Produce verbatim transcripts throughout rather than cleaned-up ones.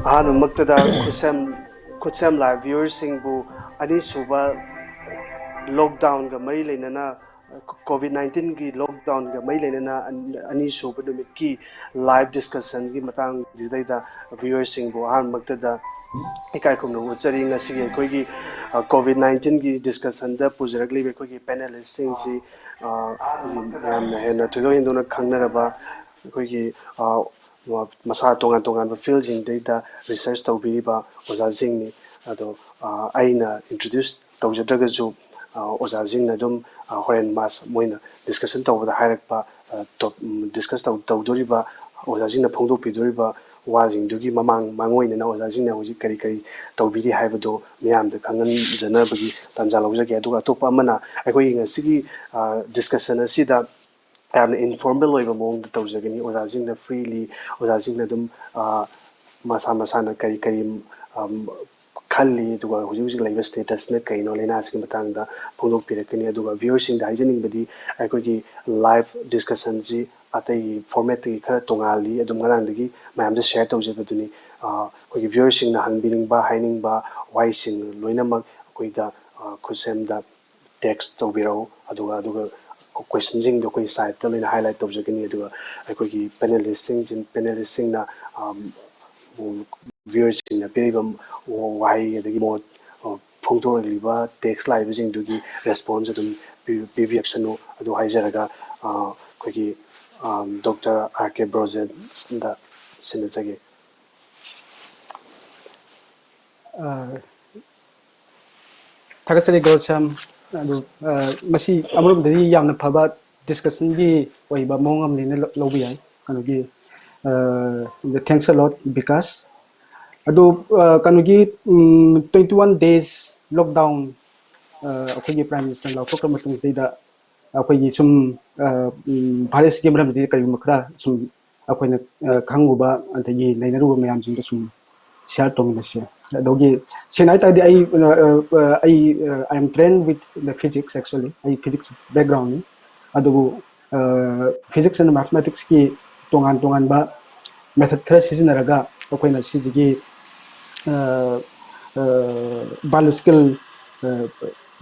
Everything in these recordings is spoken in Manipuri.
ꯑꯍꯥꯟꯕꯃꯛꯇꯗ ꯈꯨꯠꯁꯦꯝ ꯈꯨꯠꯁꯦꯝ ꯂꯥꯏꯚ ꯚ꯭ꯌꯨꯋꯔꯁꯤꯡꯕꯨ ꯑꯅꯤꯁꯨꯕ ꯂꯣꯛꯗꯥꯎꯟꯒ ꯃꯔꯤ ꯂꯩꯅꯅ, ꯀꯣꯚꯤꯗ ꯅꯥꯏꯟꯇꯤꯟꯒꯤ ꯂꯣꯛꯗꯥꯎꯟꯒ ꯃꯔꯤ ꯂꯩꯅꯅ ꯑꯅꯤꯁꯨꯕ ꯅꯨꯃꯤꯠꯀꯤ ꯂꯥꯏꯚ ꯗꯤꯁꯀꯁꯟꯒꯤ ꯃꯇꯥꯡꯁꯤꯗꯩꯗ ꯚ꯭ꯌꯨꯋꯔꯁꯤꯡꯕꯨ ꯑꯍꯥꯟꯕꯃꯛꯇꯗ ꯏꯀꯥꯏ ꯈꯨꯝꯅꯕ ꯎꯠꯆꯔꯤ꯫ ꯉꯁꯤꯒꯤ ꯑꯩꯈꯣꯏꯒꯤ ꯀꯣꯚꯤꯗ ꯅꯥꯏꯟꯇꯤꯟꯒꯤ ꯗꯤꯁꯀꯁꯟꯗ ꯄꯨꯖꯔꯛꯂꯤꯕ ꯑꯩꯈꯣꯏꯒꯤ ꯄꯦꯅꯦꯂꯤꯁꯁꯤꯡꯁꯤ ꯌꯥꯝꯅ ꯍꯦꯟꯅ ꯊꯣꯏꯗꯣꯛ ꯍꯦꯟꯗꯣꯛꯅ ꯈꯪꯅꯔꯕ ꯑꯩꯈꯣꯏꯒꯤ ꯃꯁꯥ ꯇꯣꯉꯥꯟ ꯇꯣꯉꯥꯟꯕ ꯐꯤꯜꯁꯤꯡꯗꯩꯗ ꯔꯤꯁꯔꯁ ꯇꯧꯕꯤꯔꯤꯕ ꯑꯣꯖꯥꯁꯤꯡꯅꯤ꯫ ꯑꯗꯣ ꯑꯩꯅ ꯏꯟꯇ꯭ꯔꯣꯗ꯭ꯌꯨꯁ ꯇꯧꯖꯗ꯭ꯔꯒꯁꯨ ꯑꯣꯖꯥꯁꯤꯡꯅ ꯑꯗꯨꯝ ꯍꯣꯔꯦꯟ ꯃꯥꯁ ꯃꯣꯏꯅ ꯗꯤꯁꯀꯁꯟ ꯇꯧꯕꯗ ꯍꯥꯏꯔꯛꯄ ꯗꯤꯁꯀꯁ ꯇꯧꯗꯣꯔꯤꯕ ꯑꯣꯖꯥꯁꯤꯡꯅ ꯐꯣꯡꯗꯣꯛꯄꯤꯗꯣꯔꯤꯕ ꯋꯥꯁꯤꯡꯗꯨꯒꯤ ꯃꯃꯥꯡ ꯃꯥꯡꯑꯣꯏꯅꯅ ꯑꯣꯖꯥꯁꯤꯡꯅ ꯍꯧꯖꯤꯛ ꯀꯔꯤ ꯀꯔꯤ ꯇꯧꯕꯤꯔꯤ ꯍꯥꯏꯕꯗꯨ ꯃꯤꯌꯥꯝꯗ ꯈꯪꯍꯟꯖꯅꯕꯒꯤ ꯇꯥꯟꯖꯥ ꯂꯧꯖꯒꯦ꯫ ꯑꯗꯨꯒ ꯑꯇꯣꯞꯄ ꯑꯃꯅ ꯑꯩꯈꯣꯏꯒꯤ ꯉꯁꯤꯒꯤ ꯗꯤꯁꯀꯁꯟ ꯑꯁꯤꯗ ꯌꯥꯝꯅ ꯏꯟꯐꯣꯔꯃꯦꯜ ꯑꯣꯏꯕ ꯃꯑꯣꯡꯗ ꯇꯧꯖꯒꯅꯤ꯫ ꯑꯣꯖꯥꯁꯤꯡꯅ ꯐ꯭ꯔꯤꯂꯤ ꯑꯣꯖꯥꯁꯤꯡꯅ ꯑꯗꯨꯝ ꯃꯁꯥ ꯃꯁꯥꯅ ꯀꯔꯤ ꯀꯔꯤ ꯈꯜꯂꯤ, ꯑꯗꯨꯒ ꯍꯧꯖꯤꯛ ꯍꯧꯖꯤꯛ ꯂꯩꯕ ꯁ꯭ꯇꯦꯇꯁꯅ ꯀꯩꯅꯣ, ꯂꯥꯏꯅꯥꯁꯤꯒꯤ ꯃꯇꯥꯡꯗ ꯐꯣꯡꯗꯣꯛꯄꯤꯔꯛꯀꯅꯤ꯫ ꯑꯗꯨꯒ ꯚ꯭ꯌꯨꯋꯔꯁꯤꯡꯗ ꯍꯥꯏꯖꯅꯤꯡꯕꯗꯤ ꯑꯩꯈꯣꯏꯒꯤ ꯂꯥꯏꯚ ꯗꯤꯁꯀꯁꯟꯁꯤ ꯑꯇꯩ ꯐꯣꯔꯃꯦꯠꯇꯒꯤ ꯈꯔ ꯇꯣꯉꯥꯜꯂꯤ꯫ ꯑꯗꯨꯝ ꯉꯔꯥꯡꯗꯒꯤ ꯃꯌꯥꯝꯗ ꯁꯤꯌꯔ ꯇꯧꯖꯕꯗꯨꯅꯤ꯫ ꯑꯩꯈꯣꯏꯒꯤ ꯚ꯭ꯌꯨꯋꯔꯁꯤꯡꯅ ꯍꯪꯕꯤꯅꯤꯡꯕ ꯍꯥꯏꯅꯤꯡꯕ ꯋꯥꯍꯩꯁꯤꯡ ꯂꯣꯏꯅꯃꯛ ꯑꯩꯈꯣꯏꯗ ꯈꯨꯠꯁꯦꯝꯗ ꯇꯦꯛꯁ ꯇꯧꯕꯤꯔꯛꯎ꯫ ꯑꯗꯨꯒ ꯑꯗꯨꯒ ꯀꯣꯏꯁꯟꯁꯤꯡꯗꯣ ꯑꯩꯈꯣꯏ ꯁꯥꯏꯠꯇ ꯂꯣꯏꯅ ꯍꯥꯏꯂꯥꯏꯠ ꯇꯧꯖꯒꯅꯤ꯫ ꯑꯗꯨꯒ ꯑꯩꯈꯣꯏꯒꯤ ꯄꯦꯅꯦꯂꯤꯁꯁꯤꯡ ꯄꯦꯅꯦꯂꯤꯁꯁꯤꯡꯅ ꯚ꯭ꯌꯨꯋꯔꯁꯤꯡꯅ ꯄꯤꯔꯤꯕ ꯋꯥꯍꯩ ꯑꯗꯒꯤ ꯃꯣꯠ ꯐꯣꯡꯗꯣꯔꯛꯂꯤꯕ ꯇꯦꯛꯁ ꯂꯥꯛꯏꯕꯁꯤꯡꯗꯨꯒꯤ ꯔꯦꯁꯄꯣꯟꯁ ꯑꯗꯨꯝ ꯄꯤꯕꯤꯔꯛꯁꯅꯨ꯫ ꯑꯗꯨ ꯍꯥꯏꯖꯔꯒ ꯑꯩꯈꯣꯏꯒꯤ ꯗꯣꯛꯇꯔ ꯑꯥꯔ ꯀꯦ ꯕ꯭ꯔꯣꯖꯦꯟꯗ ꯁꯤꯟꯅꯖꯒꯦ꯫ ꯊꯥꯒꯠꯆꯔꯤ ꯒꯣꯔꯁꯝ꯫ ꯑꯗꯨ ꯃꯁꯤ ꯑꯃꯔꯣꯝꯗꯗꯤ ꯌꯥꯝꯅ ꯐꯕ ꯗꯤꯁꯀꯁꯟꯒꯤ ꯑꯣꯏꯕ ꯃꯑꯣꯡ ꯑꯃꯅꯦꯅ ꯂꯧꯕ ꯌꯥꯏ꯫ ꯀꯩꯅꯣꯒꯤ thanks a lot, ꯕꯤꯀꯥꯁ꯫ ꯑꯗꯨ ꯀꯩꯅꯣꯒꯤ twenty one days lockdown ꯑꯩꯈꯣꯏꯒꯤ ꯄ꯭ꯔꯥꯏꯝ ꯃꯤꯅꯤꯁꯇꯔ ꯂꯥꯎꯊꯣꯛꯈ꯭ꯔ ꯃꯇꯨꯡꯁꯤꯗꯩꯗ ꯑꯩꯈꯣꯏꯒꯤ ꯁꯨꯝ ꯚꯥꯏꯔꯁꯀꯤ ꯃꯔꯝꯁꯤꯗ ꯀꯔꯤꯒꯨꯝꯕ ꯈꯔ ꯁꯨꯝ ꯑꯩꯈꯣꯏꯅ ꯈꯪꯉꯨꯕ ꯑꯗꯒꯤ ꯅꯩꯅꯔꯨꯕ ꯃꯌꯥꯝꯁꯤꯡꯗꯣ ꯁꯨꯝ ꯁꯤꯌꯥꯔ ꯇꯧꯃꯤꯟꯅꯁꯦ꯫ ꯑꯗꯨꯒꯤ ꯁꯦꯡꯅ ꯍꯥꯏ ꯇꯥꯔꯗꯤ ꯑꯩ ꯑꯩ I am trained with the physics, actually꯫ ꯑꯩ ꯐꯤꯖꯤꯛꯁ ꯕꯦꯛꯒ꯭ꯔꯥꯎꯟꯅꯤ꯫ ꯑꯗꯨꯕꯨ ꯐꯤꯖꯤꯛꯁ ꯑꯦꯟ ꯃꯦꯊꯃꯦꯇꯤꯛꯁꯀꯤ ꯇꯣꯉꯥꯟ ꯇꯣꯉꯥꯟꯕ ꯃꯦꯊꯠ ꯈꯔ ꯁꯤꯖꯤꯟꯅꯔꯒ ꯑꯩꯈꯣꯏꯅ ꯁꯤꯁꯤꯒꯤ biological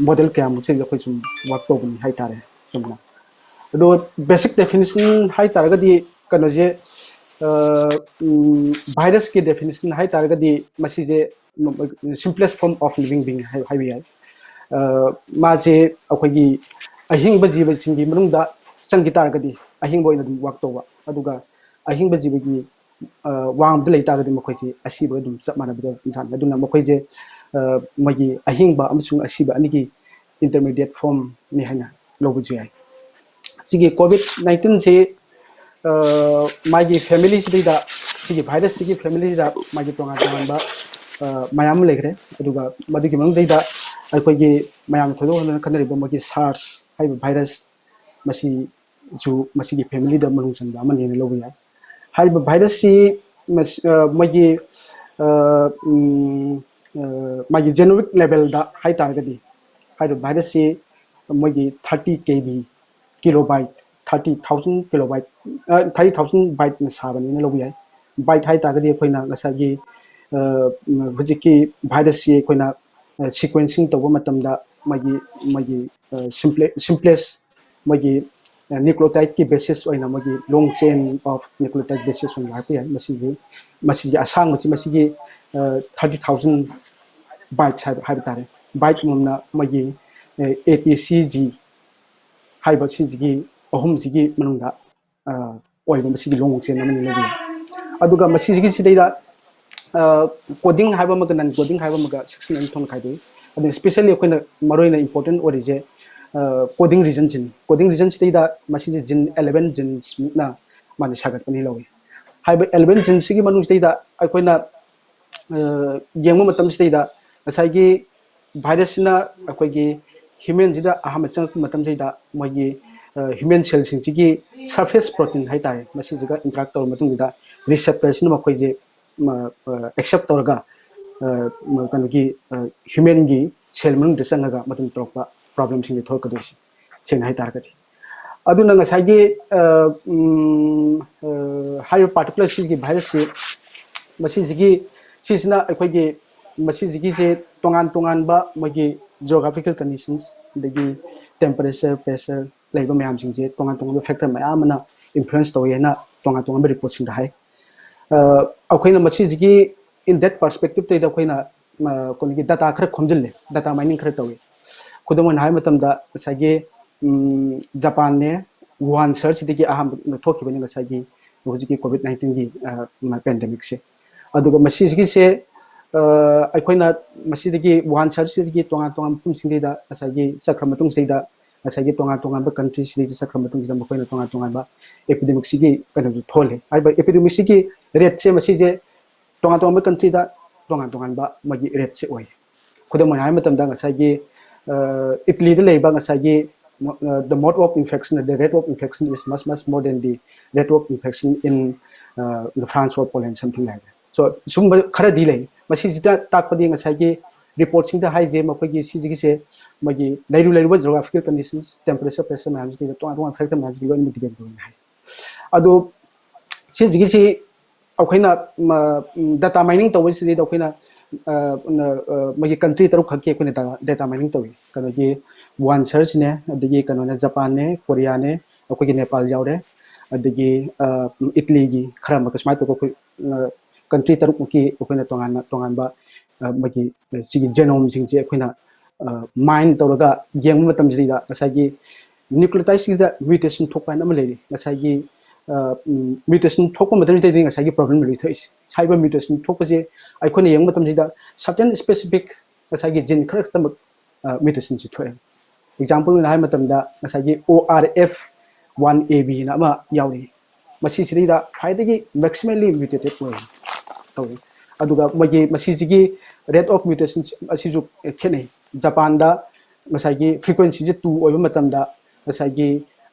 model ꯀꯌꯥꯃꯨꯛꯁꯤꯗ ꯑꯩꯈꯣꯏ ꯁꯨꯝ work ꯇꯧꯕꯅꯤ ꯍꯥꯏꯇꯥꯔꯦ꯫ ꯆꯨꯝꯅ ꯑꯗꯣ basic definition ꯍꯥꯏꯇꯥꯔꯒꯗꯤ ꯀꯩꯅꯣꯁꯦ, virusꯀꯤ definition ꯍꯥꯏꯇꯥꯔꯒꯗꯤ ꯃꯁꯤꯁꯦ simplest form of living being ꯍꯥꯏꯕ ꯌꯥꯏ꯫ ꯃꯥꯁꯦ ꯑꯩꯈꯣꯏꯒꯤ ꯑꯍꯤꯡꯕ ꯖꯤꯕꯁꯤꯡꯒꯤ ꯃꯅꯨꯡꯗ ꯆꯪꯈꯤ ꯇꯥꯔꯒꯗꯤ ꯑꯍꯤꯡꯕ ꯑꯣꯏꯅ ꯑꯗꯨꯝ work ꯇꯧꯕ, ꯑꯗꯨꯒ ꯑꯍꯤꯡꯕ ꯖꯤꯕꯒꯤ ꯋꯥꯡꯃꯗ ꯂꯩ ꯇꯥꯔꯒꯗꯤ ꯃꯈꯣꯏꯁꯤ ꯑꯁꯤꯕꯒ ꯑꯗꯨꯝ ꯆꯞ ꯃꯥꯟꯅꯕ ꯏꯟꯁꯥꯡꯅꯤ꯫ ꯑꯗꯨꯅ ꯃꯈꯣꯏꯁꯦ ꯃꯣꯏꯒꯤ ꯑꯍꯤꯡꯕ ꯑꯃꯁꯨꯡ ꯑꯁꯤꯕ ꯑꯅꯤꯒꯤ intermediate formꯅꯤ ꯍꯥꯏꯅ ꯂꯧꯕꯁꯨ ꯌꯥꯏ꯫ ꯁꯤꯒꯤ COVID nineteenꯁꯤ ꯃꯥꯒꯤ familyꯁꯤꯗꯩꯗ, ꯁꯤꯒꯤ virusꯁꯤꯒꯤ familyꯁꯤꯗ ꯃꯥꯒꯤ ꯇꯣꯉꯥꯟ ꯇꯣꯉꯥꯟꯕ ꯃꯌꯥꯝ ꯑꯃ ꯂꯩꯈ꯭ꯔꯦ꯫ ꯑꯗꯨꯒ ꯃꯗꯨꯒꯤ ꯃꯅꯨꯡꯗꯩꯗ ꯑꯩꯈꯣꯏꯒꯤ ꯃꯌꯥꯝꯅ ꯊꯣꯏꯗꯣꯛ ꯍꯦꯟꯗꯣꯛꯅ ꯈꯟꯅꯔꯤꯕ ꯃꯣꯏꯒꯤ SARS ꯍꯥꯏꯔꯤꯕ virus, ꯃꯁꯤꯁꯨ ꯃꯁꯤꯒꯤ familyꯗ ꯃꯅꯨꯡ ꯆꯟꯕ ꯑꯃꯅꯦꯅ ꯂꯧꯕ ꯌꯥꯏ꯫ ꯍꯥꯏꯔꯤꯕ virusꯁꯤ ꯃꯁꯤ, ꯃꯣꯏꯒꯤ ꯃꯥꯒꯤ generic levelꯗ ꯍꯥꯏꯇꯥꯔꯒꯗꯤ ꯍꯥꯏꯔꯤꯕ virusꯁꯤ ꯃꯣꯏꯒꯤ thirty K B, kilobyte, thirty thousand kilobyte, thirty thousand byteꯅ ꯁꯥꯕꯅꯦꯅ ꯂꯧꯕ ꯌꯥꯏ꯫ Byte ꯍꯥꯏ ꯇꯥꯔꯒꯗꯤ ꯑꯩꯈꯣꯏꯅ ꯉꯁꯥꯏꯒꯤ ꯍꯧꯖꯤꯛꯀꯤ virusꯁꯤ ꯑꯩꯈꯣꯏꯅ sequencing ꯇꯧꯕ ꯃꯇꯝꯗ ꯃꯥꯒꯤ, ꯃꯥꯒꯤ simple, simplest ꯃꯣꯏꯒꯤ nucleotideꯀꯤ basis ꯑꯣꯏꯅ ꯃꯣꯏꯒꯤ long chain of nucleotide basis ꯑꯣꯏꯅ ꯂꯥꯛꯄ ꯌꯥꯏ꯫ ꯃꯁꯤꯁꯦ, ꯃꯁꯤꯒꯤ ꯑꯁꯥꯡꯕꯁꯤ ꯃꯁꯤꯒꯤ thirty thousand bytes ꯍꯥꯏꯕ, ꯍꯥꯏꯕ ꯇꯥꯔꯦ꯫ Byte ꯑꯃꯃꯝꯅ ꯃꯣꯏꯒꯤ ATCG ꯍꯥꯏꯕ ꯁꯤꯁꯤꯒꯤ ꯑꯍꯨꯝꯁꯤꯒꯤ ꯃꯅꯨꯡꯗ ꯑꯣꯏꯕ ꯃꯁꯤꯒꯤ long chain ꯑꯃꯅꯤ ꯂꯧꯕ ꯌꯥꯏ꯫ ꯑꯗꯨꯒ ꯃꯁꯤꯁꯤꯒꯤ ꯁꯤꯗꯩꯗ coding ꯍꯥꯏꯕ ꯑꯃꯒ non coding ꯍꯥꯏꯕ ꯑꯃꯒ section ꯑꯅꯤ ꯊꯣꯛꯅ ꯈꯥꯏꯗꯣꯛꯏ꯫ ꯑꯗꯨꯅ specially ꯑꯩꯈꯣꯏꯅ ꯃꯔꯨꯑꯣꯏꯅ important ꯑꯣꯏꯔꯤꯁꯦ coding regionꯁꯤꯅꯤ꯫ Coding regionꯁꯤꯗꯩꯗ ꯃꯁꯤꯁꯦ gene eleven genesꯃꯨꯛꯅ ꯃꯥꯅ ꯁꯥꯒꯠꯄꯅꯤ ꯂꯧꯏ꯫ ꯍꯥꯏꯔꯤꯕ eleven genesꯁꯤꯒꯤ ꯃꯅꯨꯡꯁꯤꯗꯩꯗ ꯑꯩꯈꯣꯏꯅ ꯌꯦꯡꯕ ꯃꯇꯝꯁꯤꯗꯩꯗ ꯉꯁꯥꯏꯒꯤ virusꯁꯤꯅ ꯑꯩꯈꯣꯏꯒꯤ humanꯁꯤꯗ ꯑꯍꯥꯟꯕ ꯆꯪꯉꯛꯄ ꯃꯇꯝꯁꯤꯗ ꯃꯣꯏꯒꯤ human cellꯁꯤꯡꯁꯤꯒꯤ surface protein ꯍꯥꯏꯇꯥꯔꯦ, ꯃꯁꯤꯁꯤꯒ interact ꯇꯧꯔꯕ ꯃꯇꯨꯡꯗ receptorꯁꯤꯅ ꯃꯈꯣꯏꯁꯦ accept ꯇꯧꯔꯒ ꯀꯩꯅꯣꯒꯤ humanꯒꯤ cell ꯃꯅꯨꯡꯗ ꯆꯪꯉꯒ ꯃꯗꯨꯅ ꯇꯧꯔꯛꯄ problemꯁꯤꯡꯗꯤ ꯊꯣꯛꯂꯛꯀꯗꯣꯏꯁꯤ, ꯁꯦꯡꯅ ꯍꯥꯏꯇꯥꯔꯒꯗꯤ꯫ ꯑꯗꯨꯅ ꯉꯁꯥꯏꯒꯤ ꯍꯥꯏꯔꯤꯕ particular ꯁꯤꯒꯤ virusꯁꯤ ꯃꯁꯤꯁꯤꯒꯤ ꯁꯤꯁꯤꯅ ꯑꯩꯈꯣꯏꯒꯤ ꯃꯁꯤꯁꯤꯒꯤꯁꯦ ꯇꯣꯉꯥꯟ ꯇꯣꯉꯥꯟꯕ ꯃꯣꯏꯒꯤ geographical conditions ꯑꯗꯒꯤ temperature, pressure ꯂꯩꯕ ꯃꯌꯥꯝꯁꯤꯡꯁꯦ ꯇꯣꯉꯥꯟ ꯇꯣꯉꯥꯟꯕ factor ꯃꯌꯥꯝ ꯑꯃꯅ influence ꯇꯧꯋꯦ ꯍꯥꯏꯅ ꯇꯣꯉꯥꯟ ꯇꯣꯉꯥꯟꯕ reportꯁꯤꯡꯗ ꯍꯥꯏ꯫ ꯑꯩꯈꯣꯏꯅ ꯃꯁꯤꯁꯤꯒꯤ in that perspectiveꯇꯩꯗ ꯑꯩꯈꯣꯏꯅ ꯑꯩꯈꯣꯏꯒꯤ data ꯈꯔ ꯈꯣꯝꯖꯤꯜꯂꯦ, data mining ꯈꯔ ꯇꯧꯏ꯫ ꯈꯨꯗꯝ ꯑꯣꯏꯅ ꯍꯥꯏꯕ ꯃꯇꯝꯗ ꯉꯁꯥꯏꯒꯤ ꯖꯄꯥꯟꯅꯦ, ꯋꯨꯍꯥꯟ ꯁꯍꯔꯁꯤꯗꯒꯤ ꯑꯍꯥꯟꯕ ꯊꯣꯛꯈꯤꯕꯅꯤ ꯉꯁꯥꯏꯒꯤ ꯍꯧꯖꯤꯛꯀꯤ COVID nineteenꯒꯤ pandemicꯁꯦ꯫ ꯑꯗꯨꯒ ꯃꯁꯤꯁꯤꯒꯤꯁꯦ ꯑꯩꯈꯣꯏꯅ ꯃꯁꯤꯗꯒꯤ ꯋꯨꯍꯥꯟ ꯁꯍꯔꯁꯤꯗꯒꯤ ꯇꯣꯉꯥꯟ ꯇꯣꯉꯥꯟꯕ ꯃꯐꯝꯁꯤꯡꯗꯩꯗ ꯉꯁꯥꯏꯒꯤ ꯆꯠꯈ꯭ꯔ ꯃꯇꯨꯡꯁꯤꯗꯩꯗ ꯉꯁꯥꯏꯒꯤ ꯇꯣꯉꯥꯟ ꯇꯣꯉꯥꯟꯕ countryꯁꯤꯗꯩꯗ ꯆꯠꯈ꯭ꯔ ꯃꯇꯨꯡꯁꯤꯗ ꯃꯈꯣꯏꯅ ꯇꯣꯉꯥꯟ ꯇꯣꯉꯥꯟꯕ epidemicꯁꯤꯒꯤ ꯀꯩꯅꯣꯁꯨ ꯊꯣꯛꯍꯜꯂꯤ꯫ ꯍꯥꯏꯔꯤꯕ epidemicꯁꯤꯒꯤ rateꯁꯦ ꯃꯁꯤꯁꯦ ꯇꯣꯉꯥꯟ ꯇꯣꯉꯥꯟꯕ countryꯗ ꯇꯣꯉꯥꯟ ꯇꯣꯉꯥꯟꯕ ꯃꯥꯒꯤ rateꯁꯦ ꯑꯣꯏ꯫ ꯈꯨꯗꯝ ꯑꯣꯏꯅ ꯍꯥꯏꯕ ꯃꯇꯝꯗ ꯉꯁꯥꯏꯒꯤ ꯏꯇꯂꯤꯗ ꯂꯩꯕ ꯉꯁꯥꯏꯒꯤ the mode of infection, the rate of infection is much much more than the rate of infection in France or Poland, something like that꯫ So ꯁꯨꯝꯕ ꯈꯔꯗꯤ ꯂꯩ꯫ ꯃꯁꯤꯁꯤꯗ ꯇꯥꯛꯄꯗꯤ ꯉꯁꯥꯏꯒꯤ reportꯁꯤꯡꯗ ꯍꯥꯏꯁꯦ ꯃꯈꯣꯏꯒꯤ ꯁꯤꯁꯤꯒꯤꯁꯦ ꯃꯣꯏꯒꯤ ꯂꯩꯔꯨ ꯂꯩꯔꯨꯕ geographical conditions, temperature, pressure ꯃꯌꯥꯝꯁꯤꯗ ꯇꯣꯉꯥꯟ ꯇꯣꯉꯥꯟꯕ factor ꯃꯌꯥꯝꯁꯤꯗ ꯂꯣꯏꯅꯃꯛ depend ꯇꯧꯋꯦꯅ ꯍꯥꯏ꯫ ꯑꯗꯣ ꯁꯤꯁꯤꯒꯤꯁꯤ ꯑꯩꯈꯣꯏꯅ data mining ꯇꯧꯕꯁꯤꯗꯩꯗ ꯑꯩꯈꯣꯏꯅ ꯃꯣꯏꯒꯤ country ꯇꯔꯨꯛ ꯈꯛꯀꯤ ꯑꯩꯈꯣꯏꯅ data mining ꯇꯧꯏ꯫ ꯀꯩꯅꯣꯒꯤ ꯋꯨꯍꯥꯟ ꯁꯍꯔꯁꯤꯅꯦ, ꯑꯗꯒꯤ ꯀꯩꯅꯣꯅꯦ, ꯖꯄꯥꯟꯅꯦ, ꯀꯣꯔꯤꯌꯥꯅꯦ, ꯑꯩꯈꯣꯏꯒꯤ ꯅꯦꯄꯥꯜ ꯌꯥꯎꯔꯦ, ꯑꯗꯒꯤ ꯏꯇꯂꯤꯒꯤ ꯈꯔ ꯑꯃꯒ ꯁꯨꯃꯥꯏꯅ ꯇꯧꯕ ꯑꯩꯈꯣꯏ country ꯇꯔꯨꯛꯃꯨꯛꯀꯤ ꯑꯩꯈꯣꯏꯅ ꯇꯣꯉꯥꯟꯅ ꯇꯣꯉꯥꯟꯕ ꯃꯣꯏꯒꯤ ꯁꯤꯒꯤ genomeꯁꯤꯡꯁꯦ ꯑꯩꯈꯣꯏꯅ mine ꯇꯧꯔꯒ ꯌꯦꯡꯕ ꯃꯇꯝꯁꯤꯗ ꯉꯁꯥꯏꯒꯤ nucleotideꯁꯤꯗ mutation ꯊꯣꯛꯄ ꯍꯥꯏꯅ ꯑꯃ ꯂꯩꯔꯤ꯫ ꯉꯁꯥꯏꯒꯤ mutation ꯊꯣꯛꯄ ꯃꯇꯝꯁꯤꯗꯩꯗꯤ ꯉꯁꯥꯏꯒꯤ problem ꯂꯣꯏ ꯊꯣꯛꯏꯁꯦ꯫ ꯍꯥꯏꯔꯤꯕ mutation ꯊꯣꯛꯄꯁꯦ ꯑꯩꯈꯣꯏꯅ ꯌꯦꯡꯕ ꯃꯇꯝꯁꯤꯗ certain specific ꯉꯁꯥꯏꯒꯤ gene ꯈꯔ ꯈꯛꯇꯃꯛ mutationꯁꯤ ꯊꯣꯛꯑꯦ꯫ Example ꯑꯣꯏꯅ ꯍꯥꯏꯕ ꯃꯇꯝꯗ ꯉꯁꯥꯏꯒꯤ O R F one A Bꯅ ꯑꯃ ꯌꯥꯎꯔꯤ꯫ ꯃꯁꯤꯁꯤꯗꯩꯗ ꯈ꯭ꯋꯥꯏꯗꯒꯤ maximally mutated ꯑꯣꯏ ꯇꯧꯏ꯫ ꯑꯗꯨꯒ ꯃꯣꯏꯒꯤ ꯃꯁꯤꯁꯤꯒꯤ rate of mutation ꯑꯁꯤꯁꯨ ꯈꯦꯠꯅꯩ꯫ ꯖꯄꯥꯟꯗ ꯉꯁꯥꯏꯒꯤ frequencyꯁꯦ two ꯑꯣꯏꯕ ꯃꯇꯝꯗ ꯉꯁꯥꯏꯒꯤ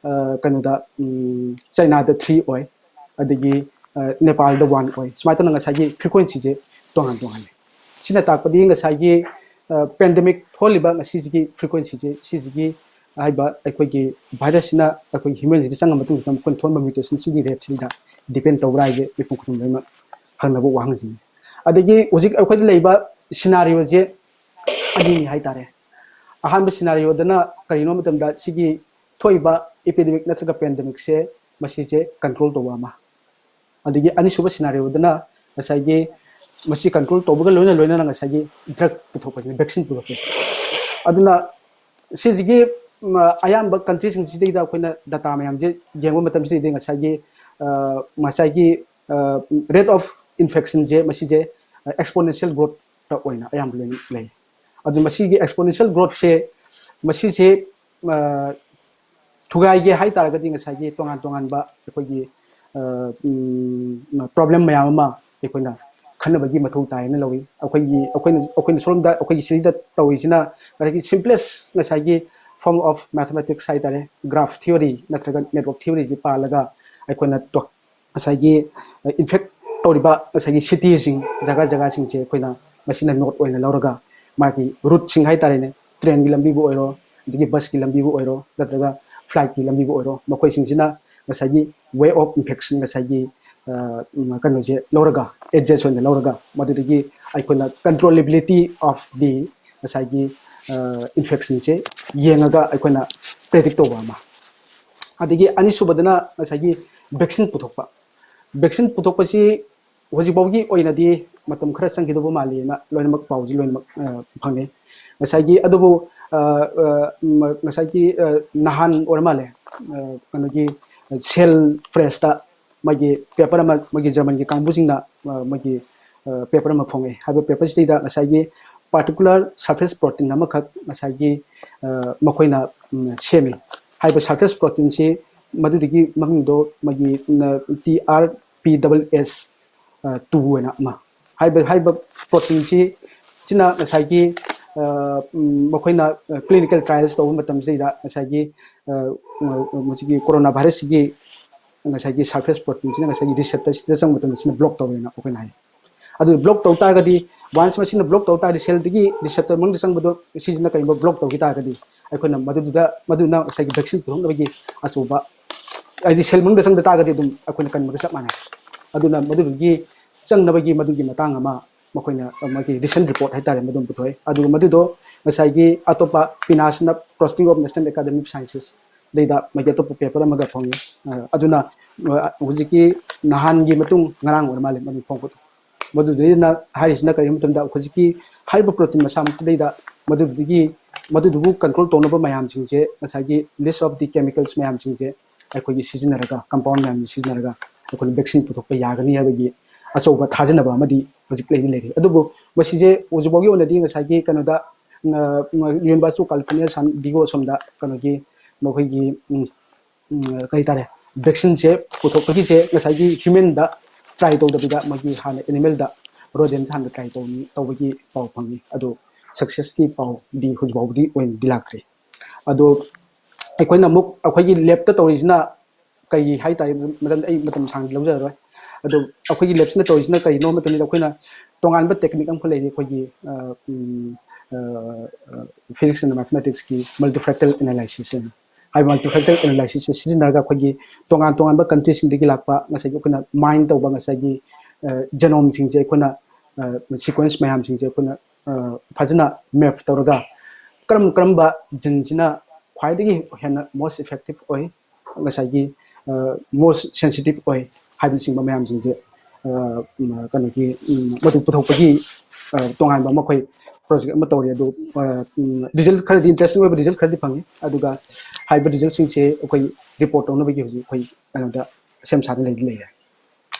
ꯀꯩꯅꯣꯗ ꯆꯥꯏꯅꯥꯗ three ꯑꯣꯏ, ꯑꯗꯒꯤ ꯅꯦꯄꯥꯜꯗ one ꯑꯣꯏ꯫ ꯁꯨꯃꯥꯏꯅ ꯇꯧꯅ ꯉꯁꯥꯏꯒꯤ frequencyꯁꯦ ꯇꯣꯉꯥꯟ ꯇꯣꯉꯥꯟꯂꯦ꯫ ꯁꯤꯅ ꯇꯥꯛꯄꯗꯤ ꯉꯁꯥꯏꯒꯤ pandemic ꯊꯣꯛꯍꯜꯂꯤꯕ ꯉꯁꯤꯁꯤꯒꯤ frequencyꯁꯦ, ꯁꯤꯁꯤꯒꯤ ꯍꯥꯏꯕ ꯑꯩꯈꯣꯏꯒꯤ virusꯁꯤꯅ ꯑꯩꯈꯣꯏꯒꯤ humanꯁꯤꯗ ꯆꯪꯉ ꯃꯇꯨꯡꯗ ꯃꯈꯣꯏꯅ ꯊꯣꯛꯍꯟꯕ mutationꯁꯤꯒꯤ rateꯁꯤꯗ depend ꯇꯧꯕ꯭ꯔꯥ ꯍꯥꯏꯁꯦ ꯃꯤꯄꯨꯝ ꯈꯨꯗꯤꯡꯃꯛ ꯂꯣꯏꯅꯃꯛ ꯈꯪꯅꯕ ꯋꯥꯍꯪꯁꯤꯅꯤ꯫ ꯑꯗꯒꯤ ꯍꯧꯖꯤꯛ ꯑꯩꯈꯣꯏꯗ ꯂꯩꯕ ꯁꯤꯅꯥꯔꯤꯑꯣꯁꯦ ꯑꯅꯤꯅꯤ ꯍꯥꯏꯇꯥꯔꯦ꯫ ꯑꯍꯥꯟꯕ ꯁꯤꯅꯥꯔꯤꯑꯣꯗꯅ ꯀꯔꯤꯅꯣ ꯃꯇꯝꯗ ꯁꯤꯒꯤ ꯊꯣꯛꯏꯕ ꯏꯄꯤꯗꯦꯃꯤꯛ ꯅꯠꯇ꯭ꯔꯒ ꯄꯦꯟꯗꯦꯃꯤꯛꯁꯦ ꯃꯁꯤꯁꯦ ꯀꯟꯇ꯭ꯔꯣꯜ ꯇꯧꯕ ꯑꯃ, ꯑꯗꯒꯤ ꯑꯅꯤꯁꯨꯕ ꯁꯤꯅꯥꯔꯤꯑꯣꯗꯅ ꯉꯁꯥꯏꯒꯤ ꯃꯁꯤ ꯀꯟꯇ꯭ꯔꯣꯜ ꯇꯧꯕꯒ ꯂꯣꯏꯅ ꯂꯣꯏꯅꯅ ꯉꯁꯥꯏꯒꯤ ꯗ꯭ꯔꯒ ꯄꯨꯊꯣꯛꯄꯁꯤꯅ, ꯚꯦꯛꯁꯤꯟ ꯄꯨꯊꯣꯛꯄꯁꯦ꯫ ꯑꯗꯨꯅ ꯁꯤꯁꯤꯒꯤ ꯑꯌꯥꯝꯕ ꯀꯟꯇ꯭ꯔꯤꯁꯤꯡꯁꯤꯗꯩꯗ ꯑꯩꯈꯣꯏꯅ ꯗꯇꯥ ꯃꯌꯥꯝꯁꯦ ꯌꯦꯡꯕ ꯃꯇꯝꯁꯤꯗꯩꯗ ꯉꯁꯥꯏꯒꯤ ꯉꯁꯥꯏꯒꯤ rate of infectionꯁꯦ ꯃꯁꯤꯁꯦ exponential growthꯇ ꯑꯣꯏꯅ ꯑꯌꯥꯝꯕ ꯂꯣꯏꯅ ꯂꯩ꯫ ꯑꯗꯨ ꯃꯁꯤꯒꯤ exponential growthꯁꯦ ꯃꯁꯤꯁꯦ ꯊꯨꯒꯥꯏꯒꯦ ꯍꯥꯏ ꯇꯥꯔꯒꯗꯤ ꯉꯁꯥꯏꯒꯤ ꯇꯣꯉꯥꯟ ꯇꯣꯉꯥꯟꯕ ꯑꯩꯈꯣꯏꯒꯤ ꯄ꯭ꯔꯣꯕ꯭ꯂꯦꯝ ꯃꯌꯥꯝ ꯑꯃ ꯑꯩꯈꯣꯏꯅ ꯈꯟꯅꯕꯒꯤ ꯃꯊꯧ ꯇꯥꯏꯅ ꯂꯧꯏ꯫ ꯑꯩꯈꯣꯏꯒꯤ ꯑꯩꯈꯣꯏꯅ ꯑꯩꯈꯣꯏꯅ ꯁꯣꯝꯗ ꯑꯩꯈꯣꯏꯒꯤ ꯁꯤꯗ ꯇꯧꯔꯤꯁꯤꯅ ꯉꯁꯥꯏꯒꯤ simplest ꯉꯁꯥꯏꯒꯤ form of mathematics ꯍꯥꯏ ꯇꯥꯔꯦ, graph theory ꯅꯠꯇ꯭ꯔꯒ network theoryꯁꯤ ꯄꯥꯜꯂꯒ ꯑꯩꯈꯣꯏꯅ ꯉꯁꯥꯏꯒꯤ infect ꯇꯧꯔꯤꯕ ꯉꯁꯥꯏꯒꯤ cityꯁꯤꯡ, ꯖꯒꯥ ꯖꯒꯥꯁꯤꯡꯁꯦ ꯑꯩꯈꯣꯏꯅ ꯃꯁꯤꯅ node ꯑꯣꯏꯅ ꯂꯧꯔꯒ ꯃꯥꯒꯤ routeꯁꯤꯡ ꯍꯥꯏ ꯇꯥꯔꯦꯅꯦ, trainꯒꯤ ꯂꯝꯕꯤꯕꯨ ꯑꯣꯏꯔꯣ, ꯑꯗꯒꯤ busꯀꯤ ꯂꯝꯕꯤꯕꯨ ꯑꯣꯏꯔꯣ, ꯅꯠꯇ꯭ꯔꯒ flightꯀꯤ ꯂꯝꯕꯤꯕꯨ ꯑꯣꯏꯔꯣ, ꯃꯈꯣꯏꯁꯤꯡꯁꯤꯅ ꯉꯁꯥꯏꯒꯤ way of infection ꯉꯁꯥꯏꯒꯤ ꯀꯩꯅꯣꯁꯦ ꯂꯧꯔꯒ, address ꯑꯣꯏꯅ ꯂꯧꯔꯒ ꯃꯗꯨꯗꯒꯤ ꯑꯩꯈꯣꯏꯅ controllability of the ꯉꯁꯥꯏꯒꯤ infectionꯁꯦ ꯌꯦꯡꯉꯒ ꯑꯩꯈꯣꯏꯅ predict ꯇꯧꯕ ꯑꯃ꯫ ꯑꯗꯒꯤ ꯑꯅꯤꯁꯨꯕꯗꯅ ꯉꯁꯥꯏꯒꯤ vaccine ꯄꯨꯊꯣꯛꯄ꯫ Vaccine ꯄꯨꯊꯣꯛꯄꯁꯤ ꯍꯧꯖꯤꯛꯐꯥꯎꯒꯤ ꯑꯣꯏꯅꯗꯤ ꯃꯇꯝ ꯈꯔ ꯆꯪꯈꯤꯗꯧꯕ ꯃꯥꯜꯂꯤꯅ ꯂꯣꯏꯅꯃꯛ ꯄꯥꯎꯁꯤ ꯂꯣꯏꯅꯃꯛ ꯐꯪꯉꯦ꯫ ꯉꯁꯥꯏꯒꯤ ꯑꯗꯨꯕꯨ ꯉꯁꯥꯏꯒꯤ ꯅꯍꯥꯟ ꯑꯣꯏꯔ ꯃꯥꯜꯂꯦ, ꯀꯩꯅꯣꯒꯤ Cell Pressꯇ ꯃꯥꯒꯤ paper ꯑꯃ, ꯃꯣꯏꯒꯤ Germanꯒꯤ ꯀꯥꯡꯕꯨꯁꯤꯡꯅ ꯃꯣꯏꯒꯤ paper ꯑꯃ ꯐꯣꯡꯉꯛꯑꯦ꯫ ꯍꯥꯏꯕ paperꯁꯤꯗꯩꯗ ꯉꯁꯥꯏꯒꯤ particular surface protein ꯑꯃꯈꯛ ꯉꯁꯥꯏꯒꯤ ꯃꯈꯣꯏꯅ ꯁꯦꯝꯃꯤ꯫ ꯍꯥꯏꯕ surface proteinꯁꯤ ꯃꯗꯨꯗꯒꯤ ꯃꯃꯤꯡꯗꯣ ꯃꯣꯏꯒꯤ T R P double S two ꯑꯅ ꯑꯃ ꯍꯥꯏꯕ ꯍꯥꯏꯕ proteinꯁꯤ ꯁꯤꯅ ꯉꯁꯥꯏꯒꯤ ꯃꯈꯣꯏꯅ clinical trials ꯇꯧꯕ ꯃꯇꯝꯁꯤꯗꯩꯗ ꯉꯁꯥꯏꯒꯤ ꯃꯁꯤꯒꯤ corona virusꯁꯤꯒꯤ ꯉꯁꯥꯏꯒꯤ surface proteinꯁꯤꯅ ꯉꯁꯥꯏꯒꯤ receptorꯁꯤꯗ ꯆꯪꯕ ꯃꯇꯝꯗ ꯁꯤꯅ block ꯇꯧꯋꯦꯅ ꯑꯩꯈꯣꯏꯅ ꯍꯥꯏ꯫ ꯑꯗꯨ block ꯇꯧ ꯇꯥꯔꯒꯗꯤ, once ꯃꯁꯤꯅ block ꯇꯧ ꯇꯥꯔꯒꯗꯤ cellꯗꯒꯤ receptor ꯃꯅꯨꯡꯗ ꯆꯪꯕꯗꯣ ꯁꯤꯁꯤꯅ ꯀꯔꯤꯒꯨꯝꯕ block ꯇꯧꯈꯤ ꯇꯥꯔꯒꯗꯤ ꯑꯩꯈꯣꯏꯅ ꯃꯗꯨꯗꯨꯗ ꯃꯗꯨꯅ ꯉꯁꯥꯏꯒꯤ vaccine ꯄꯨꯊꯣꯛꯅꯕꯒꯤ ꯑꯆꯧꯕ, ꯍꯥꯏꯗꯤ cell ꯃꯅꯨꯡꯗ ꯆꯪꯕ ꯇꯥꯔꯒꯗꯤ ꯑꯗꯨꯝ ꯑꯩꯈꯣꯏꯅ ꯀꯟꯕꯒ ꯆꯞ ꯃꯥꯟꯅꯩ꯫ ꯑꯗꯨꯅ ꯃꯗꯨꯗꯨꯒꯤ ꯆꯪꯅꯕꯒꯤ ꯃꯗꯨꯒꯤ ꯃꯇꯥꯡ ꯑꯃ ꯃꯈꯣꯏꯅ ꯃꯥꯒꯤ recent report ꯍꯥꯏꯇꯥꯔꯦ, ꯃꯗꯨꯝ ꯄꯨꯊꯣꯛꯑꯦ꯫ ꯑꯗꯨꯒ ꯃꯗꯨꯗꯣ ꯉꯁꯥꯏꯒꯤ ꯑꯇꯣꯞꯄ ꯄꯤꯅꯥꯁꯅ Prosting of National Academy of Sciences, ꯑꯗꯩꯗ ꯃꯥꯒꯤ ꯑꯇꯣꯞꯄ ꯄꯦꯄꯔ ꯑꯃꯒ ꯐꯣꯡꯉꯤ꯫ ꯑ, ꯑꯗꯨꯅ, ꯑ, ꯍꯧꯖꯤꯛꯀꯤ ꯅꯍꯥꯟꯒꯤ ꯃꯇꯨꯡ, ꯉꯔꯥꯡ ꯑꯣꯏꯔ ꯃꯥꯜꯂꯦ ꯃꯗꯨ ꯐꯣꯡꯕꯗꯣ꯫ ꯃꯗꯨꯗꯩꯅ ꯍꯥꯏꯔꯤꯁꯤꯅ ꯀꯔꯤꯒꯤꯅꯣ ꯃꯇꯝꯗ, ꯍꯧꯖꯤꯛꯀꯤ ꯍꯥꯏꯔꯤꯕ ꯄ꯭ꯔꯣꯇꯤꯟ ꯃꯁꯥꯃꯛꯇꯨꯗꯩꯗ ꯃꯗꯨꯗꯨꯒꯤ, ꯃꯗꯨꯗꯨꯕꯨ ꯀꯟꯇ꯭ꯔꯣꯜ ꯇꯧꯅꯕ ꯃꯌꯥꯝꯁꯤꯡꯁꯦ, ꯉꯁꯥꯏꯒꯤ list of the chemicals ꯃꯌꯥꯝꯁꯤꯡꯁꯦ ꯑꯩꯈꯣꯏꯒꯤ ꯁꯤꯖꯤꯟꯅꯔꯒ, ꯀꯝꯄꯥꯎꯟ ꯃꯌꯥꯝꯁꯤ ꯁꯤꯖꯤꯟꯅꯔꯒ ꯑꯩꯈꯣꯏꯅ ꯚꯦꯛꯁꯤꯟ ꯄꯨꯊꯣꯛꯄ ꯌꯥꯒꯅꯤ ꯍꯥꯏꯕꯒꯤ ꯑꯆꯧꯕ ꯊꯥꯖꯅꯕ ꯑꯃꯗꯤ ꯍꯧꯖꯤꯛ ꯂꯩꯗꯤ ꯂꯩꯔꯤ꯫ ꯑꯗꯨꯕꯨ ꯃꯁꯤꯁꯦ ꯍꯧꯖꯤꯛꯐꯥꯎꯒꯤ ꯑꯣꯏꯅꯗꯤ ꯉꯁꯥꯏꯒꯤ ꯀꯩꯅꯣꯗ, ꯑ, University of California San Diego ꯑꯁꯣꯝꯗ ꯀꯩꯅꯣꯒꯤ ꯃꯈꯣꯏꯒꯤ, ꯎꯝ, ꯎꯝ, ꯀꯔꯤ ꯍꯥꯏꯇꯥꯔꯦ, ꯚꯦꯛꯁꯤꯟꯁꯦ ꯄꯨꯊꯣꯛꯄꯒꯤꯁꯦ ꯉꯁꯥꯏꯒꯤ ꯍ꯭ꯌꯨꯃꯦꯟꯗ ꯇ꯭ꯔꯥꯏ ꯇꯧꯗꯕꯤꯗ ꯃꯣꯏꯒꯤ ꯍꯥꯟꯅ ꯑꯦꯅꯤꯃꯦꯜꯗ, ꯔꯣꯗꯦꯟ ꯍꯥꯟꯅ ꯇ꯭ꯔꯥꯏ ꯇꯧꯅꯤ, ꯇꯧꯕꯒꯤ ꯄꯥꯎ ꯐꯪꯉꯤ꯫ ꯑꯗꯣ ꯁꯛꯁꯦꯁꯀꯤ ꯄꯥꯎꯗꯤ ꯍꯧꯖꯤꯛ ꯐꯥꯎꯕꯗꯤ ꯑꯣꯏꯅꯗꯤ ꯂꯥꯛꯇ꯭ꯔꯤ꯫ ꯑꯗꯣ ꯑꯩꯈꯣꯏꯅ ꯑꯃꯨꯛ ꯑꯩꯈꯣꯏꯒꯤ ꯂꯦꯞꯇ ꯇꯧꯔꯤꯁꯤꯅ ꯀꯔꯤ ꯍꯥꯏꯇꯥꯔꯦ, ꯃꯔꯝꯗꯤ ꯑꯩ ꯃꯇꯝ ꯁꯥꯡꯅ ꯂꯧꯖꯔꯔꯣꯏ꯫ ꯑꯗꯣ ꯑꯩꯈꯣꯏꯒꯤ ꯂꯦꯞꯁꯤꯅ ꯇꯧꯔꯤꯁꯤꯅ ꯀꯔꯤꯅꯣ ꯍꯥꯏꯕ ꯃꯇꯝꯗ, ꯑꯩꯈꯣꯏꯅ ꯇꯣꯉꯥꯟꯕ ꯇꯦꯛꯅꯤꯛ ꯑꯃꯈꯛ ꯂꯩꯔꯤ ꯑꯩꯈꯣꯏꯒꯤ, ꯑ, ꯎꯝ, ꯑ, ꯑ, physics and mathematicsꯀꯤ multifractal analysisꯅ꯫ ꯍꯥꯏꯔꯤꯕ multifractal analysisꯁꯦ ꯁꯤꯖꯤꯟꯅꯔꯒ ꯑꯩꯈꯣꯏꯒꯤ ꯇꯣꯉꯥꯟ ꯇꯣꯉꯥꯟꯕ countryꯁꯤꯡꯗꯒꯤ ꯂꯥꯛꯄ ꯉꯁꯥꯏꯒꯤ ꯑꯩꯈꯣꯏꯅ ꯃꯥꯏꯟ ꯇꯧꯕ ꯉꯁꯥꯏꯒꯤ, ꯑ, genomeꯁꯤꯡꯁꯦ ꯑꯩꯈꯣꯏꯅ, ꯑ, sequence ꯃꯌꯥꯝꯁꯤꯡꯁꯦ ꯑꯩꯈꯣꯏꯅ, ꯑ, ꯐꯖꯅ ꯃꯦꯞ ꯇꯧꯔꯒ ꯀꯔꯝ ꯀꯔꯝꯕ geneꯁꯤꯅ ꯈ꯭ꯋꯥꯏꯗꯒꯤ ꯍꯦꯟꯅ most effective ꯑꯣꯏ, ꯉꯁꯥꯏꯒꯤ, ꯑ, most sensitive ꯑꯣꯏ ꯍꯥꯏꯕꯅꯆꯤꯡꯕ ꯃꯌꯥꯝꯁꯤꯡꯁꯦ, ꯑ, ꯎꯝ, ꯀꯩꯅꯣꯒꯤ, ꯎꯝ, ꯃꯗꯨ ꯄꯨꯊꯣꯛꯄꯒꯤ, ꯑ, ꯇꯣꯉꯥꯟꯕ ꯑꯃ ꯑꯩꯈꯣꯏ project ꯑꯃ ꯇꯧꯔꯤ꯫ ꯑꯗꯨ, ꯑ, ꯎꯝ, result ꯈꯔꯗꯤ, interesting ꯑꯣꯏꯕ result ꯈꯔꯗꯤ ꯐꯪꯉꯤ꯫ ꯑꯗꯨꯒ ꯍꯥꯏꯔꯤꯕ resultꯁꯤꯡꯁꯦ ꯑꯩꯈꯣꯏ report ꯇꯧꯅꯕꯒꯤ ꯍꯧꯖꯤꯛ ꯑꯩꯈꯣꯏ ꯀꯩꯅꯣꯗ ꯁꯦꯝ ꯁꯥꯗꯨꯅ ꯂꯩꯗꯤ ꯂꯩꯔꯦ꯫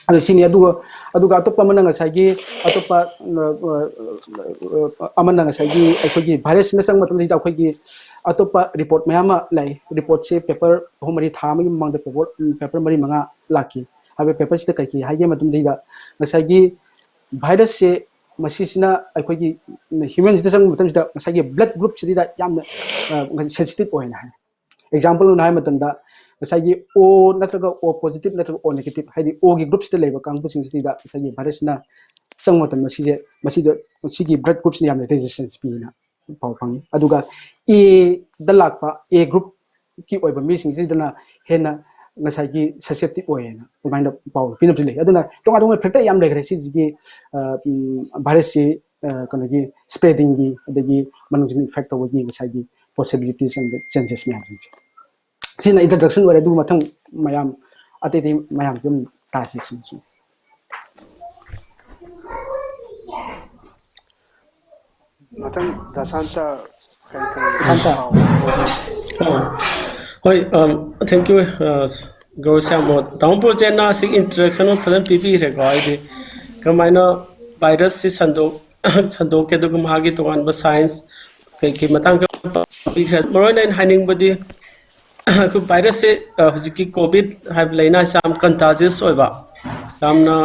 ꯑꯗꯨ ꯁꯤꯅꯤ꯫ ꯑꯗꯨꯒ, ꯑꯗꯨꯒ ꯑꯇꯣꯞꯄ ꯑꯃꯅ ꯉꯁꯥꯏꯒꯤ, ꯑꯇꯣꯞꯄ, ꯑ, ꯑ, ꯑ, ꯑꯃꯅ ꯉꯁꯥꯏꯒꯤ ꯑꯩꯈꯣꯏꯒꯤ virusꯅ ꯆꯪꯕ ꯃꯇꯝꯗ ꯑꯩꯈꯣꯏꯒꯤ ꯑꯇꯣꯞꯄ report ꯃꯌꯥꯝ ꯑꯃ ꯂꯥꯛꯏ꯫ Reportꯁꯦ paper ꯑꯍꯨꯝ ꯃꯔꯤ, ꯊꯥ ꯑꯃꯒꯤ ꯃꯃꯥꯡꯗ paper, ꯎꯝ, paper ꯃꯔꯤ ꯃꯉꯥ ꯂꯥꯛꯈꯤ꯫ ꯍꯥꯏꯕ paperꯁꯤꯗ ꯀꯩ ꯀꯩ ꯍꯥꯏꯒꯦ ꯃꯇꯝꯗ, ꯉꯁꯥꯏꯒꯤ virusꯁꯦ ꯃꯁꯤꯁꯤꯅ ꯑꯩꯈꯣꯏꯒꯤ humanꯁꯤꯗ ꯆꯪꯕ ꯃꯇꯝꯁꯤꯗ ꯉꯁꯥꯏꯒꯤ blood groupꯁꯤꯗ ꯌꯥꯝꯅ, ꯑ, sensitive ꯑꯣꯏꯅ ꯍꯥꯏ꯫ Example ꯑꯣꯏꯅ ꯍꯥꯏꯕ ꯃꯇꯝꯗ, ꯉꯁꯥꯏꯒꯤ O ꯅꯠꯇ꯭ꯔꯒ O positive ꯅꯠꯇ꯭ꯔꯒ O negative, ꯍꯥꯏꯗꯤ Oꯒꯤ groupꯁꯤꯗ ꯂꯩꯕ ꯀꯥꯡꯕꯨꯁꯤꯡꯁꯤꯗ ꯉꯁꯥꯏꯒꯤ virusꯅ ꯆꯪꯕ ꯃꯇꯝꯗ ꯁꯤꯁꯦ, ꯃꯁꯤꯗ, ꯁꯤꯒꯤ blood groupꯁꯤꯅ ꯌꯥꯝꯅ resistance ꯄꯤꯅ ꯄꯥꯎ ꯐꯪꯉꯤ꯫ ꯑꯗꯨꯒ Aꯗ ꯂꯥꯛꯄ, A groupꯀꯤ ꯑꯣꯏꯕ ꯃꯤꯁꯤꯡꯁꯤꯗꯅ ꯍꯦꯟꯅ, ꯉꯁꯥꯏꯒꯤ ꯁꯁꯦꯞꯇꯤꯞ ꯑꯣꯏꯌꯦꯅ ꯑꯗꯨꯃꯥꯏꯅ ꯄꯥꯎ ꯄꯤꯅꯕꯁꯨ ꯂꯩ꯫ ꯑꯗꯨꯅ ꯇꯣꯉꯥꯟ ꯇꯣꯉꯥꯟꯕ ꯐꯦꯛꯇꯔ ꯌꯥꯝ ꯂꯩꯈ꯭ꯔꯦ ꯁꯤꯁꯤꯒꯤ ꯚꯥꯏꯔꯁꯁꯤ ꯀꯩꯅꯣꯒꯤ ꯁ꯭ꯄ꯭ꯔꯦꯗꯤꯡꯒꯤ, ꯑꯗꯒꯤ ꯃꯅꯨꯡꯁꯤꯗ ꯏꯟꯐꯦꯛ ꯇꯧꯕꯒꯤ ꯉꯁꯥꯏꯒꯤ possibilities and changes ꯃꯌꯥꯝꯁꯤꯡꯁꯦ꯫ ꯁꯤꯅ ꯏꯟꯇ꯭ꯔꯗꯛꯁꯟ ꯑꯣꯏꯔꯦ꯫ ꯑꯗꯨꯒ ꯃꯊꯪ ꯃꯌꯥꯝ ꯑꯇꯩ ꯑꯇꯩ ꯃꯌꯥꯝꯁꯦ ꯑꯗꯨꯝ ꯇꯥꯁꯤ ꯁꯨꯝ ꯁꯨꯝ꯫ ꯃꯊꯪ ꯗꯥ ꯁꯥꯟꯇ ꯀꯔꯤ ꯀꯔꯤ ꯁꯥꯟꯇ꯫ ꯄꯥꯎ? ꯑꯥ, ꯍꯣꯏ, ꯊꯦꯡꯛ ꯌꯨ꯫ ꯒꯧꯔ ꯁ꯭ꯌꯥꯝ ꯃꯣꯍꯟ, ꯇꯥꯃꯣ ꯄ꯭ꯔꯣꯖꯦꯟꯅ ꯁꯤ ꯏꯟꯇ꯭ꯔꯗꯛꯁꯟ ꯑꯃ ꯐꯖꯅ ꯄꯤꯕꯤꯈ꯭ꯔꯦꯀꯣ꯫ ꯍꯥꯏꯗꯤ ꯀꯃꯥꯏꯅ ꯚꯥꯏꯔꯁꯁꯤ ꯁꯟꯗꯣꯛ ꯁꯟꯗꯣꯛꯀꯦ, ꯑꯗꯨꯒ ꯃꯥꯒꯤ ꯇꯣꯉꯥꯟꯕ ꯁꯥꯏꯟꯁ ꯀꯩꯀꯩ ꯃꯇꯥꯡ ꯈꯔ ꯄꯤꯈ꯭ꯔꯦ꯫ ꯃꯔꯨꯑꯣꯏꯅ ꯑꯩꯅ ꯍꯥꯏꯅꯤꯡꯕꯗꯤ ꯑꯩꯈꯣꯏ ꯚꯥꯏꯔꯁꯁꯦ, ꯑ, ꯍꯧꯖꯤꯛꯀꯤ ꯀꯣꯚꯤꯠ ꯍꯥꯏꯕ ꯂꯥꯏꯅꯥꯁꯤ ꯌꯥꯝ ꯀꯟꯇꯥꯖꯤꯌꯁ ꯑꯣꯏꯕ, ꯌꯥꯝꯅ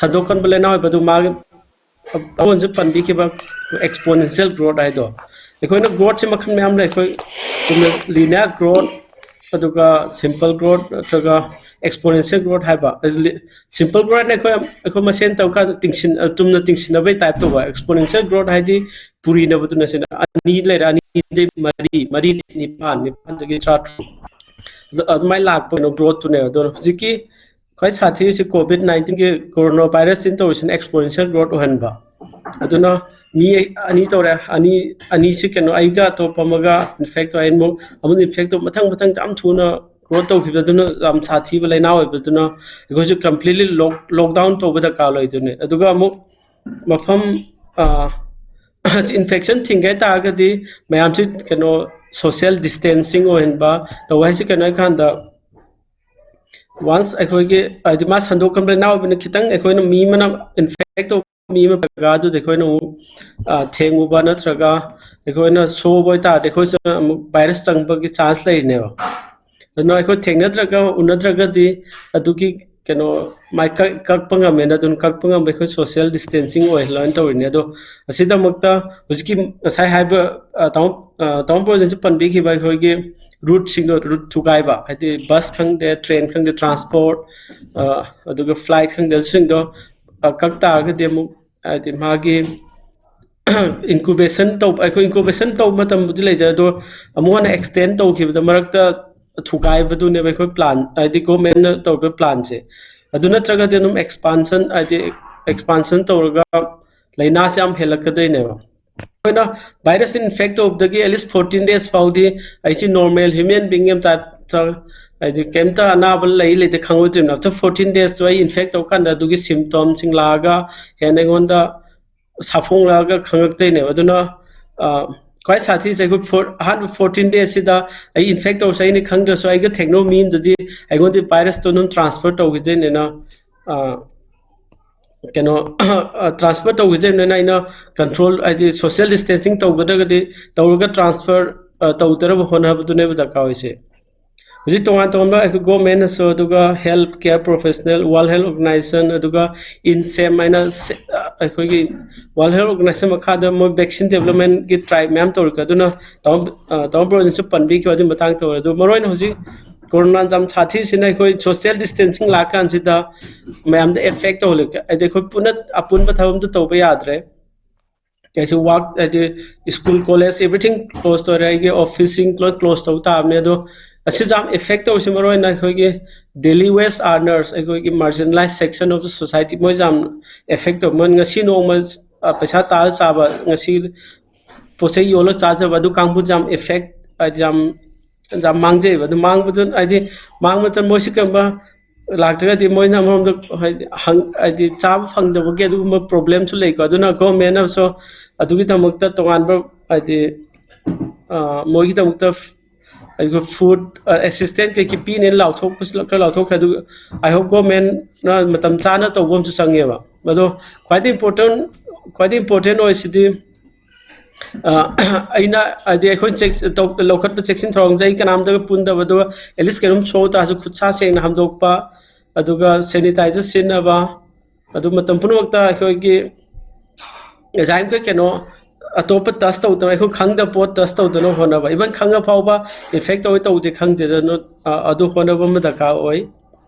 ꯁꯟꯗꯣꯛ ꯀꯟꯕ ꯂꯥꯏꯅꯥ ꯑꯣꯏꯕ, ꯑꯗꯨ ꯃꯥꯒꯤ ꯑꯃꯅꯁꯨ ꯄꯟꯕꯤꯈꯤꯕ ꯑꯦꯛꯁꯄꯣꯅꯦꯟꯁꯤꯌꯦꯜ ꯒ꯭ꯔꯣꯠ ꯍꯥꯏꯗꯣ꯫ ꯑꯩꯈꯣꯏꯅ ꯒ꯭ꯔꯣꯠꯁꯦ ꯃꯈꯜ ꯃꯌꯥꯝ ꯂꯩ꯫ ꯑꯩꯈꯣꯏ ꯆꯨꯝꯅ ꯂꯤꯅꯤꯌꯔ ꯒ꯭ꯔꯣꯠ, ꯑꯗꯨꯒ ꯁꯤꯝꯄꯜ ꯒ꯭ꯔꯣꯠ ꯅꯠꯇ꯭ꯔꯒ ꯑꯦꯛꯁꯄꯣꯅꯦꯟꯁꯤꯌꯦꯜ ꯒ꯭ꯔꯣꯠ ꯍꯥꯏꯕ꯫ ꯁꯤꯝꯄꯜ ꯒ꯭ꯔꯣꯠꯅ ꯑꯩꯈꯣꯏ ꯑꯩꯈꯣꯏ ꯃꯁꯦꯟ ꯇꯧꯀꯥꯟꯗ ꯆꯨꯝꯅ ꯇꯤꯡꯁꯤꯟꯅꯕꯩ ꯇꯥꯏꯞ ꯇꯧꯕ꯫ ꯑꯦꯛꯁꯄꯣꯅꯦꯟꯁꯤꯌꯦꯜ ꯒ꯭ꯔꯣꯠ ꯍꯥꯏꯗꯤ ꯄꯨꯔꯤꯅꯕꯗꯨꯅ ꯁꯤꯅ ꯑꯅꯤ ꯂꯩꯔꯦ, ꯑꯅꯤꯗꯒꯤ ꯃꯔꯤ, ꯃꯔꯤꯗꯒꯤ ꯅꯤꯄꯥꯟ, ꯅꯤꯄꯥꯟꯗꯒꯤ ꯇꯔꯥꯇꯔꯨꯛ, ꯑꯗꯨꯃꯥꯏꯅ ꯂꯥꯛꯄ ꯀꯩꯅꯣ ꯒ꯭ꯔꯣꯠꯇꯨꯅꯦ꯫ ꯑꯗꯨꯅ ꯍꯧꯖꯤꯛꯀꯤ ꯈ꯭ꯋꯥꯏ ꯁꯥꯊꯤꯔꯤꯁꯤ ꯀꯣꯚꯤꯠ ꯅꯥꯏꯟꯇꯤꯟꯒꯤ ꯀꯣꯔꯣꯅꯥ ꯚꯥꯏꯔꯁꯁꯤꯅ ꯇꯧꯔꯤꯁꯤꯅ ꯑꯦꯛꯁꯄꯣꯅꯦꯟꯁꯤꯌꯦꯜ ꯒ꯭ꯔꯣꯠ ꯑꯣꯏꯍꯟꯕ꯫ ꯑꯗꯨꯅ ꯃꯤ ꯑꯅꯤ ꯇꯧꯔꯦ, ꯑꯅꯤ ꯑꯅꯤꯁꯤ ꯀꯩꯅꯣ, ꯑꯩꯒ ꯑꯇꯣꯞꯄ ꯑꯃꯒ ꯏꯟꯐꯦꯛ ꯇꯧꯔꯦ, ꯑꯃꯨꯛ ꯑꯃꯨꯛ ꯏꯟꯐꯦꯛ ꯇꯧꯕ, ꯃꯊꯪ ꯃꯊꯪ ꯌꯥꯝ ꯊꯨꯅ ꯒ꯭ꯔꯣꯠ ꯇꯧꯈꯤꯕꯗ, ꯑꯗꯨꯅ ꯌꯥꯝ ꯁꯥꯊꯤꯕ ꯂꯥꯏꯅꯥ ꯑꯣꯏꯕꯗꯨꯅ ꯑꯩꯈꯣꯏꯁꯨ ꯀꯝꯄ꯭ꯂꯤꯠꯂꯤ ꯂꯣꯛ ꯂꯣꯛꯗꯥꯎꯟ ꯇꯧꯕ ꯗꯔꯀꯥꯔ ꯂꯩꯗꯣꯏꯅꯦ꯫ ꯑꯗꯨꯒ ꯑꯃꯨꯛ ꯃꯐꯝ ꯏꯟꯐꯦꯛꯁꯟ ꯊꯤꯡꯒꯦ ꯍꯥꯏ ꯇꯥꯔꯒꯗꯤ ꯃꯌꯥꯝꯁꯤ ꯀꯩꯅꯣ, ꯁꯣꯁꯤꯌꯦꯜ ꯗꯤꯁꯇꯦꯟꯁꯤꯡ ꯑꯣꯏꯍꯟꯕ꯫ ꯇꯧꯕ ꯍꯥꯏꯁꯤ ꯀꯩꯅꯣ ꯍꯥꯏ ꯀꯥꯟꯗ, ꯋꯥꯟꯁ ꯑꯩꯈꯣꯏꯒꯤ ꯍꯥꯏꯗꯤ ꯃꯥ ꯁꯟꯗꯣꯛ ꯀꯟꯕ ꯂꯥꯏꯅꯥ ꯑꯣꯏꯕꯅ ꯈꯤꯇꯪ ꯑꯩꯈꯣꯏꯅ ꯃꯤ ꯑꯃꯅ ꯏꯟꯐꯦꯛ ꯇꯧꯕ ꯃꯤ ꯑꯃ ꯖꯒꯥꯗꯨꯗ ꯑꯩꯈꯣꯏꯅ ꯑꯃꯨꯛ, ꯑ, ꯊꯦꯡꯉꯨꯕ ꯅꯠꯇ꯭ꯔꯒ ꯑꯩꯈꯣꯏꯅ ꯁꯣꯛꯑꯕ ꯑꯣꯏꯇꯥꯔꯗꯤ ꯑꯩꯈꯣꯏꯁꯨ ꯑꯃꯨꯛ ꯚꯥꯏꯔꯁ ꯆꯪꯕꯒꯤ ꯆꯥꯟꯁ ꯂꯩꯔꯤꯅꯦꯕ꯫ ꯑꯗꯨꯅ ꯑꯩꯈꯣꯏ ꯊꯦꯡꯅꯗ꯭ꯔꯒ ꯎꯅꯗ꯭ꯔꯒꯗꯤ ꯑꯗꯨꯒꯤ ꯀꯩꯅꯣ ꯃꯥꯏ ꯀꯛ-, ꯀꯛꯄ ꯉꯝꯃꯦꯅ, ꯑꯗꯨꯅ ꯀꯛꯄ ꯉꯝꯕ ꯑꯩꯈꯣꯏ ꯁꯣꯁꯤꯌꯦꯜ ꯗꯤꯁꯇꯦꯟꯁꯤꯡ ꯑꯣꯏꯍꯜꯂꯣꯅ ꯇꯧꯔꯤꯅꯦ꯫ ꯑꯗꯣ ꯑꯁꯤꯗꯃꯛꯇ ꯍꯧꯖꯤꯛꯀꯤ ꯉꯁꯥꯏ ꯍꯥꯏꯕ, ꯑ, ꯇꯥꯃꯣ, ꯑ, ꯇꯥꯃꯣ ꯄ꯭ꯔꯣꯖꯦꯟꯁꯨ ꯄꯟꯕꯤꯈꯤꯕ ꯑꯩꯈꯣꯏꯒꯤ ꯔꯨꯠꯁꯤꯡꯗꯣ, ꯔꯨꯠ ꯊꯨꯒꯥꯏꯕ, ꯍꯥꯏꯗꯤ ꯕꯁ ꯈꯪꯗꯦ, ꯇ꯭ꯔꯦꯟ ꯈꯪꯗꯦ, ꯇ꯭ꯔꯥꯟꯁꯄꯣꯔꯠ, ꯑ, ꯑꯗꯨꯒ ꯐ꯭ꯂꯥꯏꯠ ꯈꯪꯗꯦ, ꯑꯗꯨꯁꯤꯡꯗꯣ, ꯑ, ꯀꯛ ꯇꯥꯔꯒꯗꯤ ꯑꯃꯨꯛ ꯍꯥꯏꯗꯤ ꯃꯥꯒꯤ ꯏꯟꯀꯨꯕꯦꯁꯟ ꯇꯧꯕ, ꯑꯩꯈꯣꯏ ꯏꯟꯀꯨꯕꯦꯁꯟ ꯇꯧꯕ ꯃꯇꯝꯕꯨꯗꯤ ꯂꯩꯖꯔꯦ, ꯑꯗꯣ ꯑꯃꯨꯛ ꯍꯟꯅ ꯑꯦꯛꯁꯇꯦꯟ ꯇꯧꯈꯤꯕꯗ ꯃꯔꯛꯇ ꯊꯨꯒꯥꯏꯕꯗꯨꯅꯦꯕ ꯑꯩꯈꯣꯏ ꯄ꯭ꯂꯥꯟ, ꯍꯥꯏꯗꯤ ꯒꯣꯔꯃꯦꯟꯅ ꯇꯧꯔꯤꯕ ꯄ꯭ꯂꯥꯟꯁꯦ꯫ ꯑꯗꯨ ꯅꯠꯇ꯭ꯔꯒꯗꯤ ꯑꯗꯨꯝ ꯑꯦꯛꯁꯄꯥꯟꯁꯟ, ꯍꯥꯏꯗꯤ ꯑꯦꯛꯁꯄꯥꯟꯁꯟ ꯇꯧꯔꯒ ꯂꯥꯏꯅꯥꯁꯦ ꯌꯥꯝ ꯍꯦꯜꯂꯛꯀꯗꯣꯏꯅꯦꯕ꯫ ꯑꯩꯈꯣꯏꯅ ꯚꯥꯏꯔꯁ ꯏꯟꯐꯦꯛ ꯇꯧꯕꯗꯒꯤ at least fourteen days ꯐꯥꯎꯗꯤ ꯑꯩꯁꯤ ꯅꯣꯔꯃꯦꯜ ꯍ꯭ꯌꯨꯃꯦꯟ ꯕꯤꯡ ꯑꯃ ꯇꯥꯏꯞꯇ, ꯍꯥꯏꯗꯤ ꯀꯩꯝꯇ ꯑꯅꯥꯕ ꯂꯩ ꯂꯩꯇꯦ ꯈꯪꯉꯣꯏꯗ꯭ꯔꯤꯕꯅꯦ꯫ After fourteen days ꯇꯣ ꯑꯩ ꯏꯟꯐꯦꯛ ꯇꯧꯔꯀꯥꯟꯗ ꯑꯗꯨꯒꯤ ꯁꯤꯝꯇꯣꯝꯁꯤꯡ ꯂꯥꯛꯑꯒ ꯍꯦꯟꯅ ꯑꯩꯉꯣꯟꯗ ꯁꯥꯐꯣꯡꯂꯛꯑꯒ ꯈꯪꯉꯛꯇꯣꯏꯅꯦꯕ꯫ ꯑꯗꯨꯅ ꯈ꯭ꯋꯥꯏ ꯁꯥꯊꯤꯁꯦ ꯑꯩꯈꯣꯏ ꯐꯣꯔ ꯑꯍꯥꯟꯕ ꯐꯣꯔꯇꯤꯟ ꯗꯦꯁꯁꯤꯗ ꯑꯩ ꯏꯟꯐꯦꯛ ꯇꯧꯔꯁꯨ ꯑꯩꯅ ꯈꯪꯗ꯭ꯔꯁꯨ ꯑꯩꯒ ꯊꯦꯡꯅꯕ ꯃꯤ ꯑꯃꯗꯗꯤ ꯑꯩꯉꯣꯟꯗ ꯚꯥꯏꯔꯁꯇꯣ ꯑꯗꯨꯝ ꯇ꯭ꯔꯥꯟꯁꯐꯔ ꯇꯧꯈꯤꯗꯣꯏꯅꯤꯅ, ꯀꯩꯅꯣ, ꯇ꯭ꯔꯥꯟꯁꯐꯔ ꯇꯧꯈꯤꯗꯣꯏꯅꯤꯅ ꯑꯩꯅ ꯀꯟꯇ꯭ꯔꯣꯜ, ꯍꯥꯏꯗꯤ ꯁꯣꯁꯤꯌꯦꯜ ꯗꯤꯁꯇꯦꯟꯁꯤꯡ ꯇꯧꯒꯗ꯭ꯔꯒꯗꯤ ꯇꯧꯔꯒ ꯇ꯭ꯔꯥꯟꯁꯐꯔ ꯇꯧꯗꯅꯕ ꯍꯣꯠꯅꯕꯗꯨꯅꯦꯕ ꯗꯔꯀꯥꯔ ꯑꯣꯏꯁꯦ꯫ ꯍꯧꯖꯤꯛ ꯇꯣꯉꯥꯟ ꯇꯣꯉꯥꯟꯕ ꯑꯩꯈꯣꯏ ꯒꯣꯔꯃꯦꯟꯅꯁꯨ, ꯑꯗꯨꯒ health care professional, world health organisation, ꯑꯗꯨꯒ ꯏꯟꯁꯦꯝ ꯍꯥꯏꯅ ꯑꯩꯈꯣꯏꯒꯤ ꯋꯥꯔꯜ ꯍꯦꯜꯊ ꯑꯣꯔꯒꯅꯥꯏꯖꯦꯁꯟ ꯃꯈꯥꯗ ꯃꯣꯏ ꯚꯦꯛꯁꯤꯟ ꯗꯦꯕꯂꯞꯃꯦꯟꯒꯤ ꯇ꯭ꯔꯥꯏ ꯃꯌꯥꯝ ꯇꯧꯔꯤꯀꯣ꯫ ꯑꯗꯨꯅ ꯇꯥꯃꯣ, ꯇꯥꯃꯣ ꯕ꯭ꯔꯣꯖꯤꯟꯁꯨ ꯄꯟꯕꯤꯈꯤꯕ ꯑꯗꯨꯒꯤ ꯃꯇꯥꯡ ꯇꯧꯔꯦ꯫ ꯑꯗꯨ ꯃꯔꯨꯑꯣꯏꯅ ꯍꯧꯖꯤꯛ ꯀꯣꯔꯣꯅꯥ ꯌꯥꯝ ꯁꯥꯊꯤꯁꯤꯅ ꯑꯩꯈꯣꯏ ꯁꯣꯁꯤꯌꯦꯜ ꯗꯤꯁꯇꯦꯟꯁꯤꯡ ꯂꯥꯛꯀꯥꯟꯁꯤꯗ ꯃꯌꯥꯝꯗ ꯑꯦꯐꯦꯛ ꯇꯧꯍꯜꯂꯦ꯫ ꯍꯥꯏꯗꯤ ꯑꯩꯈꯣꯏ ꯄꯨꯟꯅ ꯑꯄꯨꯟꯕ ꯊꯕꯛ ꯑꯝꯇ ꯇꯧꯕ ꯌꯥꯗ꯭ꯔꯦ꯫ ꯀꯩꯁꯨ ꯋꯥꯛ, ꯍꯥꯏꯗꯤ ꯁ꯭ꯀꯨꯜ, ꯀꯣꯂꯦꯖ, ꯑꯦꯚ꯭ꯔꯤꯊꯤꯡ ꯀ꯭ꯂꯣꯖ ꯇꯧꯔꯦ꯫ ꯑꯩꯒꯤ ꯑꯣꯐꯤꯁꯁꯤꯡ ꯂꯣꯏ ꯀ꯭ꯂꯣꯖ ꯇꯧ ꯇꯥꯕꯅꯦ꯫ ꯑꯗꯣ ꯑꯁꯤꯁꯨ ꯌꯥꯝ ꯑꯦꯐꯦꯛ ꯇꯧꯔꯤꯁꯤ ꯃꯔꯨꯑꯣꯏꯅ ꯑꯩꯈꯣꯏꯒꯤ ꯗꯦꯂꯤ ꯋꯦꯖ ꯑꯥꯔꯅꯔꯁ, ꯑꯩꯈꯣꯏꯒꯤ marginalized section of the society, ꯃꯣꯏꯁꯨ ꯌꯥꯝ ꯑꯦꯐꯦꯛ ꯇꯧꯕ꯫ ꯃꯣꯏ ꯉꯁꯤ ꯅꯣꯡꯃ ꯄꯩꯁꯥ ꯇꯥꯔ ꯆꯥꯕ, ꯉꯁꯤ ꯄꯣꯠ ꯆꯩ ꯌꯣꯜꯂ ꯆꯥꯖꯕ, ꯑꯗꯨ ꯀꯥꯡꯕꯨꯁꯦ ꯌꯥꯝ ꯑꯦꯐꯦꯛ, ꯍꯥꯏꯗꯤ ꯌꯥꯝ, ꯌꯥꯝ ꯃꯥꯡꯖꯩꯑꯕ꯫ ꯑꯗꯨ ꯃꯥꯡꯕꯗꯨ, ꯍꯥꯏꯗꯤ ꯃꯥꯡꯕꯗ ꯃꯣꯏꯁꯤ ꯀꯩꯒꯨꯝꯕ ꯂꯥꯛꯇ꯭ꯔꯒꯗꯤ ꯃꯣꯏꯅ ꯑꯃꯔꯣꯝꯗ ꯍꯥꯏꯗꯤ ꯍꯪ-, ꯍꯥꯏꯗꯤ ꯆꯥꯕ ꯐꯪꯗꯕꯒꯤ ꯑꯗꯨꯒꯨꯝꯕ ꯄ꯭ꯔꯣꯕ꯭ꯂꯦꯝꯁꯨ ꯂꯩꯀꯣ꯫ ꯑꯗꯨꯅ ꯒꯣꯔꯃꯦꯟꯅꯁꯨ ꯑꯗꯨꯒꯤꯗꯃꯛꯇ ꯇꯣꯉꯥꯟꯕ, ꯍꯥꯏꯗꯤ, ꯑ, ꯃꯣꯏꯒꯤꯗꯃꯛꯇ ꯑꯩꯈꯣꯏ ꯐꯨꯗ ꯑꯦꯁꯤꯁꯇꯦꯟꯁ ꯀꯩꯀꯩ ꯄꯤꯅꯦꯅ ꯂꯥꯎꯊꯣꯛꯄꯁꯨ ꯈꯔ ꯂꯥꯎꯊꯣꯛꯈ꯭ꯔꯦ꯫ ꯑꯗꯨ I hope ꯒꯣꯔꯃꯦꯟꯅ ꯃꯇꯝ ꯆꯥꯅ ꯇꯧꯕ ꯑꯃꯁꯨ ꯆꯪꯉꯦꯕ꯫ ꯑꯗꯣ ꯈ꯭ꯋꯥꯏꯗꯒꯤ ꯏꯝꯄꯣꯔꯇꯦꯟ, ꯈ꯭ꯋꯥꯏꯗꯒꯤ ꯏꯝꯄꯣꯔꯇꯦꯟ ꯑꯣꯏꯁꯤꯗꯤ, ꯑ, ꯑꯩꯅ, ꯍꯥꯏꯗꯤ ꯑꯩꯈꯣꯏ ꯆꯦꯛ-, ꯇꯧ-, ꯂꯧꯈꯠꯄ ꯆꯦꯛꯁꯤꯟ ꯊꯧꯔꯥꯡꯗ ꯑꯩ ꯀꯅꯥꯝꯇꯒ ꯄꯨꯟꯗꯕ, ꯑꯗꯨꯒ at least ꯀꯩꯅꯣꯝ ꯁꯣꯛ ꯇꯥꯔꯁꯨ ꯈꯨꯠ ꯁꯥ ꯁꯦꯡꯅ ꯍꯥꯝꯗꯣꯛꯄ, ꯑꯗꯨꯒ ꯁꯦꯅꯤꯇꯥꯏꯖꯔ ꯁꯤꯖꯤꯟꯅꯕ, ꯑꯗꯨ ꯃꯇꯝ ꯄꯨꯝꯅꯃꯛꯇ ꯑꯩꯈꯣꯏꯒꯤ ꯉꯁꯥꯏ ꯑꯩꯈꯣꯏ ꯀꯩꯅꯣ ꯑꯇꯣꯞꯄ ꯇꯆ ꯇꯧꯗꯅ, ꯑꯩꯈꯣꯏ ꯈꯪꯗꯕ ꯄꯣꯠ ꯇꯆ ꯇꯧꯗꯅ ꯍꯣꯠꯅꯕ, ꯏꯚꯟ ꯈꯪꯉ ꯐꯥꯎꯕ ꯏꯟꯐꯦꯛ ꯇꯧꯋꯤ ꯇꯧꯗꯦ ꯈꯪꯗꯦꯗꯅ, ꯑ, ꯑꯗꯨ ꯍꯣꯠꯅꯕ ꯑꯃ ꯗꯔꯀꯥꯔ ꯑꯣꯏ꯫